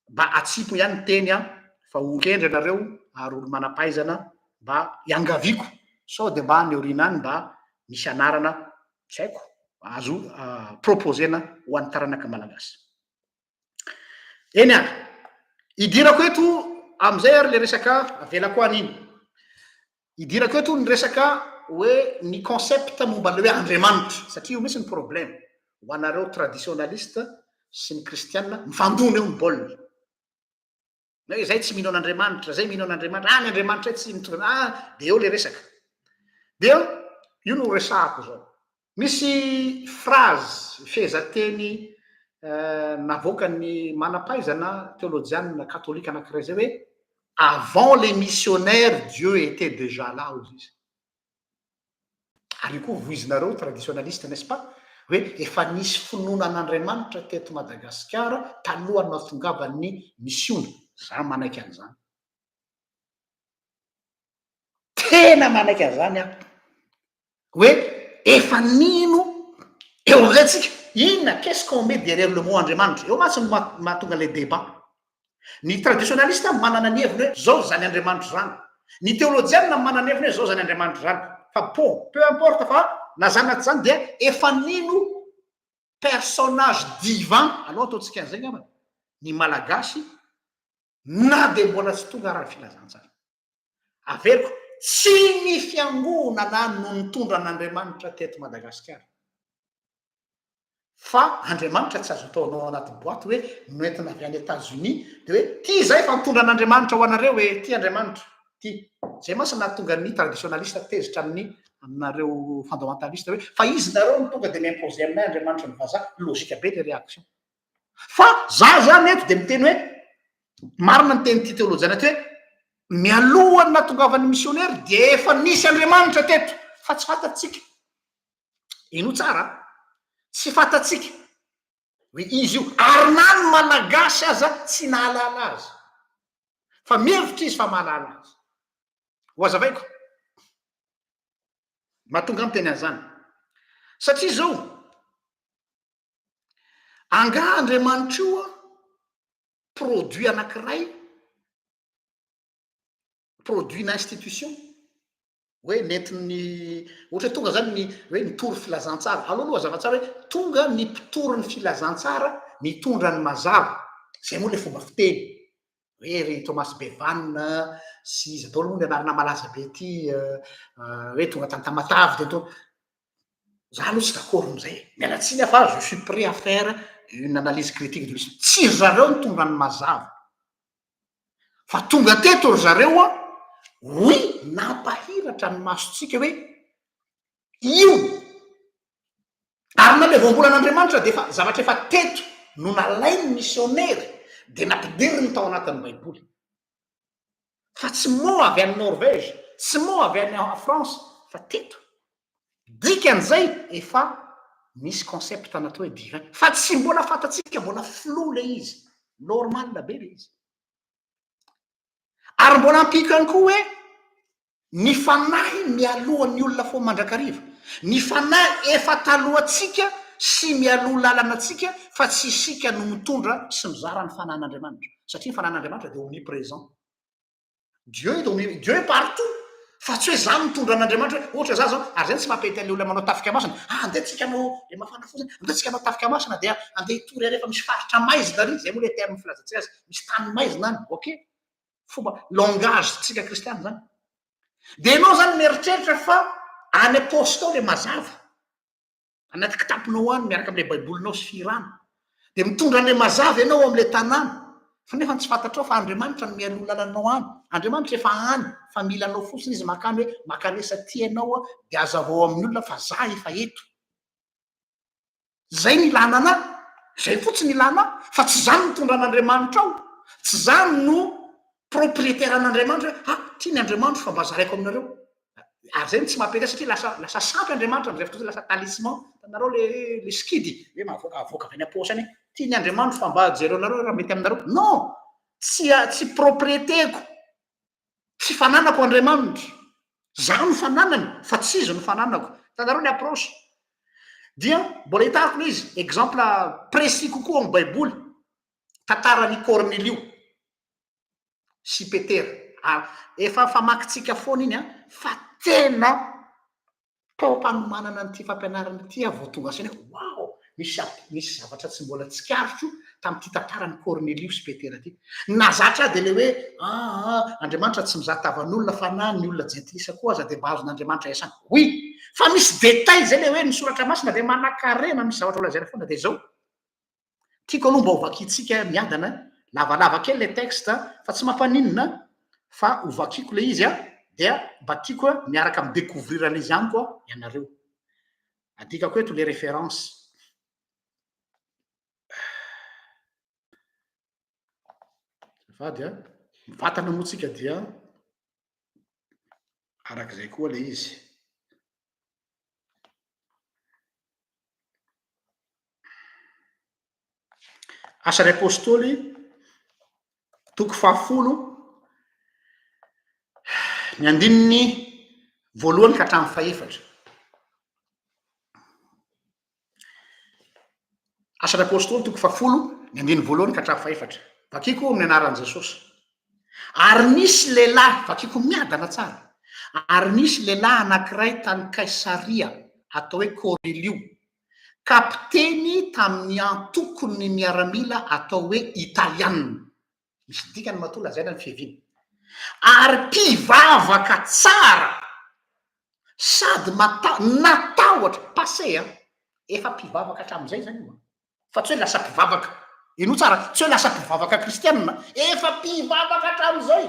mba atsipy ihany ny teny an, fa olon-kendry ianareo ary olo-manam-pahaizana mba iangaviako sao dia mba any aoriana any mba misy anarana tsy haiko azo proposer-na ho an'ny taranaka malagasy. Eny ary, idirako eto amin'izay ary le resaka avelako any iny. Idirako eto ny resaka hoe ny concept momba ilay hoe Andriamanitra, satria io mihitsy ny problème ho anareo traditionaliste sy ny kristiana, mifandona eo ny baolina. Na hoe zay tsy mino an'Andriamanitra, zay mino an'Andriamanitra, ah ny Andriamanitra tsy mitovy, ah dia eo le resaka. Dia io no resahako zao. Misy phrase, fehezanteny navoakan'ny manam-pahaizana teolojianina katolika anankiray izay hoe avant les missionnaires Dieu était déjà là hozy izy. Ary io koa voizinareo traditionaliste n'est-ce pas? Hoe efa nisy finoana an'Andriamanitra teto Madagasikara talohan'ny nahatongavan'ny misiona. Za manaiky an'izany. Tena manaiky an'izany aho. Hoe efa nino eo amizay tsika, inona, qu'est ce qu'on met derrière le mot Andriamanitra? Eo mantsy no mahatonga le débat. Ny traditionaliste manana ny heviny hoe zao zany Andriamanitra zany. Ny teolojianina manana ny heviny hoe zao zany Andriamanitra zany. Fa bon, peu importe fa na zany na tsy zany dia efa nino personnage divin, aleo ataontsika an'izay angambany, ny Malagasy na dia mbola tsy tonga ara ny filazantsara. Averiko, tsy ny fiangonana no nitondra an'Andriamanitra teto Madagasikara. Fa Andriamanitra tsy azo ataonao ao anaty boite hoe noentina avy any Etats Unis dia hoe ty izay fa nitondra an'Andriamanitra ho anareo e, ty Andriamanitra, ty. Izay mantsy no nahatonga ny traditionaliste tezitra amin'ny aminareo fondamentaliste hoe fa izy nareo no tonga dia mi-imposer aminay Andriamanitra ny vazaha, logique be le réaction. Fa za zany eto dia miteny hoe marina ny tenin'ity teolojiana ity hoe mialohan'ny nahatongavan'ny misionera dia efa nisy Andriamanitra teto fa tsy fantatsika. Henoy tsara an! Tsy fantatsika hoe izy io ary na ny Malagasy aza tsy nahalala azy fa mihevitra izy fa mahalala azy. Ho azavaiko. Mahatonga ahy miteny an'izany. Satria izao, Angaha Andriamanitra io an produit anankiray, produit na institution, hoe nentin'ny, ohatra hoe tonga zany ny hoe nitory filazantsara, aleo aloha hazava tsara hoe tonga ny mpitory ny filazantsara nitondra ny mazava, zay moa le fomba fiteny, hoe ry Thomas Bevan sy iza daholo moa ny anarana malaza be ty hoe tonga tany Tamatave de nitondra, Za aloha tsy d'accord amizay e! Miala tsiny aho fa je suis prêt à faire une analyse critique de l'histoire. Tsy ry zareo nitondra ny mazava. Fa tonga teto ry zareo an, oui, nampahiratra ny masontsika hoe io ary na le voambolan'Andriamanitra dia efa zavatra efa teto no nalain'ny misionera dia nampidiriny tao anatin'ny baiboly. Fa tsy mot avy any Norvège, tsy mot avy any France fa teto. Dikan'izay efa misy concept natao hoe divin fa tsy mbola fantatsika, mbola flou le izy, normal be le izy. Ary mbola ampiako ihany koa hoe ny fanahy mialoha ny olona foana mandrakariva, ny fanahy efa talohantsika sy mialoha lalana antsika fa tsy isika no mitondra sy mizara ny fanahin'Andriamanitra satria ny fanahin'Andriamanitra dia omnipresent. Dieu est omni, Dieu est partout fa tsy hoe za mitondra an'Andriamanitra hoe ohatra za zao, ary zay tsy mampety an'le olona manao tafika masina, ah andeha tsika hanao le mafana fo zany, andeha tsika hanao tafika masina dia andeha hitory ary efa misy faritra maizina ary, zay moa le terme filazantsika azy, misy tany maizina any, ok, fomba langage tsika kristiana zany. Dia ianao zany mieritreritra fa. Any am-paosy tao le mazava. Anaty kitaponao any miaraka amin'ilay baibolinao sy fihirana. Dia mitondra an'ilay mazava ianao ao amin'ilay tanàna. Fa nefa tsy fantatrao fa Andriamanitra no mialoha lalanao any. Andriamanitra efa any fa mila anao fotsiny izy makany hoe makanesa aty ianao dia azavao amin'ny olona fa za efa eto. Zay ny ilana anah. Zay fotsiny ilana ahy. Fa tsy za no mitondra an'Andriamanitra ao. Tsy za no propriétaire an'Andriamanitra hoe ah ty ny Andriamanitro fa mba zaraiko aminareo. Ary zay no tsy mampety ahy satria lasa lasa sampy Andriamanitra am'zay fotoana zay, lasa talisman. Hitanareo le le sikidy hoe mahavoaka avoaka avy any am-paosy any hoe ty ny Andriamanitro fa mba jereonareo raha mety aminareo. Non! Tsy tsy propriété-ko, tsy fananako Andriamanitra. Za no fananany fa tsy izy no fananako. Hitanareo ny approche? Dia mbola hitariko le izy, exemple précis kokoa ao amin'ny baiboly, tantaran'i Kornelio. sy Petera. Ary efa famakintsika foana iny an, fa tena tao am-panomanana an'ity fampianarana ity aho vao tonga saina hoe waouh, misy misy zavatra tsy mbola tsikaritro tamin'ity tantaran'i Kornelio sy Petera ity. Ny nahazatra ahy dia ilay hoe aa Andriamanitra tsy mizaha tavan'olona fa na ny olona jentilisa koa aza dia mba azon'Andriamanitra iasana. Oui, fa misy détail izay ilay hoe ny soratra masina dia manankarena, misy zavatra holazaina foana dia izao. Tiako aloha mba ho vakintsika miadana, lavalava kely ilay texte fa tsy mampaninona fa ho vakiko ilay izy dia mba tiako miaraka mi-decouvrir an'izy amiko ianareo. Adikako eto ilay référence. Azafady a, mivantana moa tsika dia arak'izay koa ilay izy. Asan'ny Apostoly, toko fahafolo, ny andininy voalohany ka hatramin'ny fahefatra. Asan'ny Apostoly, toko fahafolo, ny andininy voalohany ka hatramin'ny fahefatra. Vakiko amin'ny anaran'i Jesosy. Ary nisy lehilahy, vakiko miadana tsara, ary nisy lehilahy anankiray tany Kaisaria atao hoe Kornelio, kapiteny tamin'ny antokon'ny miaramila atao hoe Italiana. Misy dikany matoa lazaina ny fiaviany. Ary mpivavaka tsara sady mata- natahotra, passé an, efa mpivavaka hatramin'izay izany io an. Fa tsy hoe lasa mpivavaka. Henoy tsara, tsy hoe lasa mpivavaka kristianina, efa mpivavaka hatramin'izay.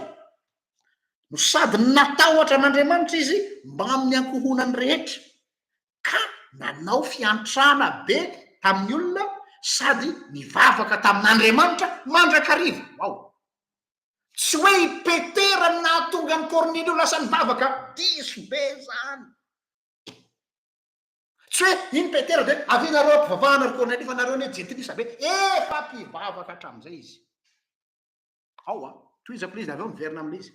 No sady natahotra an'Andriamanitra izy mbamin'ny ankohonany rehetra, ka nanao fiantrana be tamin'ny olona sady nivavaka tamin'Andriamanitra mandrakariva. Wow! Tsy hoe i Petera no nahatonga an'i Kornelio lasa nivavaka, diso be izany. Tsy hoe iny Petera dia avia nareo ampivavahana ry Kornelio fa nareo anie jentilisa be. Efa mpivavaka hatramin'izay izy. Ao an, tohizako ilay izy avy eo miverina amin'ilay izy.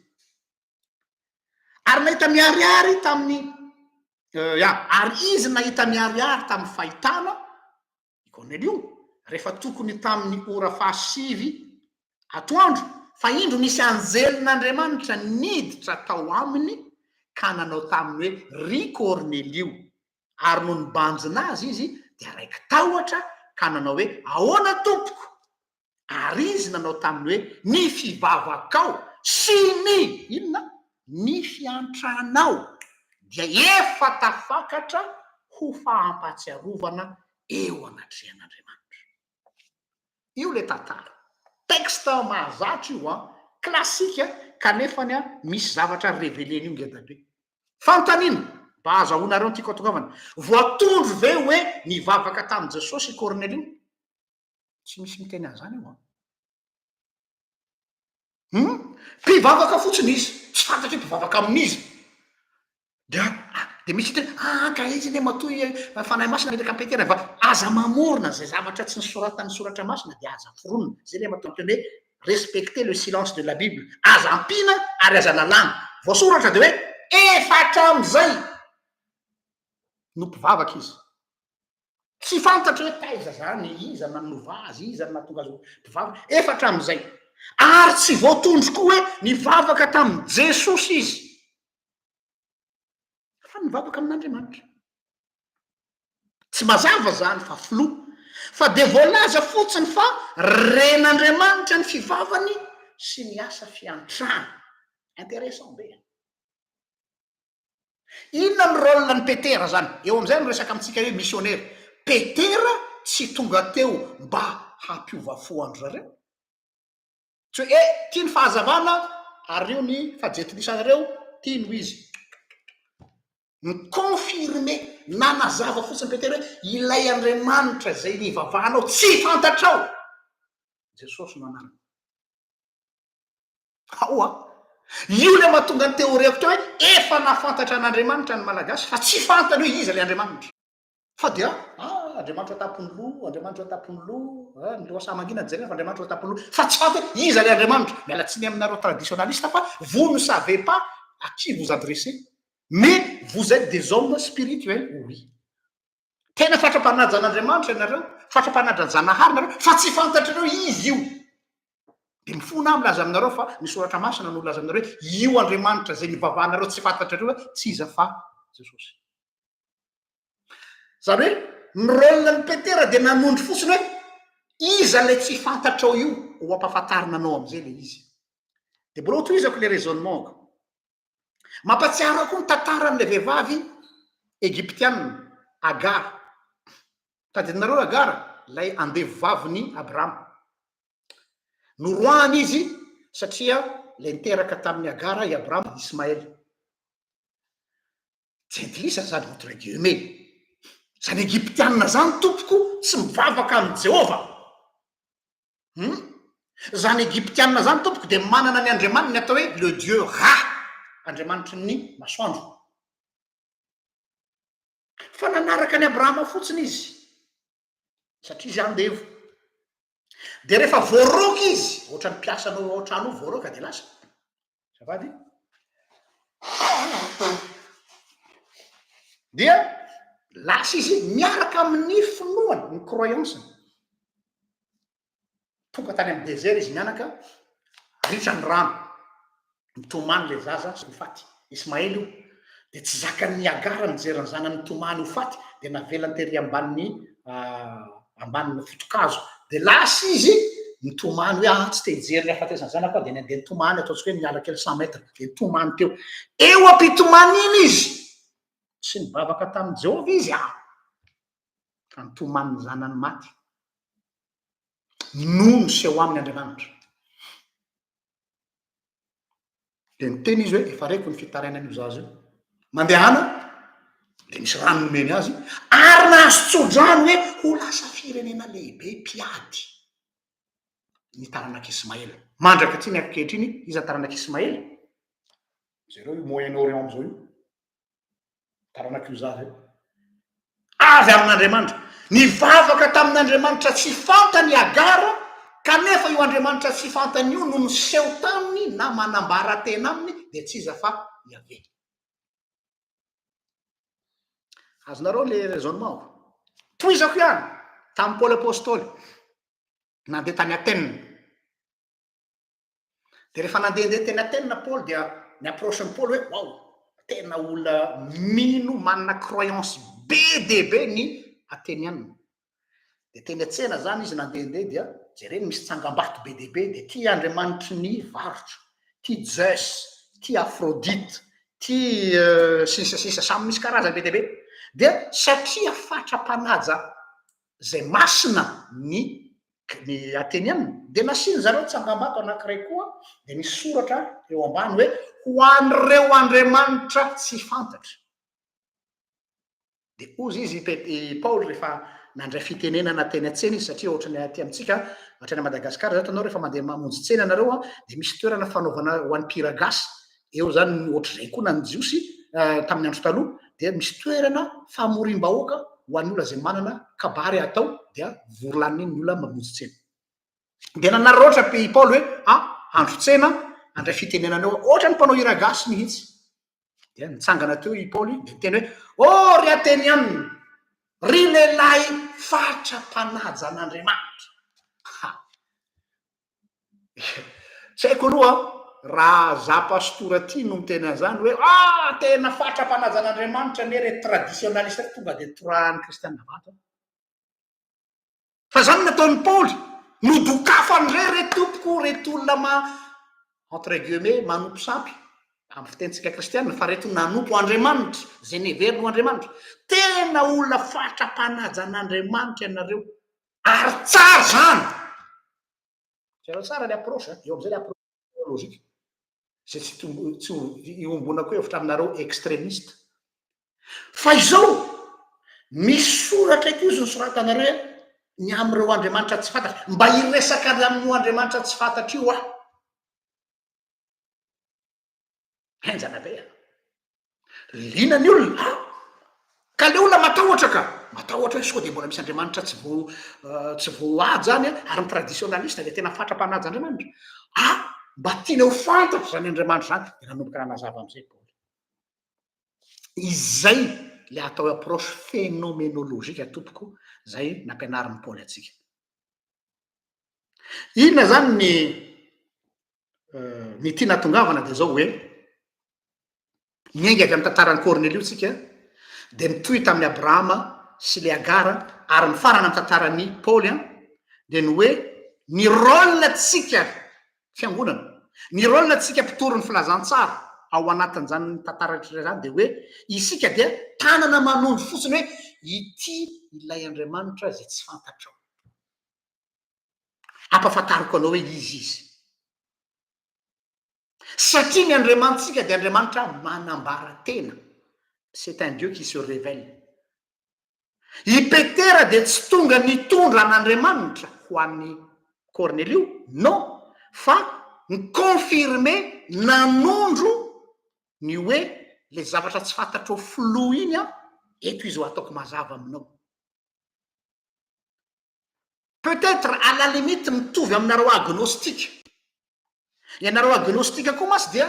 Ary nahita miharihary tamin'ny euh, ya, ary izy nahita miharihary tamin'ny fahitana i Kornelio rehefa tokony tamin'ny ora fahasivy atoandro fa indro nisy anjelin'Andriamanitra niditra tao aminy ka nanao taminy hoe, Ry Kornelio! Ary nony nibanjina azy izy dia raiki-tahotra ka nanao hoe, Ahoana, tompoko? Ary izy nanao taminy hoe, Ny fivavakao sy ny, inona? Ny fiantranao dia efa tafakatra ho fahampahatsiarovana eo anatrehan'Andriamanitra. Io le tantara. Texte mahazatra io an, classique kanefany an misy zavatra revelen'io ngeda be. Fanontaniana, mba ahazahoanareo ny tiako hatongavana, voatondro ve hoe nivavaka tamin'i Jesosy i Kornelio? Tsy misy miteny an'izany io an. Hum? Mpivavaka fotsiny izy, tsy fantatra hoe mpivavaka amin'iza. Dia dia misy hiteny, ah ka izy anie matoa i Fanahy Masina nametraka an'i Petera hivavaka. Aza mamorona izay zavatra tsy nosoratan'ny Soratra Masina dia aza foronina. Izay ilay mahatonga ny hoe respecter le silence de la Bible. Aza ampiana ary aza lalàna. Voasoratra dia hoe efa hatramin'izay no mpivavaka izy. Tsy fantatra hoe taiza zany, iza nanova azy, iza no nahatonga azy ho mpivavaka, efa hatramin'izay. Ary tsy voatondro koa hoe nivavaka tamin'i Jesosy izy, fa nivavaka amin'Andriamanitra. Tsy mazava zany fa flou. Fa dia voalaza fotsiny fa ren'Andriamanitra ny fivavany sy ny asa fiantrana. Intéressant be. Inona ny rôle n'i Petera zany? Eo amizay no resaka amintsika hoe missionnaire. Petera tsy tonga teo mba hampiova fo an-dry zareo. Tsy hoe eh ty ny fahazavana ario ny fajetilisanareo, ty no izy. Ni-confirmer, nanazava fotsiny Petera hoe ilay Andriamanitra izay nivavahanao tsy fantatrao, Jesosy no anarany. Ao an! Io ilay mahatonga ny théorie-ko teo hoe efa nahafantatra an'Andriamanitra ny Malagasy fa tsy fantany hoe iza ilay Andriamanitra. Fa dia ah Andriamanitra an-tampon'ny loha, Andriamanitra an-tampon'ny loha, ah ny lohasaha mangina no jerena fa Andriamanitra an-tampon'ny loha. Fa tsy fantany hoe iza ilay Andriamanitra. Miala tsiny aminareo traditionaliste fa vous ne savez pas à qui vous adressez mais vous êtes des hommes spirituels, oui. Tena fatra-panaja an'Andriamanitra ianareo, fatra-panaja an-Janahary nareo, fa tsy fantatrareo izy io. Dia mifona aho milaza aminareo fa ny soratra masina no milaza aminareo hoe io Andriamanitra izay nivavahanareo tsy fantatrareo tsy iza fa Jesosy. Izany hoe ny rôle an'i Petera dia nanondro fotsiny hoe iza ilay tsy fantatrao io, ho ampahafantarina anao amin'izay ilay izy. Dia mbola hotohizako ilay raisonnement-ko. Mampatsiaro ahy koa ny tantaran'ilay vehivavy egyptiana, Agara. Tadidinareo Agara, ilay andevo vavin'i Abrahama. Noroahana izy satria ilay niteraka tamin'i Agara i Abrahama, Ismaela. Jentilisa zany entre guillemets. Zany egyptiana zany tompoko tsy mivavaka amin'i Jehovah. Hum? Zany Egyptiana zany tompoko dia manana ny andriamaniny atao hoe le dieu Ra, andriamanitry ny masoandro. Fa nanaraka an'i Abrahama fotsiny izy, satria izy andevo. Dia rehefa voaroaka izy, ohatran'ny mpiasanao ao an-trano io voaroaka dia lasa. Azafady. Dia lasa izy miaraka amin'ny finoany, ny croyance-ny. Tonga tany amin'ny désert izy mianaka, ritra ny rano, mitomany ilay zaza sy ho faty. Ismaël io. Dia tsy zakan'i Hagara nijery ny zanany nitomany ho faty, dia navelany tery ambanin'ny ambanin'ny foto-kazo. Dia lasa izy nitomany hoe ah tsy te hijery ny hafatesan'ny zanako aho, dia nandeha nitomany ataontsika hoe niala kely cent mètres, dia nitomany teo. Eo am-pitomaniana izy, tsy nivavaka tamin'i Jehovah izy ah, fa nitomany ny zanany maty. No niseho aminy Andriamanitra. Dia niteny izy hoe efa reko ny fitarainan'io zaza io. Mandehana, dia nisy rano nomeny azy, ary nahazo tso-drano hoe ho lasa firenena lehibe mpiady ny taranak'i Ismaela. Mandraka aty ny ankehitriny, iza ny taranak'i Ismaela? Jereo io Moyen-Orient am'izao io. Taranak'io zaza io. Avy amin'Andriamanitra. Nivavaka tamin'Andriamanitra tsy fantany i Hagara, kanefa io Andriamanitra tsy fantany io no miseho taminy na manambara tena aminy, dia tsy iza fa Yaveh. Azonareo le raisonnement-ko? Tohizako ihany, tamin'i Paoly Apostoly, nandeha tany Athènes. Dia rehefa nandehandeha teny Athènes Paoly dia ny approche-n'i Paoly hoe waouh, tena olona mino, manana croyance be dia be ny Ateniana. Dia teny an-tsena zany izy nandehandeha dia jereny misy tsangambato be dia be, dia ty andriamanitry ny varotra, ty Zeus, ty Aphrodite, ty sy ny sisa samy misy karazany be dia be. Dia satria fatra-panaja izay masina ny ny Ateniana, dia nasian-dry zareo tsangambato anankiray koa, dia nisy soratra eo ambany hoe, Ho an'ireo andriamanitra tsy fantatra. Dia hozy izy i Pet- i Paoly rehefa nandray fitenenana teny an-tsena izy, satria ohatran'ny aty amintsika, hatrany Madagasikara izao, hitanao rehefa mandeha mamonjy tsena ianareo an, dia misy toerana fanaovana ho an'ny mpihira gasy, eo izany ohatr'izay koa na ny Jiosy tamin'ny andro taloha, dia misy toerana famoriam-bahoaka ho an'ny olona izay manana kabary atao dia vory lanina eny ny olona mamonjy tsena. Dia nanararaotra i Paoly hoe, ah, andro tsena, handray fitenenana eo, ohatran'ny mpanao hira gasy mihitsy. Dia nitsangana teo i Paoly dia niteny hoe, oh ry Atenianina, ry lehilahy fatra-panaja an'Andriamanitra. Ha! Tsy haiko aloha raha za pastora ty no miteny an'izany hoe ah tena fatra-panaja an'Andriamanitra anie reto traditionaliste reto tonga dia torahan'ny kristiana vato aho. Fa zany nataon'i Paoly, nodokafany indray re tompoko reto olona ma entre guillemets manompo sampy. Amin'ny fitenintsika kristiana, fa reto nanompo Andriamanitra, izay neveriny ho Andriamanitra. Tena olona fatra-panaja an'Andriamanitra ianareo. Ary tsara izany! Jereo tsara ny approche, eo amin'izay ny approche théologique. Izay tsy tombo, tsy iombonako hevitra aminareo extremiste. Fa izao, misy soratra eto izy nosoratanareo hoe ny amin'ireo Andriamanitra tsy fantatra. Mba hiresaka ny amin'io Andriamanitra tsy fantatra io aho. Henjana be a! Liana ny olona a! Ka le olona matahotra ka! Matahotra hoe sao dia mbola misy Andriamanitra tsy vo tsy voahaja any a! Ary ny traditionaliste dia tena fatra-panaja Andriamanitra. Ah! Mba tiana ho fantatra izany Andriamanitra izany. Dia nanomboka nanazava amin'izay Paoly. Izay le atao hoe approche phénoménologique tompoko, izay nampianarin'i Paoly antsika. Inona izany ny Ny tiana hatongavana dia izao hoe, miainga avy amin'ny tantaran'i Kornelio isika, dia mitohy tamin'i Abrahama sy ilay Agara, ary mifarana amin'ny tantaran'i Paoly, dia ny hoe ny rôle-ntsika fiangonana, ny rôle-ntsika mpitory ny filazantsara ao anatin'izany tantara rehetra izany dia hoe isika dia tanana manondro fotsiny hoe ity ilay Andriamanitra izay tsy fantatrao. Ampahafantariko anao hoe iza izy. Satria ny Andriamanitsika dia Andriamanitra manambara tena. C'est un Dieu qui se révèle. I Petera dia tsy tonga nitondra an'Andriamanitra ho an'i Kornelio, non, fa ni-confirmer, nanondro ny hoe le zavatra tsy fantatrao flou iny an, eto izy ho ataoko mazava aminao. Peut être à la limite mitovy aminareo agnostique. Ianareo agnostique koa mantsy dia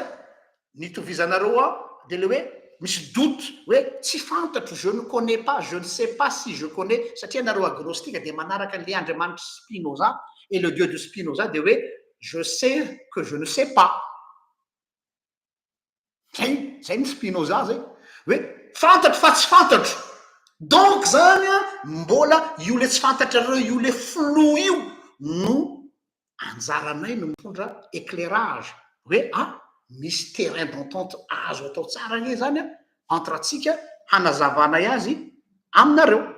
nitovizanareo ao dia le hoe misy doute hoe tsy fantatro, je ne connais pas, je ne sais pas si je connais satria ianareo agnostique dia manaraka an'le Andriamanitr'i Spinoza et le Dieu de Spinoza dia hoe je sais que je ne sais pas. Zay, zay ny Spinoza zay. Hoe fantatro fa tsy fantatro. Donc zany an, mbola io le tsy fantatrareo io le flou io no anjaranay no mitondra éclairage hoe ah misy terrain d'entente azo atao tsara anie zany an entre antsika hanazavanay azy aminareo.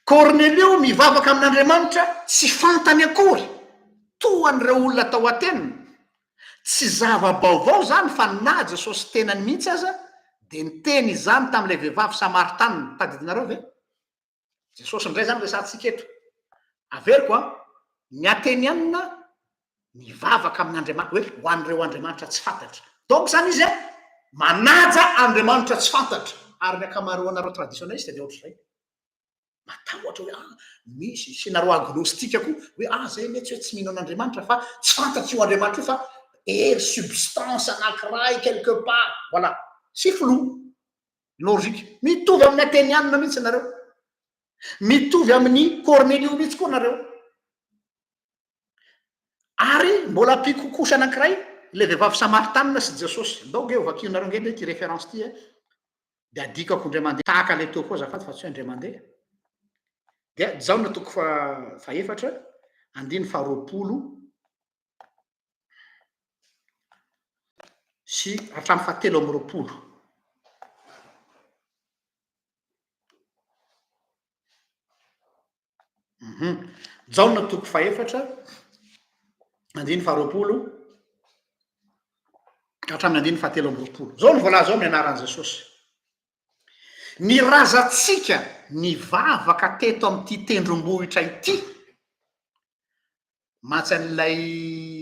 Kornelio mivavaka amin'Andriamanitra tsy fantany akory, toa an'ireo olona tao Atena. Tsy zava-baovao izany fa na Jesosy tenany mihitsy aza dia niteny izany tamin'ilay vehivavy Samaritanina. Tadidinareo ve? Jesosy indray izany resahantsika eto. Averiko an, ny Atenianina mivavaka amin'Andriamanitra, hoe ho an'ireo Andriamanitra tsy fantatra. Donc izany izy an, manaja Andriamanitra tsy fantatra. Ary ny ankamaroanareo traditionnaliste dia ohatr'izay. Matahotra hoe ah, misy, sy nareo agnostique koa, hoe ah, zay anie tsy hoe tsy mino an'Andriamanitra fa tsy fantatro io Andriamanitra io fa hery, substance anankiray quelque part. Voilà. C'est flou. Logique. Mitovy amin'ny Atenianina mihitsy nareo. Mitovy amin'ny Cornelio mihitsy koa nareo. Ary mbola ampiako kosa anankiray, ilay vehivavy samaritanina sy Jesosy. Ndao nge ho vakianareo nge ity référence ity e. Dia adikako indray mandeha tahaka ilay teo koa azafady fa tsy hoe indray mandeha. Dia Jaona toko fahefatra, andininy faharoapolo sy hatramin'ny fahatelo amby roapolo. Jaona toko fahefatra, andininy faharoapolo ka hatramin'ny andininy fahatelo amby roapolo. Zao no voalaza ao amin'ny anaran'i Jesosy. Ny razantsika nivavaka teto amin'ity tendrombohitra ity, Mantsy an'ilay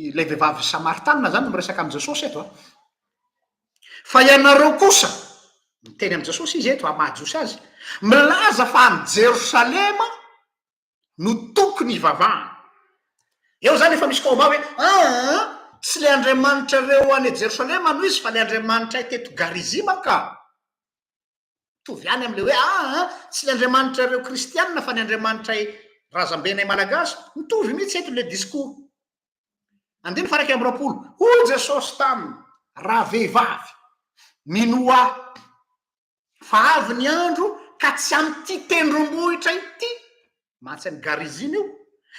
ilay vehivavy samaritanina zany no miresaka amin'i Jesosy eto a. Fa ianareo kosa, miteny amin'i Jesosy izy eto, amin'ny maha Jiosy azy, milaza fa any Jerosalema no tokony hivavahana. Eo zany efa misy combat hoe aa tsy le Andriamanitrareo any Jerosalema no izy fa le Andriamanitray teto Garizima ka. Mitovy ihany amin'ilay hoe aa tsy ny Andriamanitrareo kristianina fa ny Andriamanitray razambenay malagasy. Mitovy mihitsy eto ilay discours. Andininy faha 21, hoy Jesosy taminy, Ravehivavy, minoa Ahy, fa avy ny andro ka tsy amin'ity tendrombohitra ity, mantsy an'i Garizima io,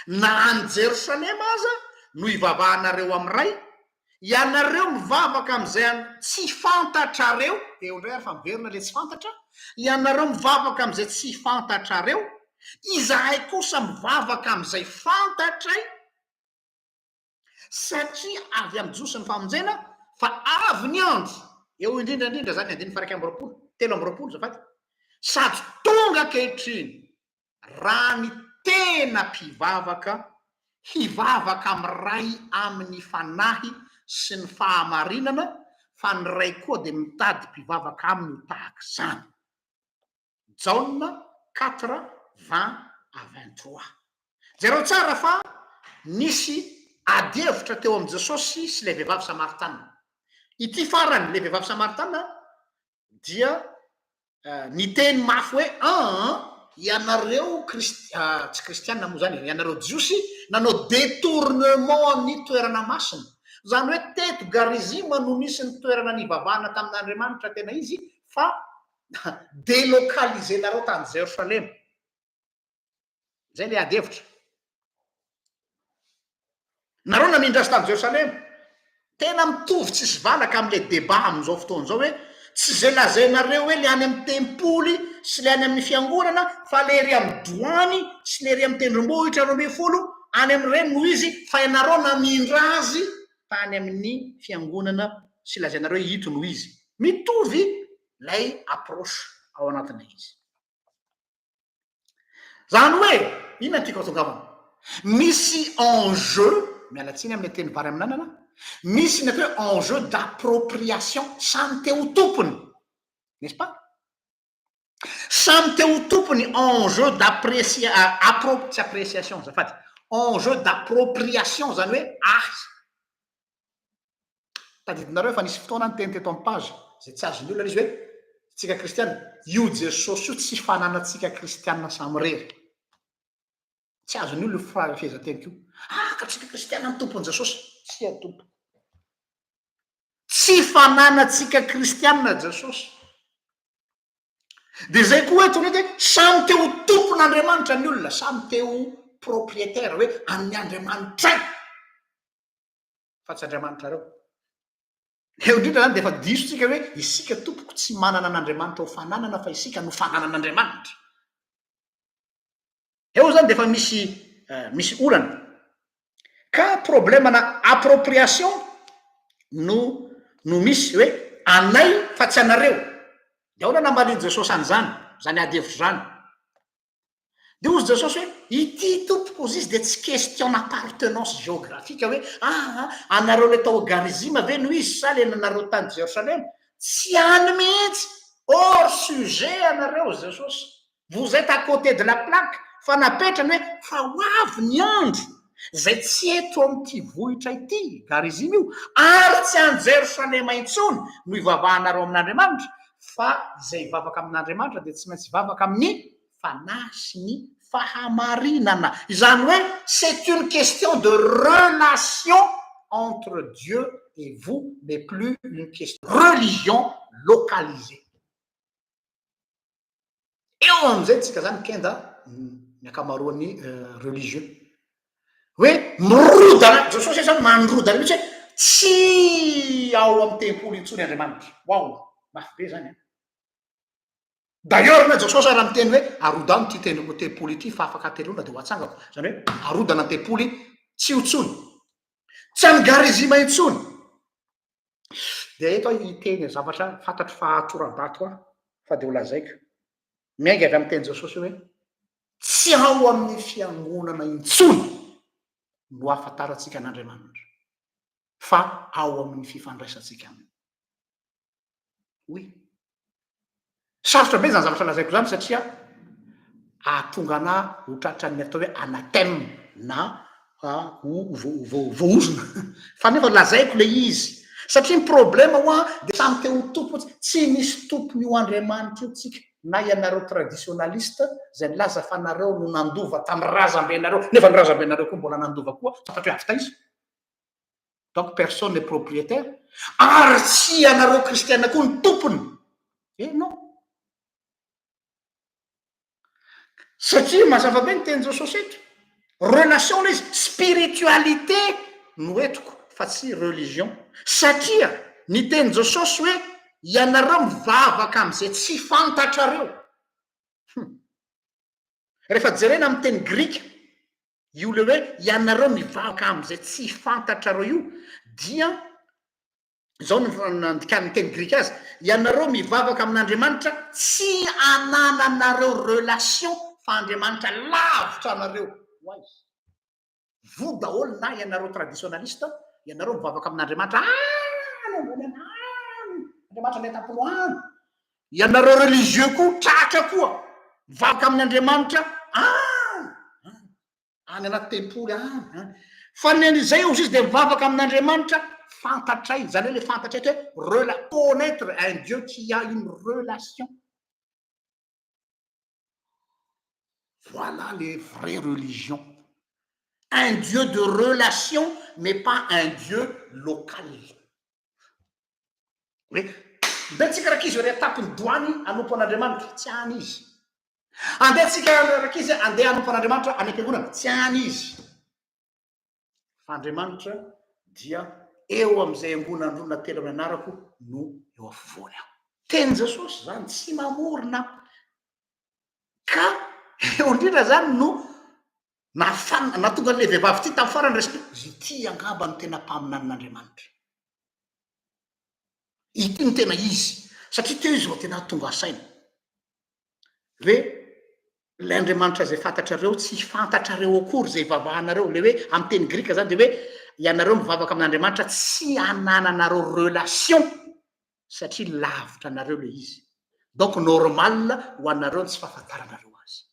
na any Jerosalema aza no hivavahanareo amin'ny Ray. Ianareo mivavaka amin'izay tsy fantatrareo, eo indray ary fa miverina ilay tsy fantatra, ianareo mivavaka amin'izay tsy fantatrareo, izahay kosa mivavaka amin'izay fantatray, satria avy amin'ny Jiosy ny famonjena, fa avy ny andro, eo indrindra indrindra izany andininy faha 21, 23 azafady, sady tonga ankehitriny, raha ny tena mpivavaka hivavaka amin'ny Ray amin'ny fanahy sy ny fahamarinana, fa ny Ray koa dia mitady mpivavaka aminy ho tahaka izany. Jaona quatre, vingt à 23. Jereo tsara fa nisy adihevitra teo amin'i Jesosy sy ilay vehivavy samaritana. Ity farany, ilay vehivavy samaritana, dia niteny mafy hoe, Aa, ianareo Krist-, tsy kristiana moa izany e, ianareo Jiosy nanao détournement ny toerana masina. Izany hoe teto Garizima no nisy ny toerana nivavahana tamin'Andriamanitra tena izy fa délocaliser-nareo tany Jerosalema. Zay le ady hevitra. Nareo namindra azy tany Jerosalema. Tena mitovy tsisy valaka amle débat amin'izao fotoana izao hoe tsy ze lazainareo hoe le any amin'ny tempoly sy le any amin'ny fiangonana fa le ery amin'ny doany sy le ery amin'ny tendrombohitra 12 any amin'ireny no izy fa ianareo namindra azy tany amin'ny fiangonana sy lazainareo hoe ito no izy. Mitovy lay approche ao anatin'ilay izy. Zany hoe, inona no tiako hatongavana? Misy enjeu, miala tsiny amin'ilay teny vary amin'anana, misy ny atao hoe enjeu d'appropriation, samy te ho tompony, n'est-ce pas? Samy te ho tompony, enjeu d'apprécia-, appro-, tsy appréciation azafady, enjeu d'appropriation, zany hoe ahy. Tadidinareo efa nisy fotoana niteny teto amin'ny page izay tsy azon'ny olona izy hoe tsika kristiana, io Jesosy io tsy fananantsika kristiana samirery. Tsy azon'ny olona io fehezanteniko io. Ah, ka tsika kristiana ny tompon'i Jesosy. Tsia tompo. Tsy fananantsika kristiana Jesosy. Dia izay koa eto hoe samy te ho tompon'Andriamanitra ny olona, samy te ho propriétaire hoe an'ny Andriamanitray. fa tsy Andriamanitrareo. Eo indrindra zany dia efa diso tsika hoe isika tompoko tsy manana an'Andriamanitra ho fananana fa isika no fananan'Andriamanitra. Eo zany dia efa misy eh, misy olana. Ka problème-na appropriation no no misy hoe anay fa tsy anareo. Dia ahoana namalian'i Jesosy an'izany, izany ady hevitra izany? Dia hozy Jesosy hoe, ity tompoko hozy izy dia tsy question appartenance géographique hoe aa anareo le tao Garizima ve no izy sa le nanareo tany Jerosalema? Tsy any mihitsy, hors sujet anareo hozy Jesosy, vous êtes à côté de la plaque fa napetrany hoe fa ho avy ny andro izay tsy eto amin'ity vohitra ity, Garizima io, ary tsy any Jerosalema intsony no hivavahanareo amin'Andriamanitra fa izay hivavaka amin'Andriamanitra dia tsy maintsy hivavaka amin'ny fanahy sy ny fahamarinana. Izany hoe c'est une question de relation entre Dieu et vous mais plus une question religion localisée. Eo amin'izay tsika zany kenda ny ankamaroan'ny religieux. Hoe mirodana, Jesosy zany mandrodana mihitsy hoe tsy ao amin'ny tempoly intsony Andriamanitra. Waouh, mafy be zany an. D'ailleurs na Jesosy ara miteny hoe arodano ity tempoly ity fa afaka hateloana dia ho atsangako. Izany hoe arodana ny tempoly tsy ho tsony. Tsy any Garizima intsony. Dia eto aho hiteny zavatra fantatro fa hahatora-bato ahy fa dia ho lazaiko. Miainga avy amin'ny teny Jesosy hoe tsy ao amin'ny fiangonana intsony no ahafantarantsika an'Andriamanitra fa ao amin'ny fifandraisantsika aminy. Oui. Sarotra be izany zavatra lazaiko izany satria ahatonga anà ho tratran'ny atao hoe anathème na ho voaozona. Fa nefa lazaiko ilay izy. Satria ny problème hoa dia samy te ho tompo, tsy misy tompony io Andriamanitra io tsika, na ianareo traditionaliste izay nilaza fa nareo no nandova tamin'ny razambenareo, nefa ny razambenareo koa mbola nandova koa, fantatro hoe avy taiza. Donc personne n'est propriétaire ary tsy ianareo kristiana koa ny tompony. Eh non. Satria mazava be ny teny Jesosy eto. Relation ilay izy, spiritualité no entiko. fa tsy religion. Satria ny tenin'i Jesosy hoe ianareo mivavaka amin'izay tsy fantatrareo. Hum. Rehefa jerena amin'ny teny grika, io le hoe ianareo mivavaka amin'izay tsy fantatrareo io dia izao no nandikan'ny teny grika azy, ianareo mivavaka amin'Andriamanitra tsy anananareo relation fa Andriamanitra lavitra anareo. Ho aiza? Voa daholo na ianareo traditionaliste, ianareo mivavaka amin'Andriamanitra any ambony any, Andriamanitra any an-tampony any. Ianareo religieux koa tratra koa, mivavaka amin'Andriamanitra any, any anaty tempoly any, any. Fa ny an'izay ozy izy dia mivavaka amin'Andriamanitra fantatray, izany hoe le fantatray eto hoe rela-, connaitre un Dieu qui a une relation. Voilà les vraies religions. Un Dieu de relation mais pas un Dieu local. Hoe ndeha tsika rankizy ery an-tampon'ny doany hanompo an'Andriamanitra, tsy any izy. Andeha tsika rankizy andeha hanompo an'Andriamanitra any am-piangonana, tsy any izy. Fa Andriamanitra dia eo amin'izay angonan-droa na telo amin'ny anarako no eo afovoany aho. Tenin'i Jesosy izany, tsy mamorona aho. Ka eo indrindra izany no nahafan-, nahatonga an'ilay vehivavy ity tamin'ny farany resaka hoe, ity angamba no tena mpaminanin'Andriamanitra. Ity no tena izy. Satria teo izy vao tena tonga saina. Hoe ilay Andriamanitra izay fantatrareo tsy fantatrareo akory izay ivavahanareo. Ilay hoe amin'ny teny grika izany dia hoe ianareo mivavaka amin'Andriamanitra tsy anananareo relation satria lavitra anareo ilay izy. Donc normal ho anareo ny tsy fahafantaranareo azy.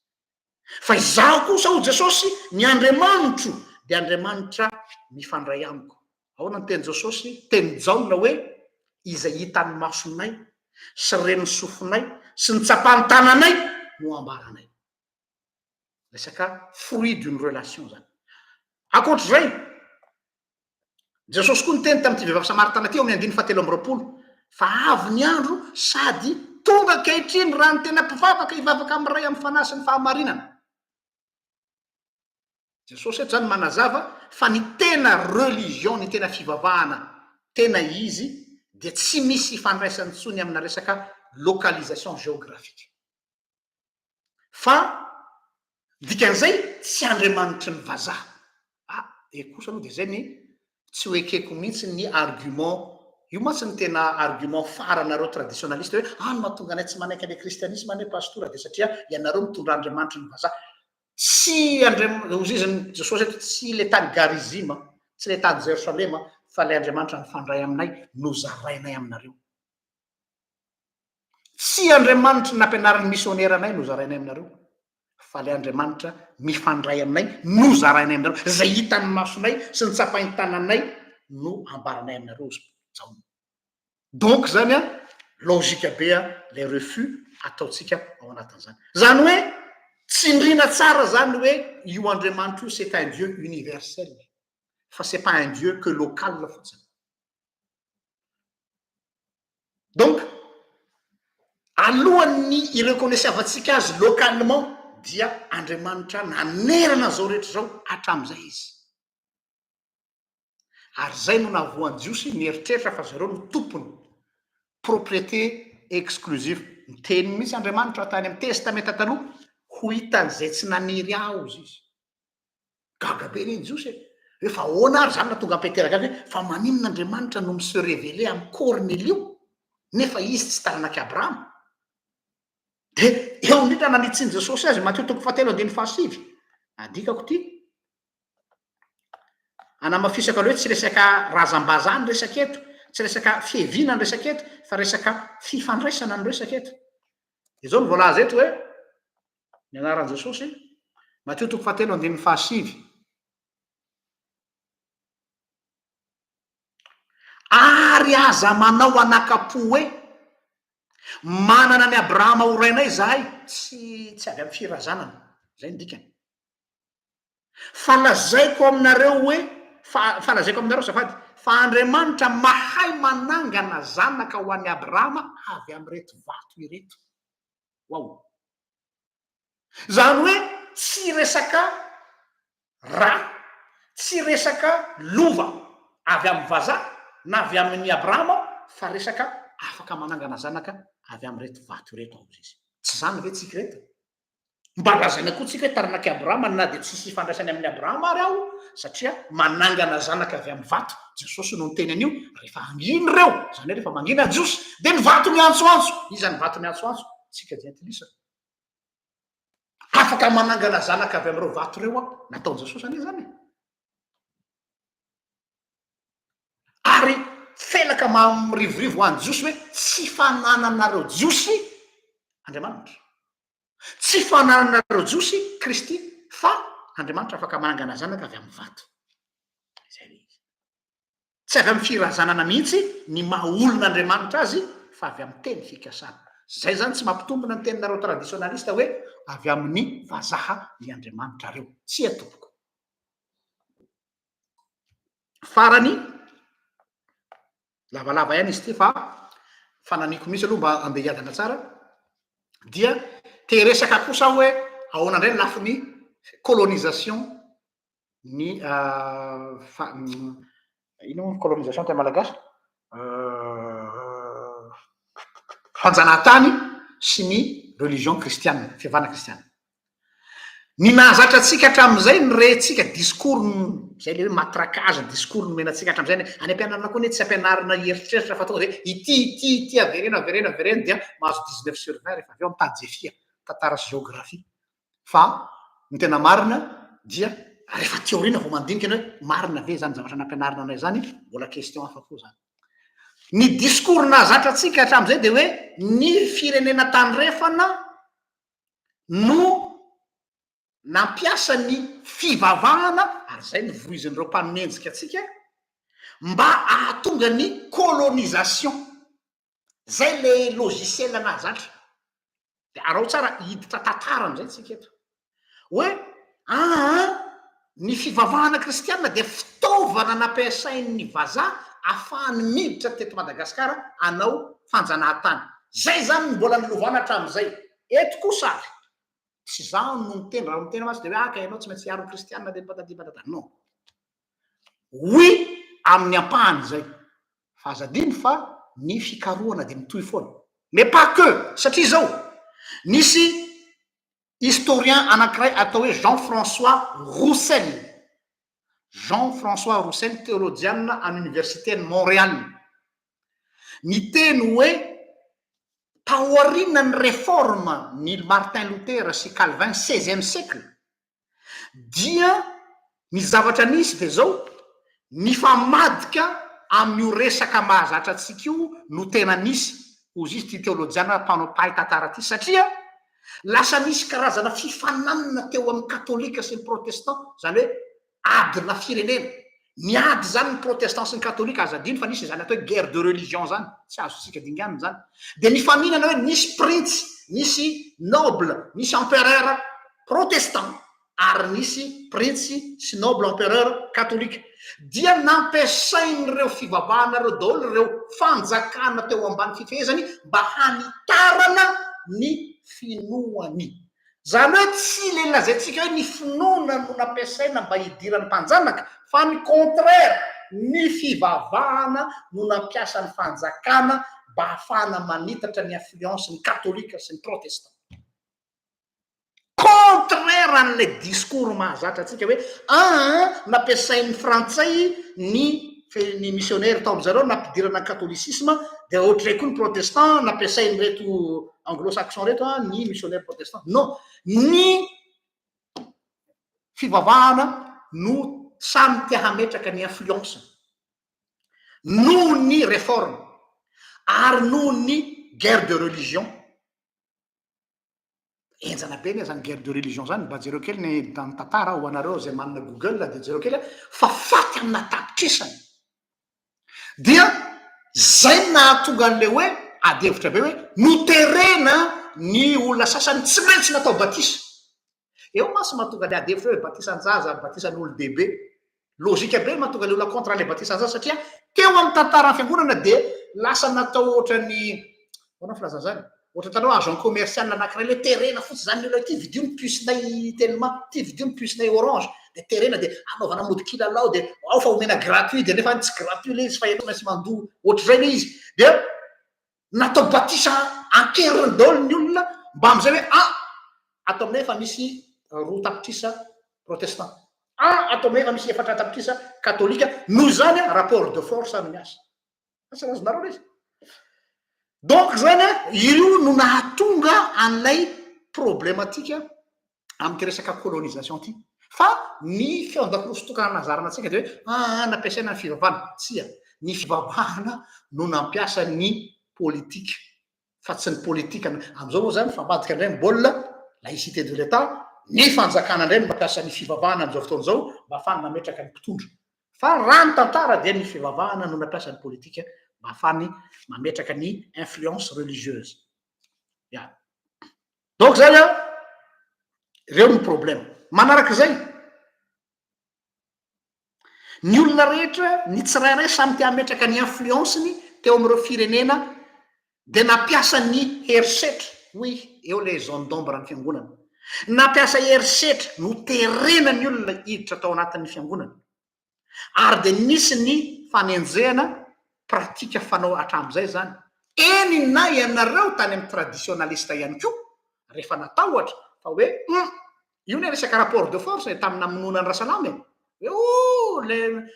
Fa izaho kosa hoy Jesosy, ny Andriamanitro dia Andriamanitra mifandray amiko. Ahoana ny tenin'i Jesosy? Tenin'i Jaona hoe, Izay hitan'ny masonay sy ren'ny sofinay sy ny tsapan'ny tananay no ambaranay. Resaka fruit d'une relation zany. Ankoatr'izay, Jesosy koa niteny tamin'ity vehivavy samaritana ity ao amin'ny andininy fahatelo amby 20 fa avy ny andro sady tonga ankehitriny raha ny tena mpivavaka hivavaka amin'ny Ray amin'ny fanahy sy ny fahamarinana. Jesosy eto izany manazava fa ny tena religion, ny tena fivavahana tena izy dia tsy misy ifandraisany intsony amina resaka localisation géographique. Fa dikan'izay tsy andriamanitry ny vazaha. Ah, e kosa aloha dia izay ny tsy ho ekeko mihitsy ny argument, io mantsy ny tena argument faranareo traditionaliste hoe ah ny mahatonga anay tsy manaiky an'ilay kristianisme anie pastora dia satria ianareo mitondra andriamanitry ny vazaha. Tsy Andriam-, hozy izy ny Jesosy eto, tsy ilay tany Garizima, tsy ilay tany Jerosalema, fa ilay Andriamanitra nifandray aminay no zarainay aminareo. Tsy Andriamanitry ny nampianarin'ny misionera anay no zarainay aminareo, fa ilay Andriamanitra mifandray aminay no zarainay aminareo. Izay hitan'ny masonay sy ny tsapain-tananay no ambaranay aminareo, hozy Jaona. Donc zany an, logique be an le refus ataontsika ao anatin'izany. Zany hoe tsindriana tsara zany hoe io Andriamanitra io c'est un Dieu universel fa c'est pas un Dieu que local fotsiny. Donc alohan'ny hi-reconnaissavantsika azy localement dia Andriamanitra nanerana an'izao rehetra izao hatramin'izay izy. Ary zay no nahavoan'ny Jiosy nieritreritra fa zareo no tompony, propriété exclusive. Niteny mihitsy Andriamanitra tany amin'ny Testamenta Taloha, ho hitan'izay tsy naniry ahy hozy izy. Gaga be anie ny Jiosy e! Hoe fa ahoana ary zany nahatonga an'i Petera gaga hoe fa maninona Andriamanitra no mi-se révéler amin'i Kornelio nefa izy tsy taranak'i Abrahama? Dia eo indrindra nanitsian'i Jesosy azy, Matio toko fahatelo andininy fahasivy. Adikako ity. Anamafisako aloha hoe tsy resaka razam-bazaha ny resaka eto, tsy resaka fiheviana ny resaka eto, fa resaka fifandraisana ny resaka eto. Izao no voalaza eto hoe, ny anaran'i Jesosy, Matio toko fahatelo andininy fahasivy. Ary aza manao anaka-po hoe, manana an'i Abrahama ho rainay izahay, tsy tsy avy amin'ny firazanana, izay ny dikany. Fa lazaiko aminareo hoe, fa, fa lazaiko aminareo, azafady, fa Andriamanitra mahay manangana zanaka ho an'i Abrahama avy amin'ireto vato ireto. Waouh! Izany hoe tsy resaka ra, tsy resaka lova. avy amin'ny vazaha na avy amin'i Abrahama aho fa resaka afaka manangana zanaka avy amin'ireto vato ireto aho hozy izy. Tsy izany ve tsika ireto? Mba lazaina koa tsika hoe taranak'i Abrahama na dia tsisy ifandraisany amin'i Abrahama ary aho satria manangana zanaka avy amin'ny vato. Jesosy no niteny an'io, rehefa hangina ireo, izany hoe rehefa mangina ny Jiosy, dia ny vato miantsoantso. Iza ny vato miantsoantso? Tsika jentilisa. Afaka manangana zanaka avy amin'ireo vato ireo aho. Nataon'i Jesosy anie izany e. Ary felaka mamirivorivo ho an'ny Jiosy hoe tsy fanananareo Jiosy Andriamanitra. Tsy fanananareo Jiosy Kristy fa Andriamanitra afaka manangana zanaka avy amin'ny vato. Izay ilay izy. Tsy avy amin'ny firazanana mihitsy ny maha olon'Andriamanitra azy fa avy amin'ny teny fikasana. Izay izany tsy mampitombina ny teninareo traditionaliste hoe avy amin'ny vazaha ny Andriamanitrareo. Tsia tompoko. Farany, lavalava ihany izy ity fa fananiko mihitsy aloha mba andeha hiadana tsara, dia te hiresaka kosa aho hoe ahoana indray ny lafiny colonisation ny fa ino moa ny colonisation teny malagasy? Fanjanahantany sy ny religion kristiana, fivavahana kristiana. Ny nahazatra antsika hatramin'izay ny rentsika discours zay le hoe matraquage discours nomena antsika hatramin'izay ny any am-pianarana koa anie tsy ampianarina hieritreritra fa tonga de ity ity ity avereno avereno avereno dia mahazo 19 sur 20 rehefa avy eo mitady zefia tantara sy géographie fa ny tena marina dia rehefa aty aoriana vao mandinika ny hoe marina ve zany zavatra nampianarina anay zany mbola question hafa koa zany ny discours nahazatra antsika hatramin'izay de hoe ny firenena tandrefana no nampiasa ny fivavahana, ary izay no voizin'ireo mpanenjika antsika, mba hahatonga ny colonisation. Izay ilay logiciel nahazatra. Dia araho tsara, hiditra tantara amin'izay tsika eto. Hoe aa ny fivavahana kristiana dia fitaovana nampiasain'ny vazaha afahany miditra teto Madagasikara hanao fanjanahantany. Izay izany no mbola nolovana hatramin'izay. Eto kosa ary, tsy izaho no miteny, raha miteny mantsy dia hoe ah ka ianao tsy maintsy hiaro ny kristiana dia patati patata. Non. Oui amin'ny ampahany izay. Fa aza adino fa ny fikarohana dia mitohy foana. Mais pas que, satria izao, nisy historien anankiray atao hoe Jean François Roussel, Jean François Roussel teolojianina any université-n'i Montréal, niteny hoe taorian'ny réforme n'i Martin Luther sy Calvin seizième siècle dia ny zavatra nisy dia zao, nifamadika amin'io resaka mahazatra antsika io no tena nisy, hozy izy ity teolojiana mpanao mpahay tantara ity, satria lasa nisy karazana fifaninanana teo amin'ny katolika sy ny protestant, izany hoe adina firenena, niady izany ny protestant sy ny katolika, aza adino fa nisy izany atao hoe guerre de religion izany, tsy azontsika dinganina izany, dia nifaninana hoe nisy printsy, nisy noble, nisy empereur protestant, ary nisy printsy sy noble empereur katolika, dia nampiasain'ireo fivavahana ireo daholo ireo fanjakana teo ambany fifehezany mba hanitarana ny finoany. Izany hoe tsy ilay lazaintsika hoe ny finoana no nampiasaina mba hidiran'ny mpanjanaka fa ny contraire, ny fivavahana no nampiasan'ny fanjakana mba hahafahana manitatra ny influence ny katolika sy ny protestant. Contraire an'ilay discours mahazatra antsika hoe aa nampiasain'ny frantsay ny ny missionnaire tao amin'zareo nampidirana ny catholicisme dia ohatr'izay koa ny protestant nampiasain'ireto anglo-saxon reto ny missionnaire protestant. Non, ny fivavahana no samy te hametraka ny influence noho ny réforme ary noho ny guerre de religion. Henjana be anie zany guerre de religion zany, mba jereo kely ny tantara ho anareo zay manana google de jereo kely fa faty amina tapitrisany. Dia zay no nahatonga an'le hoe ady hevitra be hoe noterena ny olona sasany tsy maintsy natao batisa. Eo mantsy mahatonga le ady hevitra hoe batisan-jaza, batisan'olon-dehibe. Logique be ny mahatonga le olona contre an'le batisan-jaza satria teo amin'ny tantaran'ny fiangonana dia lasa natao ohatran'ny, ahoana ny filazana izany? Ohatra hitanao agent commercial anankiray le terena fotsiny zany ny olona ity vidio ny puce-nay Telma, ity vidio ny puce-nay Orange, de terena de anaovana mody kilalao de ao fa omena gratuit de nefa tsy gratuit le izy fa ianao maintsy mandoa ohatr'izay le izy. Dia natao batisa an-keriny daholo ny olona mba amin'izay hoe ah ato aminay efa misy 2 tapitrisa protestant, ah ato aminay efa misy 4 tapitrisa katolika. Noho izany rapport de force no miasa. Asa azonareo le izy. Donc zany a io no nahatonga an'ilay problématique am'ty resaka colonisation ty. Fa ny feon-dakolosy tokana nazarana atsika de hoe aa nampiasaina ny fivavahana. Tsia, ny fivavahana no nampiasa ny politika fa tsy ny politika am'izao moa zany fambadika indray ny baolina. Laïcité de l'État, ny fanjakana indray no mampiasa ny fivavahana am'izao fotoana izao mba ahafahany mametraka ny mpitondra. Fa raha ny tantara dia ny fivavahana no nampiasa ny politika mba ahafahany mametraka ny influence religieuse ya. Donc zany a reo ny problème manarak'izay. Ny olona rehetra, ny tsirairay samy tia ametraka ny influence-ny teo am'ireo firenena, de nampiasa ny herisetra. Hoy eo le zone d'ombre ny fiangonana, nampiasa herisetra no terena ny olona hiditra tao anatin'ny fiangonana, ary de nisy ny fanenjehana, pratika fanao hatram'izay zany. Eny, na ianareo tany amy traditionaliste ihany koa rehefa natahotra fa hoe io ny resaka rapport de force tamy namonoana ny Rasalama e, hoe o le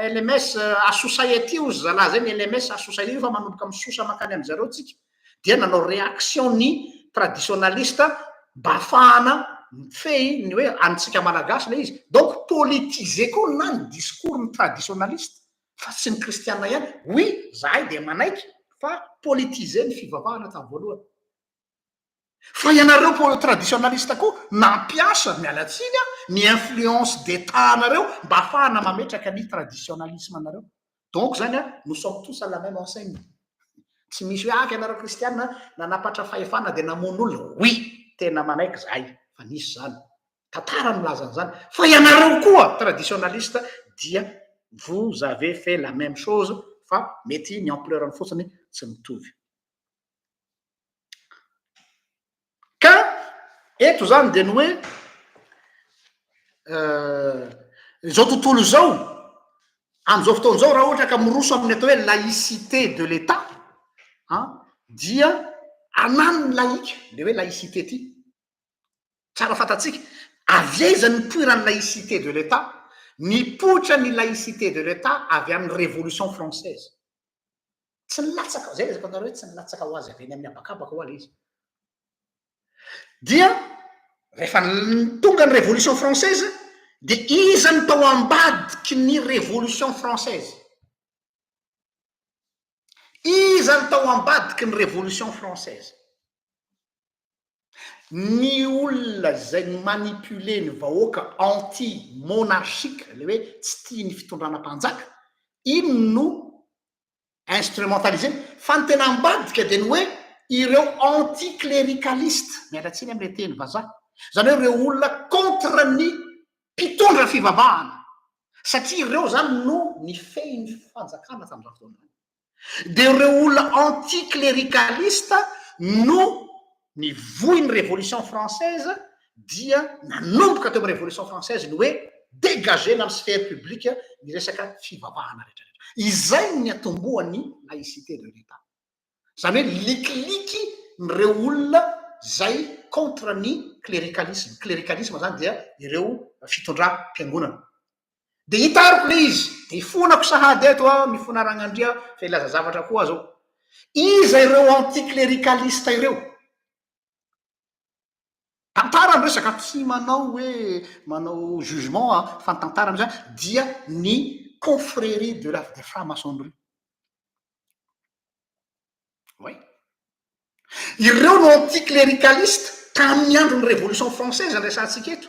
LMS asosay aty ozy zalahy zay, ny LMS asosay io fa manomboka misosa makany amizareo tsika, dia nanao réaction ny traditionaliste mba ahafahana mifehy ny hoe anitsika malagasy le izy. Donc politisé koa na ny discours ny traditionaliste fa tsy ny kristiana ihany. Oui, zahay de manaiky fa politisé ny fivavahana tamy voalohany, fa ianareo po traditionaliste koa nampiasa, mialatsiny a, ny influence d'état anareo mba ahafahana mametraka ny traditionalisme anareo. Donc zany a nous sommes tous à la même enseigne. Tsy misy hoe aky ianareo kristiana nanapatra fahefana de namono olona. Oui, tena manaiky zahay fa nisy zany, tantara nilazany zany, fa ianareo koa traditionaliste dia vous avez fait la même chose, fa mety ny ampleur-ny fotsiny tsy mitovy. Ka eto zany de ny hoe zao tontolo zao am'izao fotoana zao, raha ohatra ka miroso amin'ny atao hoe laïcité de l'État an, dia anany ny laïka le hoe laïcité ty. Tsara fantatsika avy aiza ny poiran'ny laïcité de l'État. Nipoitra ny laïcité de l'État avy amin'ny Révolution française. Tsy nilatsaka zay lazako anareo hoe tsy nilatsaka ho azy avy eny amin'ny abakabaka ho ale izy. Dia rehefa tonga ny Révolution française, de iza ny tao ambadiky ny Révolution française? Iza ny tao ambadiky ny Révolution française? Ny olona zay ny manipuler ny vahoaka anti monarchique, le hoe tsy tia ny fitondrana mpanjaka iny no instrumentalisé. Fa ny tena ambadika de ny hoe ireo anticléricaliste, mialatsiny amle teny vazaha zany, hoe ireo olona contre ny mpitondra fivavahana, satria ireo zany no ny fey ny fanjakana tam'izao fotoana zany. De ireo olona anticléricaliste no ny voy ny Révolution française. Dia nanomboka teo amy Révolution française ny hoe dégagena amy sphère publique ny resaka fivavahana rehetrarehetra. Izay ny atomboany laïcité de l'État, zany hoe likiliky nyreo olona zay contre ny cléricalisme. Cléricalisme zany dia ireo fitondram-piangonana. De hitariko le izy, de ifonako sahady eto a, mifona ragnandria fa ilaza zavatra koa zao. Iza ireo anticléricaliste ireo? Tantara ny resaka, tsy manao hoe manao jugement a, fa ny tantara am'zay dia ny confrérie de la de franc-maçonnerie. Oay, ireo no anticléricaliste tamin'ny andro ny Révolution française andraisantsika eto.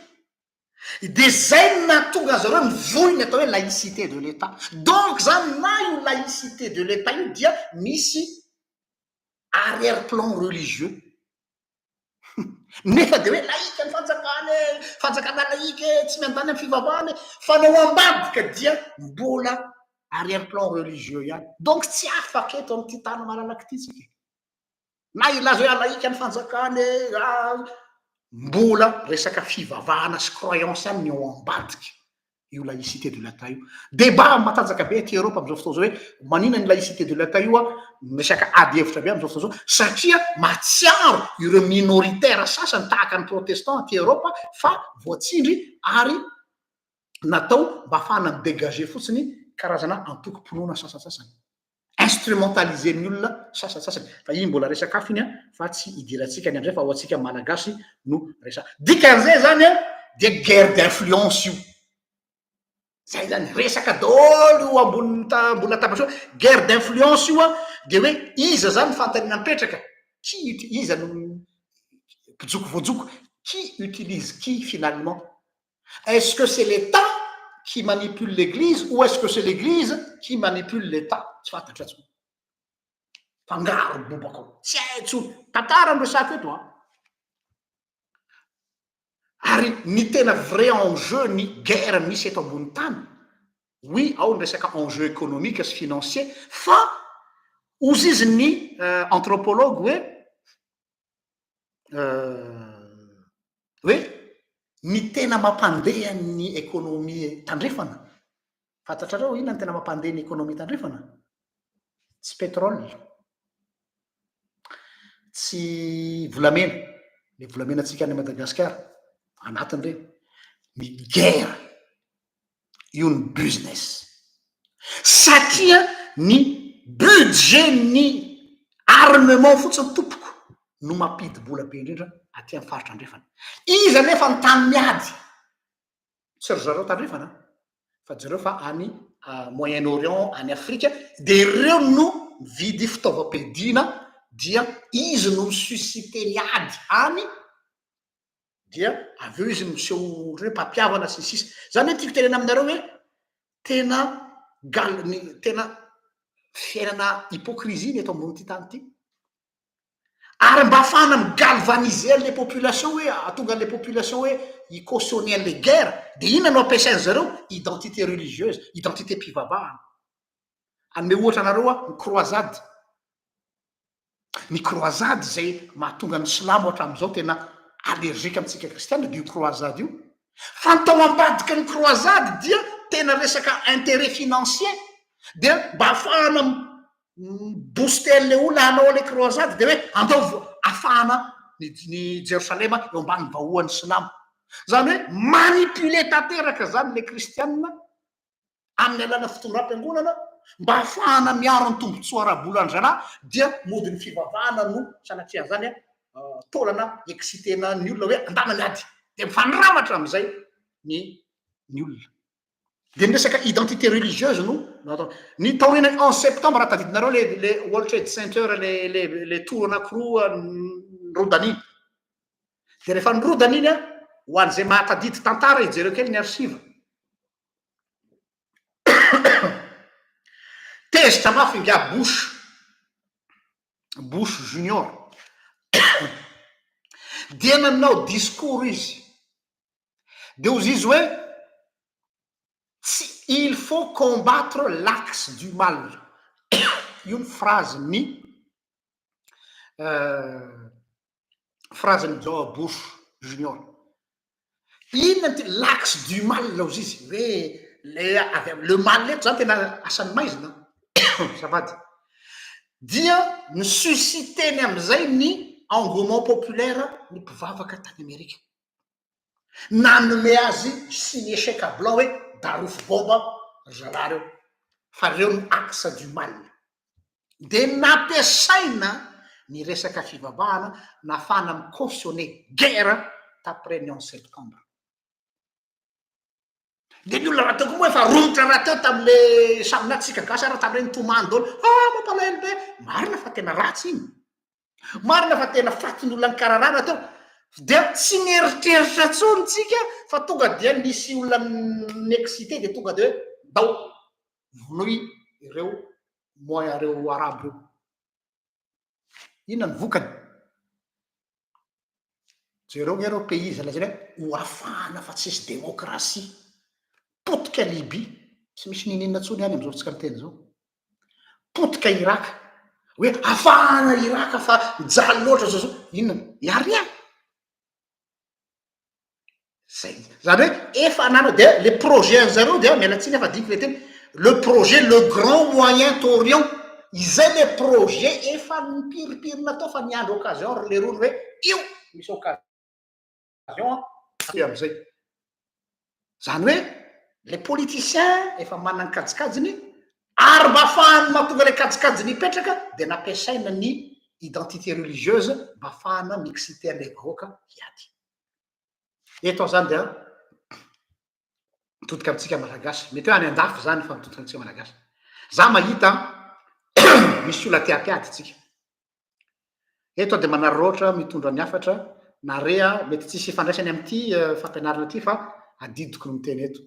De zay ny nahatonga zareo mivoy ny atao hoe laïcité de l'État. Donc zany na io laïcité de l'État io dia misy arrière plan religieux, nefa de hoe laïka ny fanjakany e, fanjakana laïka e, tsy miandany amy fivavahany, fa nao ambadika dia mbola arrière plan religieux ihany. Donc tsy afaka eto am'ty tany malalaky ty tsika. Na hilaza hoe alaika ny fanjakana e, ah, mbola resaka fivavahana sy croyance ihany ny ao ambadika io laïcité de l'État io. Débat matanjaka be aty Europe amin'izao fotoana izao hoe maninona ny laïcité de l'État io a, resaka ady hevitra be amin'izao fotoana izao satria mahatsiaro ireo minoritaire sasany tahaka ny protestant aty Europe fa voatsindry ary natao mba ahafahana mi-dégager fotsiny karazana antokom-pinoana sasantsasany. Instrumentaliser-n'ny olona sasantsasany. Fa iny mbola resaka hafa iny an, fa tsy idirantsika ny amin'izay fa ho antsika Malagasy no resaka. Dikan'izay zany an, dia guerre d'influence io. Zay zany, resaka daholo io ambony ambony latabatra io, guerre d'influence io an, dia hoe iza zany ny fanontaniana mipetraka, qui iza no mpijoko voajoko, qui utilise qui finalement? Est-ce que c'est l'Etat qui manipule l'église ou est-ce que c'est l'église qui manipule l'Etat? Tsy fantatra intsony. Fangaro bobaka ao. Tsy hay intsony. Tantara no resako eto an. Ary ny tena vrai enjeu ny guerre misy eto ambony tany, oui ao ny resaka enjeu économique sy financier, fa ozy izy ny anthropologue hoe hoe ny tena mampandeha ny économie tandrefana, fantatrareo inona ny tena mampandeha ny économie tandrefana? Tsy pétrole, tsy volamena, le volamena antsika any Madagasikara, anatiny reny, ny guerre, io ny business, satria ny budget ny armement fotsiny tompoko no mampidi-bola be indrindra aty amin'ny faritra andrefana. Iza nefa ny tany miady? Tsy ry zareo tandrefana fa jereo fa any Moyen Orient, any Afrika, dia ireo no mividy fitaovam-piadiana dia izy no mi-susciter ny ady any dia avy eo izy miseho ohatran'ny hoe mpampihavana sy ny sisa. Zany hoe tiako tenena aminareo hoe tena gal- ny tena fiainana hypocrisie ny eto ambonin'ity tany ity. Ary mba ahafahana mi-galvaniser an'ilay population hoe ahatonga an'ilay population hoe hi-cautionner an'ilay guerre dia inona no ampiasain-dry zareo? Identité religieuse, identité mpivavahana. Hanome ohatra anareo aho, ny croisade. Ny croisade izay mahatonga ny silamo hatramin'izao tena allergique amintsika kristiana dia io croisade io. Fa ny tao ambadiky ny croisade dia tena resaka intérêt financier dia mba ahafahana mi-booster an'ilay olona hanao an'ilay croisade dia hoe andao afahana ny ny Jerosalema eo ambany vahoan'ny silamo. Izany hoe manipuler tanteraka izany ilay kristiana amin'ny alalan'ny fitondram-piangonana mba hahafahana miaro ny tombontsoa ara-bolan-dry zalahy dia mody ny fivavahana no sanatria an'izany an, taolana exciter-na ny olona hoe andana miady dia mifandramatra amin'izay ny ny olona. Dia ny resaka identité religieuse no natao. Ny taorian'ny 11 septembre raha tadidinareo le le World Trade Center le le le tour anankiroa nirodana iny. Dia rehefa nirodana iny an, ho an'izay mahatadidy tantara hijereo kely ny archive. Tezitra mafy ingahy Bush, Bush Junior. Dia nanao discours izy. Dia hozy izy hoe, tsy il faut combattre l'axe du mal. Io ny phrase-n'ny phrase-n'i George Bush Junior. Inona ny l'axe du mal hozy izy, hoe le avy am- le mal eto zany tena asan'ny maizina azafady, dia ni-susciter-ny am'izay ny engouement populaire ny mpivavaka tany Amerika. Nanome azy signer chèque à blanc hoe darofo bomba ry zalahy reo fa reo no axe du mal. Dia nampiasaina ny resaka fivavahana nahafahana mi-cautionner guerre t'après ny 11 septembre. Dia ny olona rahateo koa moa efa romotra rahateo tamin'le samy na tsika gasy ara tamin'ireny nitomany daholo, ah mampalahelo be, marina fa tena ratsy iny. Marina fa tena fatin'olona nikararana teo, dia tsy nieritreritra intsony tsika fa tonga dia nisy olona ni-excité dia tonga dia hoe ndao vonoy ireo moyen ireo arabo ireo. Inona ny vokany? Jereo nge ireo pays izay lazaina hoe ho afahana fa tsisy démocratie. Potika Libye, tsy misy niniana intsony any amin'izao tsika miteny izao. Potika Irak. Hoe afahana Irak fa mijaly loatra zao zao. Inona? Y a rien. Zay. Zany hoe efa anana dia le projet an'zareo dia miala tsiny aho fa adinoko le teny, le projet le grand moyen orient, izay le projet efa nipiripirina tao fa niandry occasion ry lerony hoe io misy occasion an, am'zay. Zany hoe le politicien efa manana ny kajikajiny ary mba ahafahany mahatonga le kajikajiny hipetraka dia nampiasaina ny identité religieuse mba ahafahana mi-exciter an'ilay vahoaka hiady. Eto aho zany dia mitodika amintsika malagasy, mety hoe any andafy zany fa mitodika amintsika malagasy. Za mahita misy olona te hampiady tsika. Eto aho dia manararaotra mitondra ny hafatra nare a, mety tsisy ifandraisany amin'ity fampianarana ity fa adidiko ny miteny eto.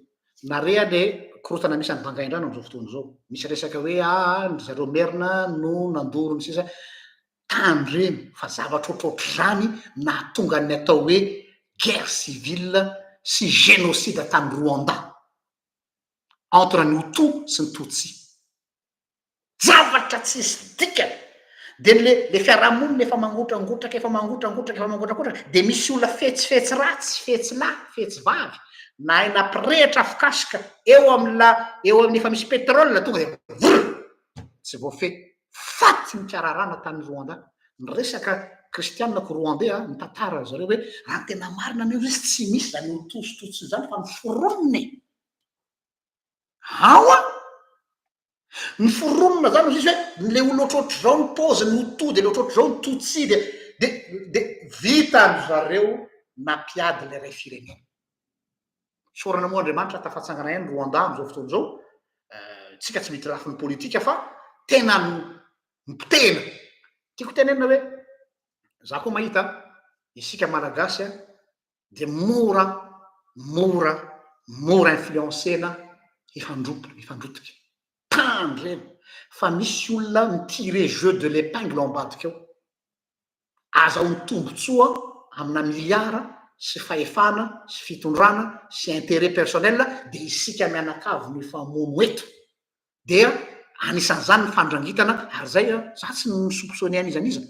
Nare a le korotana misy any Vangaindrano amin'izao fotoana izao. Misy resaka hoe aa ry zareo Merina no nandoro ny sisa. Tandremo fa zavatra ohatrohatr'izany nahatonga ny atao hoe guerre civile sy génocide tany Rwanda entre ny Hutu sy ny Tutsi. Zavatra tsisy dikany. Dia le le fiarahamonina efa mangotrangotraka, efa mangotrangotraka, efa mangotrangotraka, dia misy olona fetsifetsy ratsy, fetsy lahy, fetsy vavy, nahay nampirehitra afokasoka eo amin'la eo amin'ny efa misy pétrole tonga dia vrr! Tsy voafehy. Faty ny mpiararana tany Rwanda. Niresaka kristianina ko Rwandais a, nitantara ry zareo hoe raha ny tena marina anie hozy tsy misy izany Hutu sy Tutsi izany fa noforonina e! Ao an! Noforonina zany hozy izy hoe le olona ohatrohatr'izao ny paoziny Hutu de le ohatrohatr'izao ny Tutsi de de de vitan-dry zareo nampiady ilay iray firenena. Isaorana moa Andriamanitra tafatsangana ihany Rwanda amin'izao fotoana izao, tsika tsy miditra lafiny politika fa tena nipotehina. Tiako tenenina hoe za koa mahita isika Malagasy dia mora mora mora influencer-na hifandropo hifandrotika. Tandremo fa misy olona mi-tirer jeu de l'epingle ao ambadika ao. Azahoany tombotsoa amina milliard sy fahefana sy fitondrana sy intérêt personnel dia isika mianakavy no hifamono eto. Dia anisan'izany ny fandrangitana ary zay an, za tsy mi-soupçonner an'iza n'iza,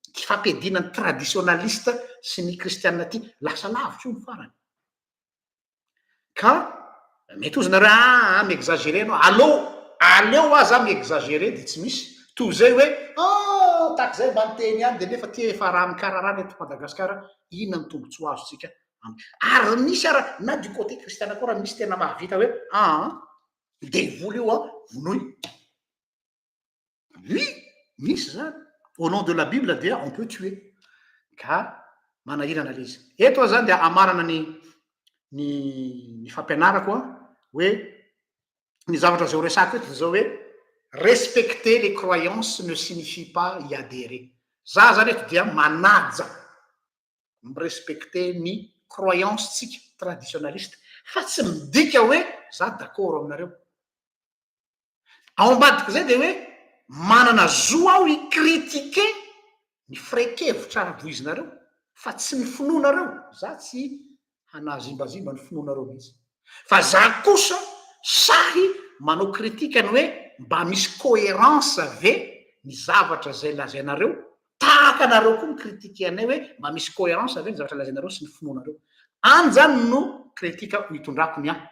ity fampiadiana ny traditionaliste sy ny kristianina ity, lasa lavitra io ny farany. Ka mety hozy nareo aa mi-exagerer anao, aleo aleo aza mi-exagerer dia tsy misy, toy izay hoe ah tahaka izay mba niteny ihany dia nefa ty efa raha mikararana eto Madagasikara, inona ny tombotsoa azontsika aminy. Ary misy ara na du côté kristiana koa raha misy tena mahavita hoe aa devoly io an, vonoy. Oui, misy zany. Au nom de la bible dia on peut tuer. Ka manahirana le izy. Eto aho zany dia amarana ny ny ny fampianarako an, hoe ny zavatra izay ho resahako eto dia zao hoe respecter les croyances ne signifie pas y adherer. Za zany eto dia manaja, mi-respecter ny croyance tsika traditionaliste fa tsy midika hoe za d'accord aminareo. Ao ambadik'izay dia hoe manana zo aho hi-critiquer ny firehin-kevitra voizinareo fa tsy ny finoanareo, za tsy hanazimbazimba ny finoanareo mihitsy. Fa za kosa sahy manao critique ny hoe mba misy coherence ve ny zavatra izay lazainareo, tahaka anareo koa mi-critiquer anay hoe mba misy coherence ve ny zavatra lazainareo sy ny finoanareo. Any zany no critique ho itondrako ny ahy.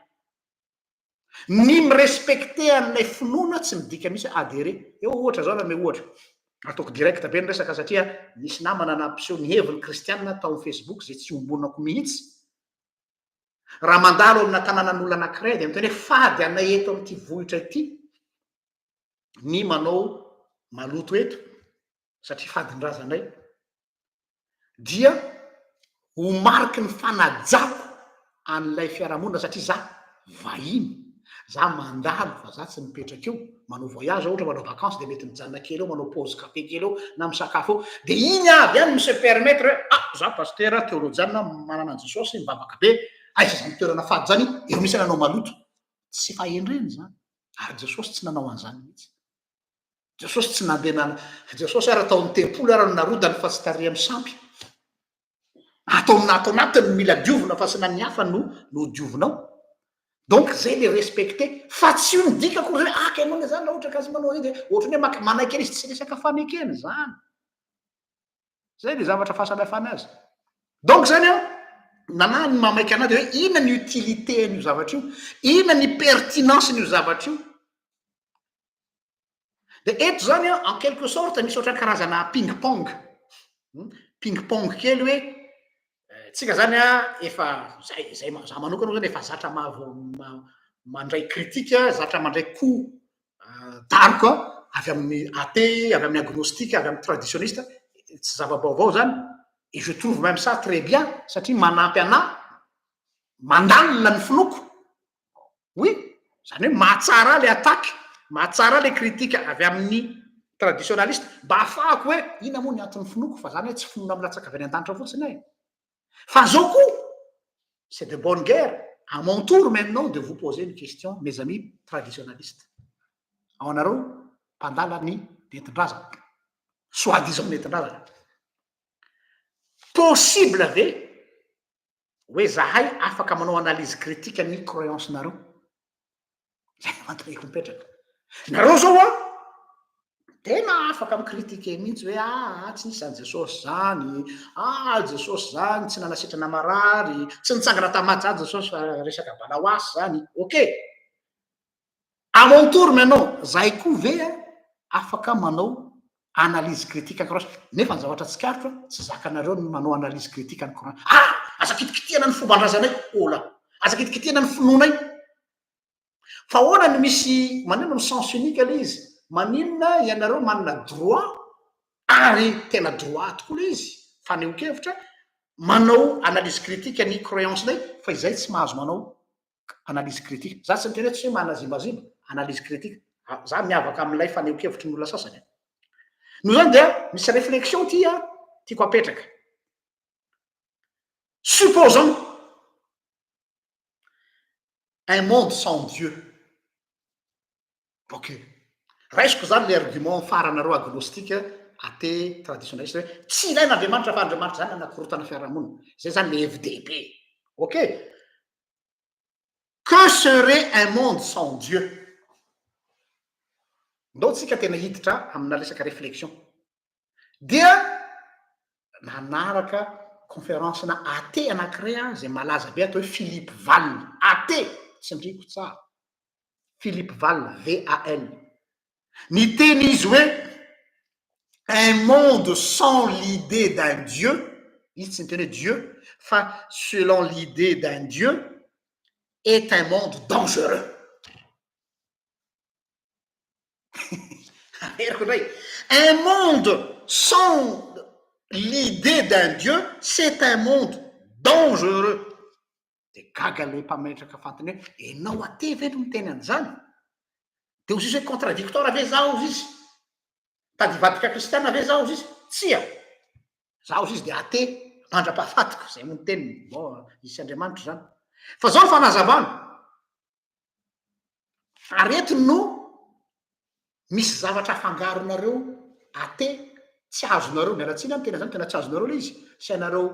Ny mi-respecter an'ilay finoana tsy midika mihitsy hoe adherer. Eo ohatra zao nanome ohatra, ataoko direct be ny resaka satria nisy namana nampiseho ny heviny kristianina tao amin'ny facebook izay tsy iombonako mihitsy. Raha mandalo amina tanànan'olona anankiray dia miteny hoe fady anay eto amin'ity vohitra ity ny manao maloto eto satria fadin-drazanay. dia ho mariky ny fanajako an'ilay fiarahamonina satria za vahiny, za mandalo fa za tsy mipetraka eo, manao voyage ohatra manao vacance de mety mijanona kely eo manao pause café kely eo na misakafo eo, de iny avy any mi-se permettre hoe ah za pasitera teolojiana manana an'i Jesosy mivavaka be, aiza zany toerana fady zany, eo mihitsy nanao maloto, tsy fahendrena izany ary Jesosy tsy nanao an'izany mihitsy. Jesosy tsy nandeha na Jesosy ara tao amin'ny tempoly ara no narodany fa tsy tary amin'ny sampy. Ato amina ato anatiny no mila diovina fa tsy na ny hafa no no diovinao. Donc zay le respecter fa tsy io ny dika akory zay hoe ah ka ianao zany raha ohatra ka tsy manao an'iny de ohatran'ny hoe maka manaiky an'izy, tsy resaka fanekena zany. Zay le zavatra fahasamihafana azy. Donc zany an, nanahy ny mahamaika anahy de hoe inona ny utilité an'io zavatra io, inona ny pertinence-n'io zavatra io. De eto zany an, en quelque sorte misy ohatran'ny karazana ping pong, ping pong kely hoe tsika zany an efa zay zay za manokana moa zany efa zatra mahavoa mandray critique, zatra mandray coup daroka avy amin'ny athée, avy amin'ny agnostique, avy amin'ny traditionniste, tsy zava-baovao zany, et je trouve même ça très bien satria manampy anahy mandalina ny finoako. Oui, zany hoe mahatsara ahy le attaque, mahatsara ahy le critique avy amin'ny traditionnaliste mba ahafahako hoe inona moa ny anton'ny finoako fa zany hoe tsy finoana milatsaka avy any an-danitra fotsiny e. Fa zao koa, c'est de bonne guerre, à mon tour maintenant de vous poser une question, mes amis traditionnalistes. Ao anareo mpandala ny nentin-drazana, soi disant nentin-drazana. Possible ve hoe zahay afaka manao analyse critique ny croyance nareo? Zay no antoniko mipetraka. Nareo zao an, tena afaka mi-critiquer mihitsy hoe aa tsy nisy zany Jesosy zany, aa Jesosy zany tsy nanasitrana marary, tsy nitsangana tamin'ny maty zany Jesosy fa resaka balaoasy zany. Ok. À mon tour maintenant, zahay koa ve afaka manao analyse critique ny croyance? Nefa ny zavatra tsikaritro tsy zakanareo ny manao analyse critique ny croyance. Ah, aza kitikitihana ny fomban-drazanay, ola. Aza kitikitihana ny finoanay. Fa ahoana no misy, maninona no sens unique le izy? Maninona ianareo manana droit, ary tena droit tokoa le izy, fanehoan-kevitra, manao analyse critique ny croyance-nay, fa izay tsy mahazo manao analyse critique. Za tsy miteny hoe tsy hoe manazimbazimba, analyse critique. Za miavaka amin'ilay fanehoan-kevitry ny olona sasany. Noho zany dia misy réflexion ty a, tiako apetraka. Supposons un monde sans Dieu. Ok. Raisiko zany le argument faranareo agnostique, athée, traditionnaliste hoe tsy ilaina Andriamanitra fa Andriamanitra zany anakorotana fiarahamonina. Zay zany le hevi-dehibe. Ok. Que serait un monde sans Dieu? Ndao tsika tena hiditra amina resaka réflexion. Dia nanaraka conférence na athée anankiray aho zay malaza be atao hoe Philippe Val. Athée, tsindriko tsara. Philippe Val, V A L. Niteny izy hoe un monde sans l'idée d'un Dieu, izy tsy niteny hoe Dieu, fa selon l'idée d'un Dieu est un monde dangereux. Averiko indray, un monde sans l'idée d'un Dieu, c'est un monde dangereux. De gaga le mpametraka fantany hoe enao athée ve no miteny an'izany? De hozy izy hoe contradictoire ve zaho hozy izy? Tady hivadika kristiana ve zaho hozy izy? Tsia. Zaho hozy izy de athée mandra-pahafatiko, zay moa ny teniny. Bon, izy sy Andriamanitra zany. Fa zao ny fanazavana. Ary eto no misy zavatra afangaronareo athée tsy azonareo, miala tsiny aho miteny an'izany, tena tsy azonareo ilay izy, sy anareo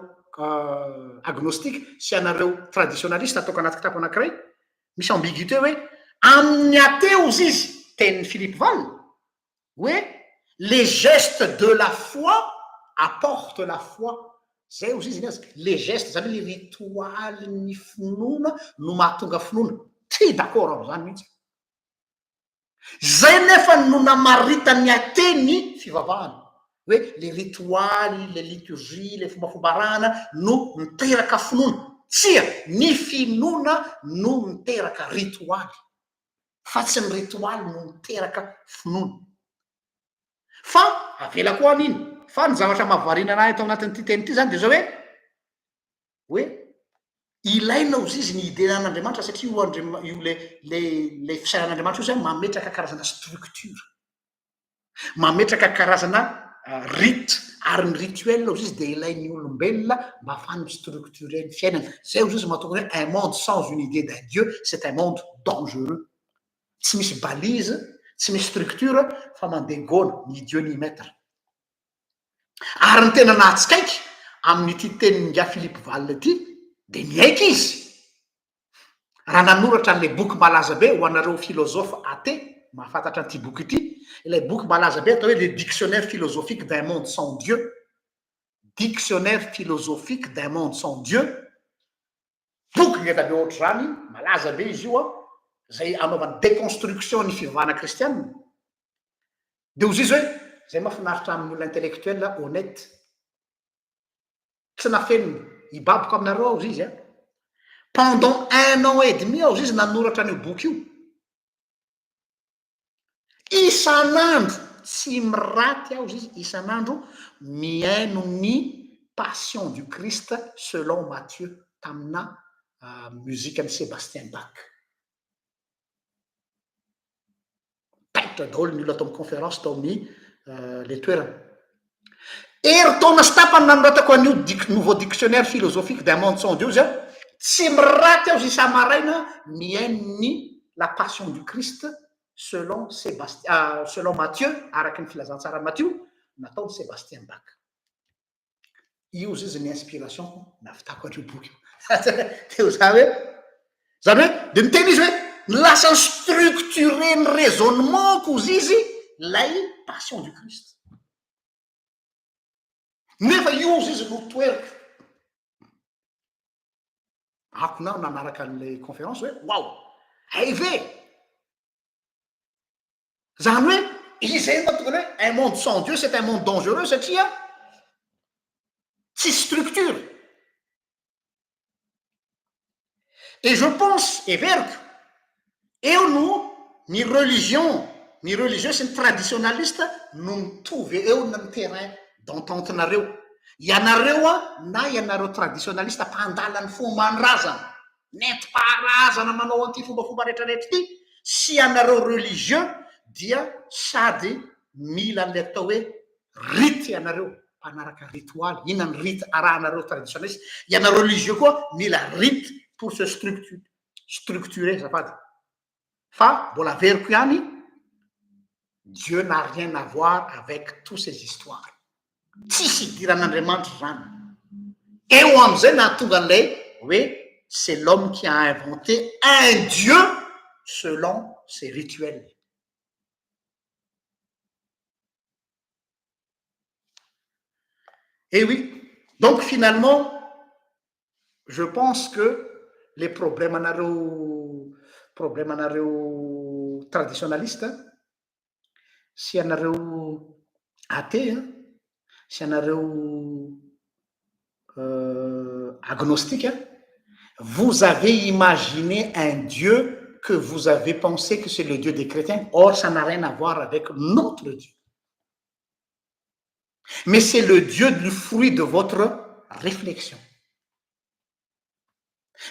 agnostique, sy anareo traditionnaliste ataoko anaty kitapo anankiray, misy ambiguïté hoe amin'ny athée hozy izy, tenin'i Philippe Val, hoe les gestes de la foi apportent la foi, zay hozy izy ny azy, les gestes, zany hoe le ritoalin'ny finoana no mahatonga finoana, tsy d'accord amin'izany mihitsy. Zay nefa no namaritan'ny athée ny fivavahana, hoe le ritoaly, le liturgie, le fombafomba arahana no miteraka finoana. Tsia, ny finoana no miteraka ritoaly, fa tsy ny ritoaly no miteraka finoana. Fa avela koa any iny, fa ny zavatra mahavariana anahy ato anatin'ity teny ity zany de zao hoe, hoe ilaina ozy izy ny idean'Andriamanitra satria io Andriama-, io le, le, le fisainan'Andriamanitra io zany mametraka karazana structure, mametraka karazana rite, ary ny rituel ozy izy de ilain'ny olombelona mba ahafahany mi-structurer ny fiainana. Zay ozy izy mahatonga hoe un monde sans une idée d'un Dieu, c'est un monde dangereux. Tsy misy balise, tsy misy structure, fa mandeha gona, ni Dieu ni maître. Ary ny tena nahatsikaiky amin'ity tenin'ingahy Philippe Val ity, de niaiky izy. Raha nanoratra an'ilay boky malaza be, ho anareo philosophe athée mahafantatra an'ity boky ity, ilay boky malaza be atao hoe Le dictionnaire philosophique d'un monde sans Dieu, Dictionnaire philosophique d'un monde sans Dieu, boky ngeda be ohatr'izany, malaza be izy io an, izay anaovany déconstruction ny fivavahana kristianina, dia hozy izy hoe, izay mahafinaritra amin'ny olona intellectuel honnête, Tsy nafenina. Hibaboka aminareo aho zizy a. Pendant un an et demi aho zizy nanoratra an'io boky io. Isan'andro, tsy miraty aho zizy isan'andro mihaino ny Passion du Christ selon Matthieu tamina musique-n'i Sébastien Bach. Taitra daholo ny olona tao amin'ny conférence tao amin'ny le toerana. Herintaona sy tapany nanoratako an'io dic- nouveau dictionnaire philosophique d'un monde sans Dieu zay, tsy miraty aho isa-maraina mihaino ny la passion du Christ selon Sébastien, selon Matthieu, araky ny filazantsaran'i Matio, nataon'i Sébastien Bach. Io zizy ny inspiration-ko nahavitako an'io boky io. Teo za hoe, zany hoe de miteny izy hoe lasa ni-structurer ny raisonnement-ko zizy lay passion du Christ. Nefa io zizy no toeriko. Akona aho nanaraka an'ilay conférence hoe waouh, hay ve? Zany hoe izay no mahatonga ny hoe un monde sans Dieu c'est un monde dangereux satria tsisy structure. Et je pense, heveriko, eo no ny religion, ny religieux sy ny traditionaliste no mitovy eo ny terrain d'entente-nareo. Ianareo an, na ianareo traditionaliste mpandala ny fomban-drazana, nentim-paharazana manao an'ity fombafomba rehetrarehetra ity, sy ianareo religieux dia sady mila an'ilay atao hoe rite ianareo, mpanaraka ritoaly, inona ny rite arahanareo traditionnaliste, ianareo religieux koa mila rite pour se structu- structurer azafady, fa mbola averiko ihany, Dieu n'a rien à voir avec tous ces histoires. Tsisy idiran'Andriamanitra izany. Eo amin'izay nahatonga an'ilay hoe c'est l'homme qui a inventé un Dieu selon ses rituels. Eh oui, donc finalement, je pense que les problèmes anareo problème anareo traditionaliste sy anareo athée sy anareo agnostique, vous avez imaginé un Dieu que vous avez pensé que c'est le Dieu des chrétiens, or ça n'a rien à voir avec notre Dieu. Mais c'est le Dieu du fruit de votre réflexion.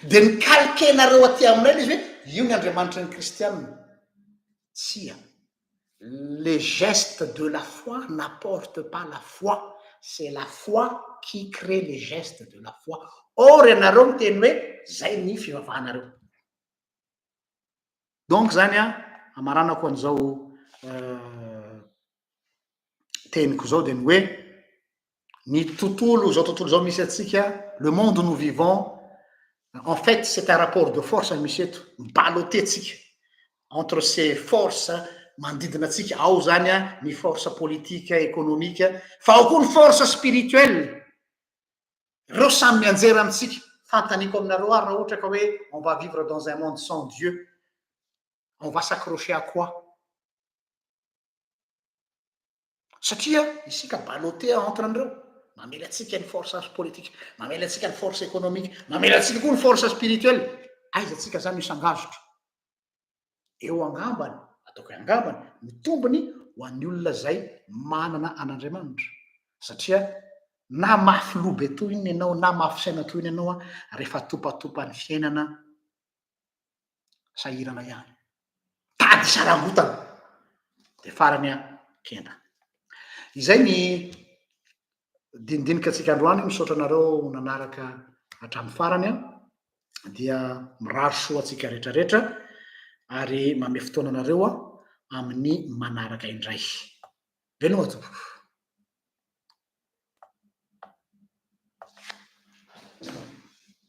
Dia ny calquer-nareo aty aminay ilay izy hoe io ny Andriamanitry ny kristiana. Tsia. Les gestes de la foi n'apportent pas la foi, c'est la foi qui crée les gestes de la foi. Or ianareo miteny hoe zay ny fivavahanareo. Donc zany an, amaranako an'izao teniko zao dia ny hoe ny tontolo, zao tontolo zao misy antsika, le monde où nous vivons, en fait c'est un rapport de force misy eto, mi-balloter tsika entre ces forces manodidina antsika, ao zany an ny force politique, économique, fa ao koa ny force spirituelle, reo samy mianjera amintsika, fantaniko aminareo ary raha ohatra ka hoe on va vivre dans un monde sans Dieu, on va s'accrocher à quoi? Satria isika ballotté entre an'ireo, mamely antsika ny force politique, mamely antsika ny force économique, mamely antsika koa ny force spirituelle. Aiza tsika zany misangazotra? Eo angambany, ataoko hoe angambany, ny tombony ho an'ny olona zay manana an'Andriamanitra. Satria na mafy loha be toy inona ianao, na mafy saina toy inona ianao, rehefa topatopan'ny fiainana, sahirana ihany. Tady sarangotana. Dia farany an, kenda. Izay ny dinidinika antsika androany, misaotra anareo nanaraka hatramin'ny farany an. Dia mirary soa antsika rehetrarehetra ary mamehy fotoana anareo aho amin'ny manaraka indray. Veloma tompoko.